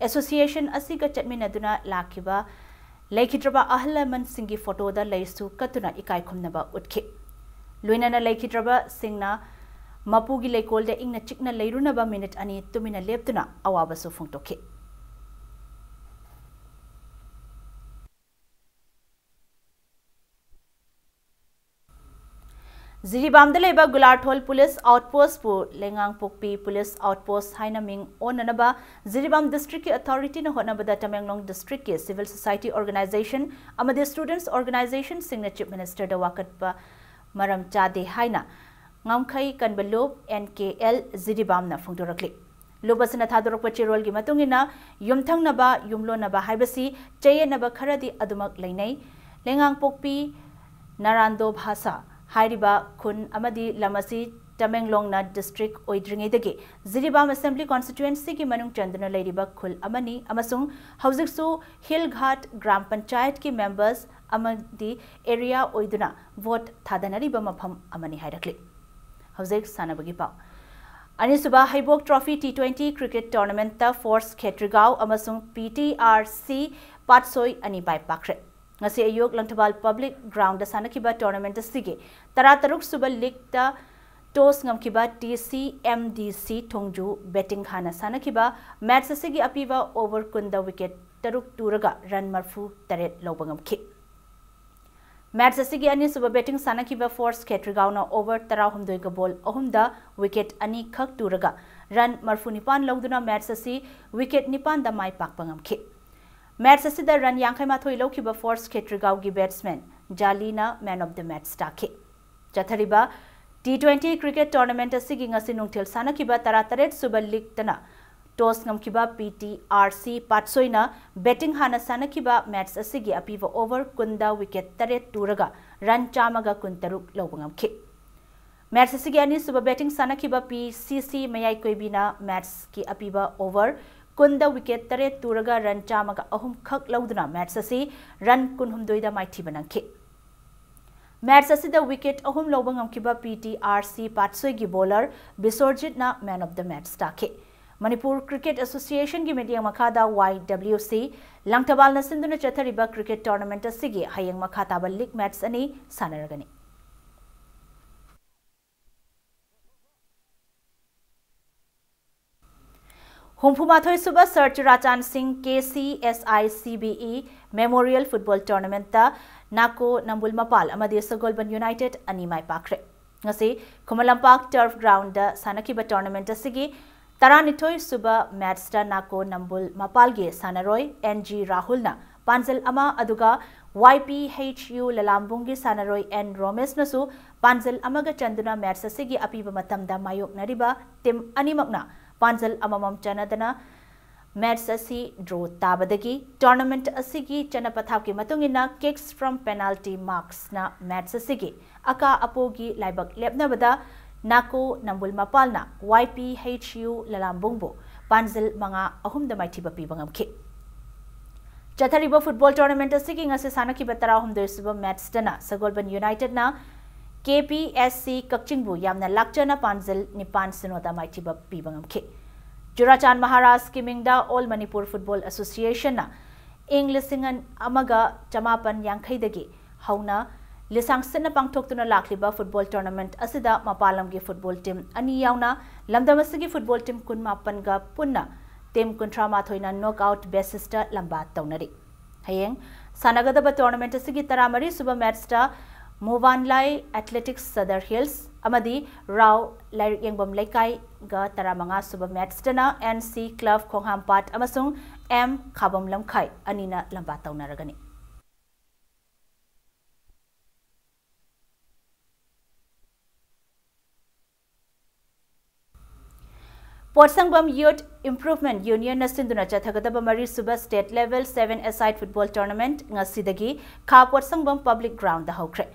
ꯑꯦꯁꯣꯁꯤꯌꯦꯁꯟ ꯑꯁꯤꯒ ꯆꯠꯃꯤꯟꯅꯗꯨꯅ ꯂꯥꯛꯈꯤꯕ ꯂꯩꯈꯤꯗ꯭ꯔꯕ ꯑꯍꯜ ꯂꯃꯟꯁꯤꯡꯒꯤ ꯐꯣꯇꯣꯗ ꯂꯩꯁꯨ ꯀꯠꯇꯨꯅ ꯏꯀꯥꯏ ꯈꯨꯝꯅꯕ ꯎꯠꯈꯤ꯫ ꯂꯣꯏꯅꯅ ꯂꯩꯈꯤꯗ꯭ꯔꯕꯁꯤꯡꯅ ꯃꯄꯨꯒꯤ ꯂꯩꯀꯣꯜꯗ ꯏꯪꯅ ꯆꯤꯛꯅ ꯂꯩꯔꯨꯅꯕ ꯃꯤꯅꯤꯠ ꯑꯅꯤ ꯇꯨꯃꯤꯟꯅ ꯂꯦꯞꯇꯨꯅ ꯑꯋꯥꯕꯁꯨ ꯐꯣꯡꯗꯣꯛꯈꯤ꯫ ꯖꯤꯔꯤꯕꯥꯝꯗ ꯂꯩꯕ ꯒꯨꯂꯥꯔꯊꯣꯜ ꯄꯨꯂꯤꯁ ꯑꯥꯎꯠꯄꯣꯁꯄꯨ ꯂꯩꯉꯥꯡꯄꯣꯛꯄꯤ ꯄꯨꯂꯤꯁ ꯑꯥꯎꯠꯄꯣꯁ ꯍꯥꯏꯅ ꯃꯤꯡ ꯑꯣꯟꯅꯅꯕ ꯖꯤꯔꯤꯕꯥꯝ ꯗꯤꯁꯇ꯭ꯔꯤꯛꯀꯤ ꯑꯊꯣꯔꯤꯇꯤꯅ ꯍꯣꯠꯅꯕꯗ ꯇꯃꯦꯡꯂꯣꯡ ꯗꯤꯁꯇ꯭ꯔꯤꯛꯀꯤ ꯁꯤꯚꯤꯜ ꯁꯣꯁꯥꯏꯇꯤ ꯑꯣꯔꯒꯅꯥꯏꯖꯦꯁꯟ ꯑꯃꯗꯤ ꯁ꯭ꯇꯨꯗꯦꯟꯠꯁ ꯑꯣꯔꯒꯅꯥꯏꯖꯦꯁꯟꯁꯤꯡꯅ ꯆꯤꯐ ꯃꯤꯅꯤꯁꯇꯔꯗ ꯋꯥꯀꯠꯄ ꯃꯔꯝ ꯆꯥꯗꯦ ꯍꯥꯏꯅ ꯉꯝꯈꯩ ꯀꯟꯕ ꯂꯨꯞ, ꯑꯦꯟ ꯀꯦ ꯑꯦꯜ, ꯖꯤꯔꯤꯕꯥꯝꯅ ꯐꯣꯡꯗꯣꯔꯛꯂꯤ꯫ ꯂꯨꯞ ꯑꯁꯤꯅ ꯊꯥꯗꯣꯔꯛꯄ ꯆꯦꯔꯣꯜꯒꯤ ꯃꯇꯨꯡ ꯏꯟꯅ, ꯌꯨꯝꯊꯪꯅꯕ, ꯌꯨꯝꯂꯣꯟꯅꯕ ꯍꯥꯏꯕꯁꯤ ꯆꯌꯦꯠꯅꯕ ꯈꯔꯗꯤ ꯑꯗꯨꯃꯛ ꯂꯩꯅꯩ꯫ ꯂꯩꯉꯥꯡꯄꯣꯛꯄꯤ ꯅꯥꯔꯥꯟꯗꯣ ꯚꯥꯁꯥ ꯍꯥꯏꯔꯤꯕ ꯈꯨꯟ ꯑꯃꯗꯤ ꯂꯝ ꯑꯁꯤ ꯇꯃꯦꯡꯂꯣꯡꯅ ꯗꯤꯁꯇ꯭ꯔꯤꯛ ꯑꯣꯏꯗ꯭ꯔꯤꯉꯩꯗꯒꯤ ꯖꯤꯔꯤꯕꯥꯝ ꯑꯦꯁꯦꯝꯕ꯭ꯂꯤ ꯀꯣꯟꯁꯇꯤꯇ꯭ꯋꯦꯟꯁꯤꯒꯤ ꯃꯅꯨꯡ ꯆꯟꯗꯨꯅ ꯂꯩꯔꯤꯕ ꯈꯨꯜ ꯑꯃꯅꯤ ꯑꯃꯁꯨꯡ ꯍꯧꯖꯤꯛꯁꯨ ꯍꯤꯜ ꯘꯥꯠ ꯒ꯭ꯔꯥꯝ ꯄꯟꯆꯥꯌꯠꯀꯤ ꯃꯦꯝꯕꯔꯁ ꯑꯃꯗꯤ ꯑꯦꯔꯤꯌꯥ ꯑꯣꯏꯗꯨꯅ ꯚꯣꯠ ꯊꯥꯗꯅꯔꯤꯕ ꯃꯐꯝ ꯑꯃꯅꯤ ꯍꯥꯏꯔꯛꯂꯤ꯫ ꯍꯧꯖꯤꯛ ꯁꯥꯟꯅꯕꯒꯤ ꯄꯥꯎ꯫ ꯑꯅꯤꯁꯨꯕ ꯍꯩꯕꯣꯛ ꯇ꯭ꯔꯣꯐꯤ ꯇꯤ ꯇ꯭ꯋꯦꯟꯇꯤ ꯀ꯭ꯔꯤꯀꯦꯠ ꯇꯣꯔꯅꯥꯃꯦꯟꯠꯇ ꯐꯣꯔꯁ ꯈꯦꯇ꯭ꯔꯤꯒꯥꯎ ꯑꯃꯁꯨꯡ ꯄꯤ ꯇꯤ ꯑꯥꯔ ꯁꯤ ꯄꯥꯠꯁꯣꯏ ꯑꯅꯤ ꯃꯥꯏ ꯄꯥꯛꯈ꯭ꯔꯦ꯫ ꯉꯁꯤ ꯑꯌꯨꯛ ꯂꯪꯊꯕꯥꯜ ꯄꯕ꯭ꯂꯤꯛ ꯒ꯭ꯔꯥꯎꯟꯗ ꯁꯥꯟꯅꯈꯤꯕ ꯇꯣꯔꯅꯥꯃꯦꯟꯠ ꯑꯁꯤꯒꯤ ꯇꯔꯥꯇꯔꯨꯛ ꯁꯨꯕ ꯂꯤꯒꯇ ꯇꯣꯁ ꯉꯝꯈꯤꯕ T C M D C ꯊꯣꯡꯖꯨ ꯕꯦꯇꯤꯡ ꯍꯥꯟꯅ ꯁꯥꯟꯅꯈꯤꯕ ꯃꯦꯠꯆ ꯑꯁꯤꯒꯤ ꯑꯄꯤꯕ ꯑꯣꯚꯔ ꯀꯨꯟꯗ ꯋꯤꯀꯦꯠ ꯇꯔꯨꯛ ꯇꯨꯔꯒ ꯔꯟ ꯃꯔꯐꯨ ꯇꯔꯦꯠ ꯂꯧꯕ ꯉꯝꯈꯤ꯫ ꯃꯦꯠꯆ ꯑꯁꯤꯒꯤ ꯑꯅꯤꯁꯨꯕ ꯕꯦꯇꯤꯡ ꯁꯥꯟꯅꯈꯤꯕ ꯐꯣꯔꯁ ꯈꯦꯇ꯭ꯔꯤꯒꯥꯎꯅ ꯑꯣꯚꯔ ꯇꯔꯥꯍꯨꯝꯗꯣꯏꯒ ꯕꯣꯜ ꯑꯍꯨꯝꯗ ꯋꯤꯀꯦꯠ ꯑꯅꯤꯈꯛ ꯇꯨꯔꯒ ꯔꯟ ꯃꯔꯐꯨ ꯅꯤꯄꯥꯟ ꯂꯧꯗꯨꯅ ꯃꯦꯠꯆ ꯑꯁꯤ ꯋꯤꯀꯦꯠ ꯅꯤꯄꯥꯟꯗ ꯃꯥꯏ ꯄꯥꯛꯄ ꯉꯝꯈꯤ꯫ ꯃꯦꯠꯆ ꯑꯁꯤꯗ ꯔꯟ ꯌꯥꯡꯈꯩ ꯃꯥꯊꯣꯏ ꯂꯧꯈꯤꯕ ꯐꯣꯔꯁ ꯈꯦꯇ꯭ꯔꯤꯒꯥꯎꯒꯤ ꯕꯦꯠꯁꯃꯦꯟ ꯖꯥꯂꯤꯅ ꯃꯦꯟ ꯑꯣꯐ ꯗ ꯃꯦꯠꯆ ꯇꯥꯈꯤ꯫ ꯆꯠꯊꯔꯤꯕ ꯇꯤ ꯇ꯭ꯋꯦꯟꯇꯤ ꯀ꯭ꯔꯤꯀꯦꯠ ꯇꯣꯔꯅꯥꯃꯦꯟꯠ ꯑꯁꯤꯒꯤ ꯉꯁꯤ ꯅꯨꯡꯊꯤꯜ ꯁꯥꯟꯅꯈꯤꯕ ꯇꯔꯥꯇꯔꯦꯠ ꯁꯨꯕ ꯂꯤꯒꯇꯅ ꯇꯣꯁ ꯉꯝꯈꯤꯕ ꯄꯤ ꯇꯤ ꯑꯥꯔ ꯁꯤ ꯄꯥꯠꯁꯣꯏꯅ ꯕꯦꯇꯤꯡ ꯍꯥꯟꯅ ꯁꯥꯟꯅꯈꯤꯕ ꯃꯦꯠꯆ ꯑꯁꯤꯒꯤ ꯑꯄꯤꯕ ꯑꯣꯚꯔ ꯀꯨꯟꯗ ꯋꯤꯀꯦꯠ ꯇꯔꯦꯠ ꯇꯨꯔꯒ ꯔꯟ ꯆꯥꯝꯃꯒ ꯀꯨꯟꯇꯔꯨꯛ ꯂꯧꯕ ꯉꯝꯈꯤ꯫ ꯃꯦꯠꯆ ꯑꯁꯤꯒꯤ ꯑꯅꯤꯁꯨꯕ ꯕꯦꯇꯤꯡ ꯁꯥꯟꯅꯈꯤꯕ ꯄꯤ ꯁꯤ ꯁꯤ ꯃꯌꯥꯏ ꯀꯣꯏꯕꯤꯅ ꯃꯦꯠꯆꯀꯤ ꯑꯄꯤꯕ ꯑꯣꯚꯔ ꯀꯨꯟꯗ ꯋꯤꯀꯦꯠ ꯇꯔꯦꯠ ꯇꯨꯔꯒ ꯔꯟ ꯆꯥꯝꯃꯒ ꯑꯍꯨꯝ ꯈꯛ ꯂꯧꯗꯨꯅ ꯃꯦꯠꯆ ꯑꯁꯤ ꯔꯟ ꯀꯨꯟꯍꯨꯝꯗꯣꯏꯗ ꯃꯥꯏꯊꯤꯕ ꯅꯪꯈꯤ꯫ ꯃꯦꯠꯆ ꯑꯁꯤꯗ ꯋꯤꯀꯦꯠ ꯑꯍꯨꯝ ꯂꯧꯕ ꯉꯝꯈꯤꯕ ꯄꯤ ꯇꯤ ꯑꯥꯔ ꯁꯤ ꯄꯥꯠꯁꯣꯏꯒꯤ ꯕꯣꯂꯔ ꯕꯤꯁꯣꯔꯖꯤꯠꯅ ꯃꯦꯟ ꯑꯣꯐ ꯗ ꯃꯦꯠꯆ ꯇꯥꯈꯤ꯫ ꯃꯅꯤꯄꯨꯔ ꯀ꯭ꯔꯤꯀꯦꯠ ꯑꯦꯁꯣꯁꯤꯌꯦꯁꯟꯒꯤ ꯃꯤꯠꯌꯦꯡ ꯃꯈꯥꯗ ꯋꯥꯏ ꯗꯕ꯭ꯂꯤꯌꯨ ꯁꯤ ꯂꯪꯊꯕꯥꯜꯅ ꯁꯤꯟꯗꯨꯅ ꯆꯠꯊꯔꯤꯕ ꯀ꯭ꯔꯤꯀꯦꯠ ꯇꯣꯔꯅꯥꯃꯦꯟꯠ ꯑꯁꯤꯒꯤ ꯍꯌꯦꯡ ꯃꯈꯥ ꯇꯥꯕ ꯂꯤꯒ ꯃꯦꯠꯆ ꯑꯅꯤ ꯁꯥꯟꯅꯔꯒꯅꯤ꯫ ꯍꯨꯝꯐꯨꯃꯥꯊꯣꯏ ꯁꯨꯕ ꯁꯔ ꯆꯨꯔꯥꯆꯥꯟ ꯁꯤꯡ K C S I C B E memorial football ꯇꯣꯔꯅꯥꯃꯦꯟꯠꯇ ꯅꯥꯀꯣ ꯅꯝꯕꯨꯜ ꯃꯄꯥꯜ ꯑꯃꯗꯤ ꯁꯒꯣꯜꯕꯟ ꯌꯨꯅꯥꯏꯇꯦꯗ ꯑꯅꯤ ꯃꯥꯏ ꯄꯥꯛꯈ꯭ꯔꯦ꯫ ꯉꯁꯤ ꯈꯨꯃꯟ ꯂꯝꯄꯥꯛ ꯇꯔꯐ ꯒ꯭ꯔꯥꯎꯟꯗ ꯁꯥꯟꯅꯈꯤꯕ ꯇꯣꯔꯅꯥꯃꯦꯟꯠ ꯑꯁꯤꯒꯤ ꯇꯔꯥꯅꯤꯊꯣꯏ ꯁꯨꯕ ꯃꯦꯠꯆꯇ ꯅꯥꯀꯣ ꯅꯝꯕꯨꯜ ꯃꯄꯥꯜꯒꯤ ꯁꯥꯟꯅꯔꯣꯏ ꯑꯦꯟ ꯖꯤ ꯔꯥꯍꯨꯜꯅ ꯄꯥꯟꯖꯜ ꯑꯃ, ꯑꯗꯨꯒ ꯋꯥꯏ ꯄꯤ ꯍꯩꯆ ꯌꯨ ꯂꯂꯥꯝꯕꯨꯡꯒꯤ ꯁꯥꯟꯅꯔꯣꯏ ꯑꯦꯟ ꯔꯣꯃꯦꯁꯅꯁꯨ ꯄꯥꯟꯖꯜ ꯑꯃꯒ ꯆꯟꯗꯨꯅ ꯃꯦꯠꯆ ꯑꯁꯤꯒꯤ ꯑꯄꯤꯕ ꯃꯇꯝꯗ ꯃꯥꯌꯣꯛꯅꯔꯤꯕ ꯇꯤꯝ ꯑꯅꯤꯃꯛꯅ ꯄꯥꯟꯖꯜ ꯑꯃꯃꯝ ꯆꯟꯅꯗꯅ ꯃꯦꯠꯆ ꯑꯁꯤ ꯗ꯭ꯔꯣ ꯇꯥꯕꯗꯒꯤ ꯇꯣꯔꯅꯥꯃꯦꯟꯠ ꯑꯁꯤꯒꯤ ꯆꯠꯅ ꯄꯊꯥꯞꯀꯤ ꯃꯇꯨꯡ ꯏꯟꯅ kicks from penalty marksꯅ ꯃꯦꯠꯆ ꯑꯁꯤꯒꯤ ꯑꯀꯥ ꯑꯄꯣꯒꯤ ꯂꯥꯏꯕꯛ ꯂꯦꯞꯅꯕꯗ ꯅꯥꯀꯣ ꯅꯝꯕꯨꯜ ꯃꯄꯥꯜꯅ ꯋꯥꯏ ꯄꯤ ꯍꯩꯆ ꯌꯨ ꯂꯂꯥꯝꯕꯨꯡꯕꯨ ꯄꯥꯟꯖꯜ ꯃꯉꯥ ꯑꯍꯨꯝꯗ ꯃꯥꯏꯊꯤꯕ ꯄꯤꯕ ꯉꯝꯈꯤ꯫ ꯆꯠꯊꯔꯤꯕ football tournament ꯑꯁꯤꯒꯤ ꯉꯁꯤ ꯁꯥꯟꯅꯈꯤꯕ ꯇꯔꯥꯍꯨꯝꯗꯣꯏ ꯁꯨꯕ matchꯇꯅ ꯁꯒꯣꯜꯕꯟ Unitedꯅ KPSC ꯀꯛꯆꯤꯡꯕꯨ ꯌꯥꯝꯅ ꯂꯥꯛꯆꯅ ꯄꯥꯟꯖꯜ ꯅꯤꯄꯥꯟ ꯁꯤꯅꯣꯗ ꯃꯥꯏꯊꯤꯕ ꯄꯤꯕ ꯉꯝꯈꯤ꯫ ꯆꯨꯔꯥꯆꯥꯟ ꯃꯍꯥꯔꯥꯖꯀꯤ ꯃꯤꯡꯗ All Manipur Football Associationꯅ ꯏꯪ ꯂꯤꯁꯤꯡ ꯑꯃꯒ ꯆꯃꯥꯄꯟ ꯌꯥꯡꯈꯩꯗꯒꯤ ꯍꯧꯅ ꯂꯤꯁꯥꯡ ꯁꯤꯠꯅ ꯄꯥꯡꯊꯣꯛꯇꯨꯅ ꯂꯥꯛꯂꯤꯕ football tournament ꯑꯁꯤꯗ ꯃꯄꯥꯟ ꯂꯝꯒꯤ football team ꯑꯅꯤ ꯌꯥꯎꯅ ꯂꯝꯗꯝ ꯑꯁꯤꯒꯤ football team ꯀꯨꯟꯃꯥꯄꯟꯒ ꯄꯨꯟꯅ team ꯀꯨꯟꯊ꯭ꯔꯥ ꯃꯥꯊꯣꯏꯅ knock out basisꯇ ꯂꯝꯕꯥ ꯇꯧꯅꯔꯤ꯫ ꯍꯌꯦꯡ ꯁꯥꯟꯅꯒꯗꯕ tournament ꯑꯁꯤꯒꯤ ꯇꯔꯥꯃꯔꯤ ꯁꯨꯕ matchꯇ ꯃꯨꯕꯥꯟꯂꯥꯏ Athletics Sadar Hills ꯑꯃꯗꯤ ꯔꯥꯎ ꯂꯥꯏꯔꯤꯛ ꯌꯦꯡꯐꯝ ꯂꯩꯀꯥꯏꯒ ꯇꯔꯥꯃꯉꯥ ꯁꯨꯕ matchꯇꯅ NC Club ꯈꯣꯡꯍꯥꯝꯄꯥꯠ ꯑꯃꯁꯨꯡ M ꯈꯥꯕꯝ ꯂꯝꯈꯥꯏ ꯑꯅꯤꯅ ꯂꯝꯕꯥ ꯇꯧꯅꯔꯒꯅꯤ꯫ ꯄꯣꯠꯁꯪꯕꯝ Youth Improvement Unionꯅ ꯁꯤꯟꯗꯨꯅ ꯆꯠꯊꯒꯗꯕ ꯃꯔꯤꯁꯨꯕ state level seven-a-side football tournament ꯉꯁꯤꯗꯒꯤ ꯈꯥ ꯄꯣꯠꯁꯪꯕꯝ public groundꯗ ꯍꯧꯈ꯭ꯔꯦ꯫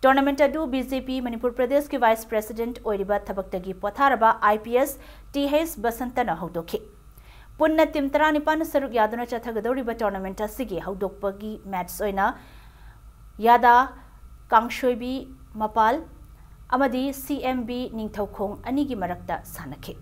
Tournament ꯑꯗꯨ BJP ꯃꯅꯤꯄꯨꯔ ꯄ꯭ꯔꯗꯦꯁꯀꯤ vice president ꯑꯣꯏꯔꯤꯕ ꯊꯕꯛꯇꯒꯤ ꯄꯣꯊꯥꯔꯕ IPS Th ꯕꯁꯟꯇꯅ ꯍꯧꯗꯣꯛꯈꯤ꯫ ꯄꯨꯟꯅ team ꯇꯔꯥꯅꯤꯄꯥꯟꯅ ꯁꯔꯨꯛ ꯌꯥꯗꯨꯅ ꯆꯠꯊꯒꯗꯧꯔꯤꯕ tournament ꯑꯁꯤꯒꯤ ꯍꯧꯗꯣꯛꯄꯒꯤ match ꯑꯣꯏꯅ ꯌꯥꯗꯥ ꯀꯥꯡꯁꯣꯏꯕꯤ ꯃꯄꯥꯜ ꯑꯃꯗꯤ CMB ꯅꯤꯡꯊꯧꯈꯣꯡ ꯑꯅꯤꯒꯤ ꯃꯔꯛꯇ ꯁꯥꯟꯅꯈꯤ꯫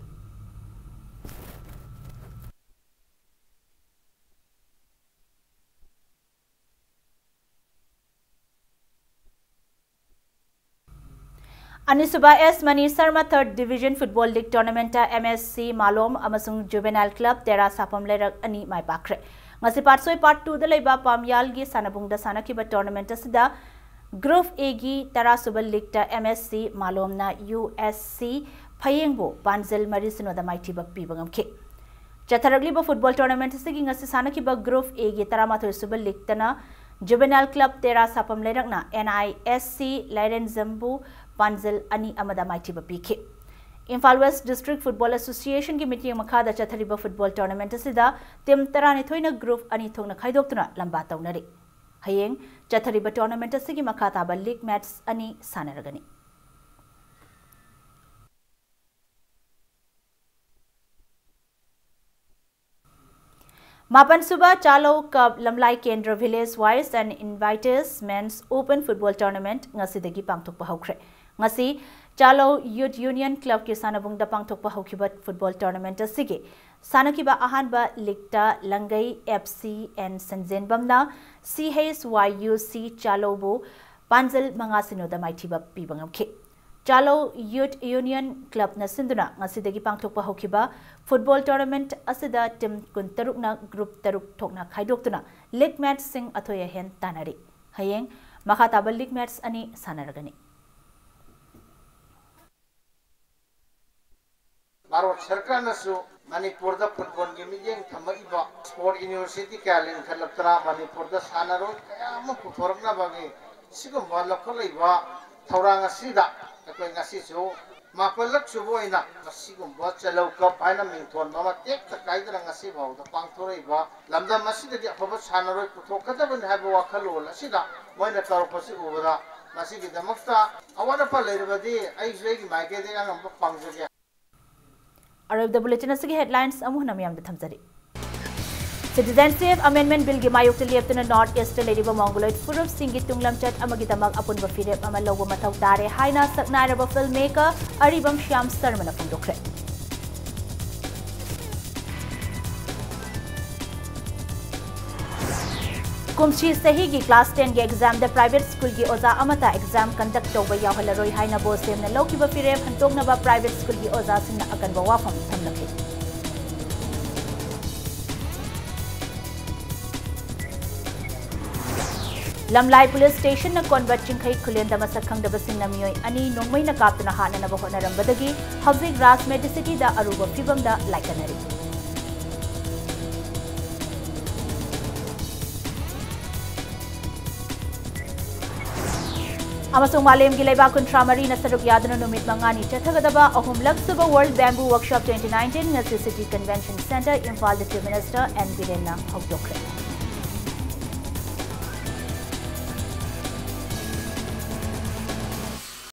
ꯑꯅꯤꯁꯨꯕ S Mani Sharma Third Division Football League Tournamentꯇ MSC ꯃꯥꯂꯣꯝ ꯑꯃꯁꯨꯡ Juvenile Club ꯇꯦꯔꯥ ꯁꯥꯐꯝ ꯂꯩꯔꯛ ꯑꯅꯤ ꯃꯥꯏ ꯄꯥꯛꯈ꯭ꯔꯦ꯫ ꯉꯁꯤ part twoꯗ ꯂꯩꯕ ꯄꯥꯝꯌꯥꯜꯒꯤ ꯁꯥꯟꯅꯕꯨꯡꯗ ꯁꯥꯟꯅꯈꯤꯕ tournament ꯑꯁꯤꯗ Group Aꯒꯤ ꯇꯔꯥꯁꯨꯕ leagueꯇ MSC ꯃꯥꯂꯣꯝꯅ USC ꯐꯌꯦꯡꯕꯨ ꯄꯥꯟꯖꯜ ꯃꯔꯤ ꯁꯤꯅꯣꯗ ꯃꯥꯏꯊꯤꯕ ꯄꯤꯕ ꯉꯝꯈꯤ꯫ ꯆꯠꯊꯔꯛꯂꯤꯕ football tournament ꯑꯁꯤꯒꯤ ꯉꯁꯤ ꯁꯥꯟꯅꯈꯤꯕ Group Aꯒꯤ ꯇꯔꯥꯃꯥꯊꯣꯏ ꯁꯨꯕ leagueꯇꯅ Juvenile Club ꯇꯦꯔꯥ ꯁꯥꯐꯝ ꯂꯩꯔꯛꯅ NISC ꯂꯥꯏꯔꯦꯟꯖꯝꯕꯨ ꯄꯥꯟꯖꯜ ꯑꯅꯤ ꯑꯃꯗ ꯃꯥꯏꯊꯤꯕ ꯄꯤꯈꯤ꯫ Imphal West District Football Associationꯒꯤ ꯃꯤꯠꯌꯦꯡ ꯃꯈꯥꯗ ꯆꯠꯊꯔꯤꯕ football tournament ꯑꯁꯤꯗ team ꯇꯔꯥꯅꯤꯊꯣꯏꯅ group ꯑꯅꯤ ꯊꯣꯛꯅ ꯈꯥꯏꯗꯣꯛꯇꯨꯅ ꯂꯝꯕꯥ ꯇꯧꯅꯔꯤ꯫ ꯍꯌꯦꯡ ꯆꯠꯊꯔꯤꯕ tournament ꯑꯁꯤꯒꯤ ꯃꯈꯥ ꯇꯥꯕ league match ꯑꯅꯤ ꯁꯥꯟꯅꯔꯒꯅꯤ꯫ ꯃꯥꯄꯟꯁꯨꯕ ꯆꯥꯂꯧ ꯀꯞ ꯂꯝꯂꯥꯏ ꯀꯦꯟꯗ꯭ꯔ Village Wise and Invitees Men's Open Football Tournament ꯉꯁꯤꯗꯒꯤ ꯄꯥꯡꯊꯣꯛꯄ ꯍꯧꯈ꯭ꯔꯦ꯫ ꯉꯁꯤ ꯆꯥꯂꯧ Youth Union Clubꯀꯤ ꯁꯥꯟꯅꯕꯨꯡꯗ ꯄꯥꯡꯊꯣꯛꯄ ꯍꯧꯈꯤꯕ football tournament ꯑꯁꯤꯒꯤ ꯁꯥꯟꯅꯈꯤꯕ ꯑꯍꯥꯟꯕ leagueꯇ ꯂꯪꯒꯩ F C and ꯁꯟꯖꯦꯟꯕꯝꯅ C H Y U C ꯆꯥꯂꯧꯕꯨ ꯄꯥꯟꯖꯜ ꯃꯉꯥ ꯁꯤꯅꯣꯗ ꯃꯥꯏꯊꯤꯕ ꯄꯤꯕ ꯉꯝꯈꯤ꯫ ꯆꯥꯂꯧ Youth Union Clubꯅ ꯁꯤꯟꯗꯨꯅ ꯉꯁꯤꯗꯒꯤ ꯄꯥꯡꯊꯣꯛꯄ ꯍꯧꯈꯤꯕ football tournament ꯑꯁꯤꯗ team ꯀꯨꯟꯇꯔꯨꯛꯅ group ꯇꯔꯨꯛ ꯊꯣꯛꯅ ꯈꯥꯏꯗꯣꯛꯇꯨꯅ league matchꯁꯤꯡ ꯑꯊꯣꯏ ꯑꯍꯦꯟ ꯇꯥꯟꯅꯔꯤ꯫ ꯍꯌꯦꯡ ꯃꯈꯥ ꯇꯥꯕ league match ꯑꯅꯤ ꯁꯥꯟꯅꯔꯒꯅꯤ꯫ ꯚꯥꯔꯠ ꯁꯔꯀꯥꯔꯅꯁꯨ ꯃꯅꯤꯄꯨꯔꯗ footballꯒꯤ ꯃꯤꯠꯌꯦꯡ ꯊꯝꯃꯛꯏꯕ sport university ꯀꯌꯥ ꯂꯤꯡꯈꯠꯂꯛꯇꯅ ꯃꯅꯤꯄꯨꯔꯗ ꯁꯥꯟꯅꯔꯣꯏ ꯀꯌꯥ ꯑꯃ ꯄꯨꯊꯣꯔꯛꯅꯕꯒꯤ ꯁꯤꯒꯨꯝꯕ ꯂꯧꯈꯠꯂꯛꯏꯕ ꯊꯧꯔꯥꯡ ꯑꯁꯤꯗ ꯑꯩꯈꯣꯏ ꯉꯁꯤꯁꯨ ꯃꯥꯄꯜꯂꯛ ꯁꯨꯕ ꯑꯣꯏꯅ ꯃꯁꯤꯒꯨꯝꯕ ꯆꯥꯂꯧ ꯀꯞ ꯍꯥꯏꯅ ꯃꯤꯡꯊꯣꯟꯕ ꯑꯃ ꯇꯦꯛꯇ ꯀꯥꯏꯗꯅ ꯉꯁꯤ ꯐꯥꯎꯗ ꯄꯥꯡꯊꯣꯔꯛꯏꯕ ꯂꯝꯗꯝ ꯑꯁꯤꯗꯗꯤ ꯑꯐꯕ ꯁꯥꯟꯅꯔꯣꯏ ꯄꯨꯊꯣꯛꯀꯗꯕꯅꯤ ꯍꯥꯏꯕ ꯋꯥꯈꯜꯂꯣꯟ ꯑꯁꯤꯗ ꯃꯣꯏꯅ ꯇꯧꯔꯛꯄꯁꯤ ꯎꯕꯗ ꯃꯁꯤꯒꯤꯗꯃꯛꯇ ꯑꯋꯥꯠ ꯑꯄꯥ ꯂꯩꯔꯕꯗꯤ ꯑꯩꯁꯨ ꯑꯩꯒꯤ ꯃꯥꯏꯀꯩꯗꯒꯤ ꯑꯉꯝꯕ ꯄꯥꯡꯖꯒꯦ꯫ ꯑꯔꯣꯏꯕꯗ bulletin ꯑꯁꯤꯒꯤ headlines ꯑꯃꯨꯛ ꯍꯟꯅ ꯃꯌꯥꯝꯗ ꯊꯝꯖꯔꯤ꯫ Citizenship Amendment Billꯒꯤ ꯃꯥꯌꯣꯛꯇ ꯂꯦꯞꯇꯨꯅ North Eastꯇ ꯂꯩꯔꯤꯕ Mongoloid ꯐꯨꯔꯨꯞꯁꯤꯡꯒꯤ ꯇꯨꯡꯂꯝꯆꯠ ꯑꯃꯒꯤꯗꯃꯛ ꯑꯄꯨꯟꯕ ꯐꯤꯔꯦꯞ ꯑꯃ ꯂꯧꯕ ꯃꯊꯧ ꯇꯥꯔꯦ ꯍꯥꯏꯅ ꯁꯛꯅꯥꯏꯔꯕ filmmaker ꯑꯔꯤꯕꯝ ꯁ꯭ꯌꯥꯝ ꯁꯔꯃꯅ ꯐꯣꯡꯗꯣꯛꯈ꯭ꯔꯦ꯫ ꯀꯨꯝꯁꯤ ꯆꯍꯤꯒꯤ class tenꯒꯤ examꯗ private schoolꯒꯤ ꯑꯣꯖꯥ ꯑꯃꯠꯇ exam conduct ꯇꯧꯕ ꯌꯥꯎꯍꯜꯂꯔꯣꯏ ꯍꯥꯏꯅ BOSEMꯅ ꯂꯧꯈꯤꯕ ꯐꯤꯔꯦꯞ ꯍꯟꯗꯣꯛꯅꯕ private schoolꯒꯤ ꯑꯣꯖꯥꯁꯤꯡꯅ ꯑꯀꯟꯕ ꯋꯥꯐꯝ ꯊꯝꯂꯛꯂꯤ꯫ ꯂꯝꯂꯥꯏ police stationꯅ ꯀꯣꯟꯕ ꯆꯤꯡꯈꯩ ꯈꯨꯂꯦꯟꯗ ꯃꯁꯛ ꯈꯪꯗꯕꯁꯤꯡꯅ ꯃꯤꯑꯣꯏ ꯑꯅꯤ ꯅꯣꯡꯃꯩꯅ ꯀꯥꯞꯇꯨꯅ ꯍꯥꯠꯅꯅꯕ ꯍꯣꯠꯅꯔꯝꯕꯗꯒꯤ ꯍꯧꯖꯤꯛ ꯔꯥꯖ Medicityꯗ ꯑꯔꯨꯕ ꯐꯤꯕꯝꯗ ꯂꯥꯏꯀꯠꯅꯔꯤ꯫ ꯑꯃꯁꯨꯡ ꯃꯥꯂꯦꯝꯒꯤ ꯂꯩꯕꯥꯛ ꯀꯨꯟꯊ꯭ꯔꯥ ꯃꯔꯤꯅ ꯁꯔꯨꯛ ꯌꯥꯗꯨꯅ ꯅꯨꯃꯤꯠ ꯃꯉꯥꯅꯤ ꯆꯠꯊꯒꯗꯕ ꯑꯍꯨꯝꯂꯛ ꯁꯨꯕ World Bamboo Workshop twenty nineteen ꯉꯁꯤ City Convention Centre, ꯏꯝꯐꯥꯜꯗ Chief Minister N ꯕꯤꯔꯦꯟꯅ ꯍꯧꯗꯣꯛꯈ꯭ꯔꯦ꯫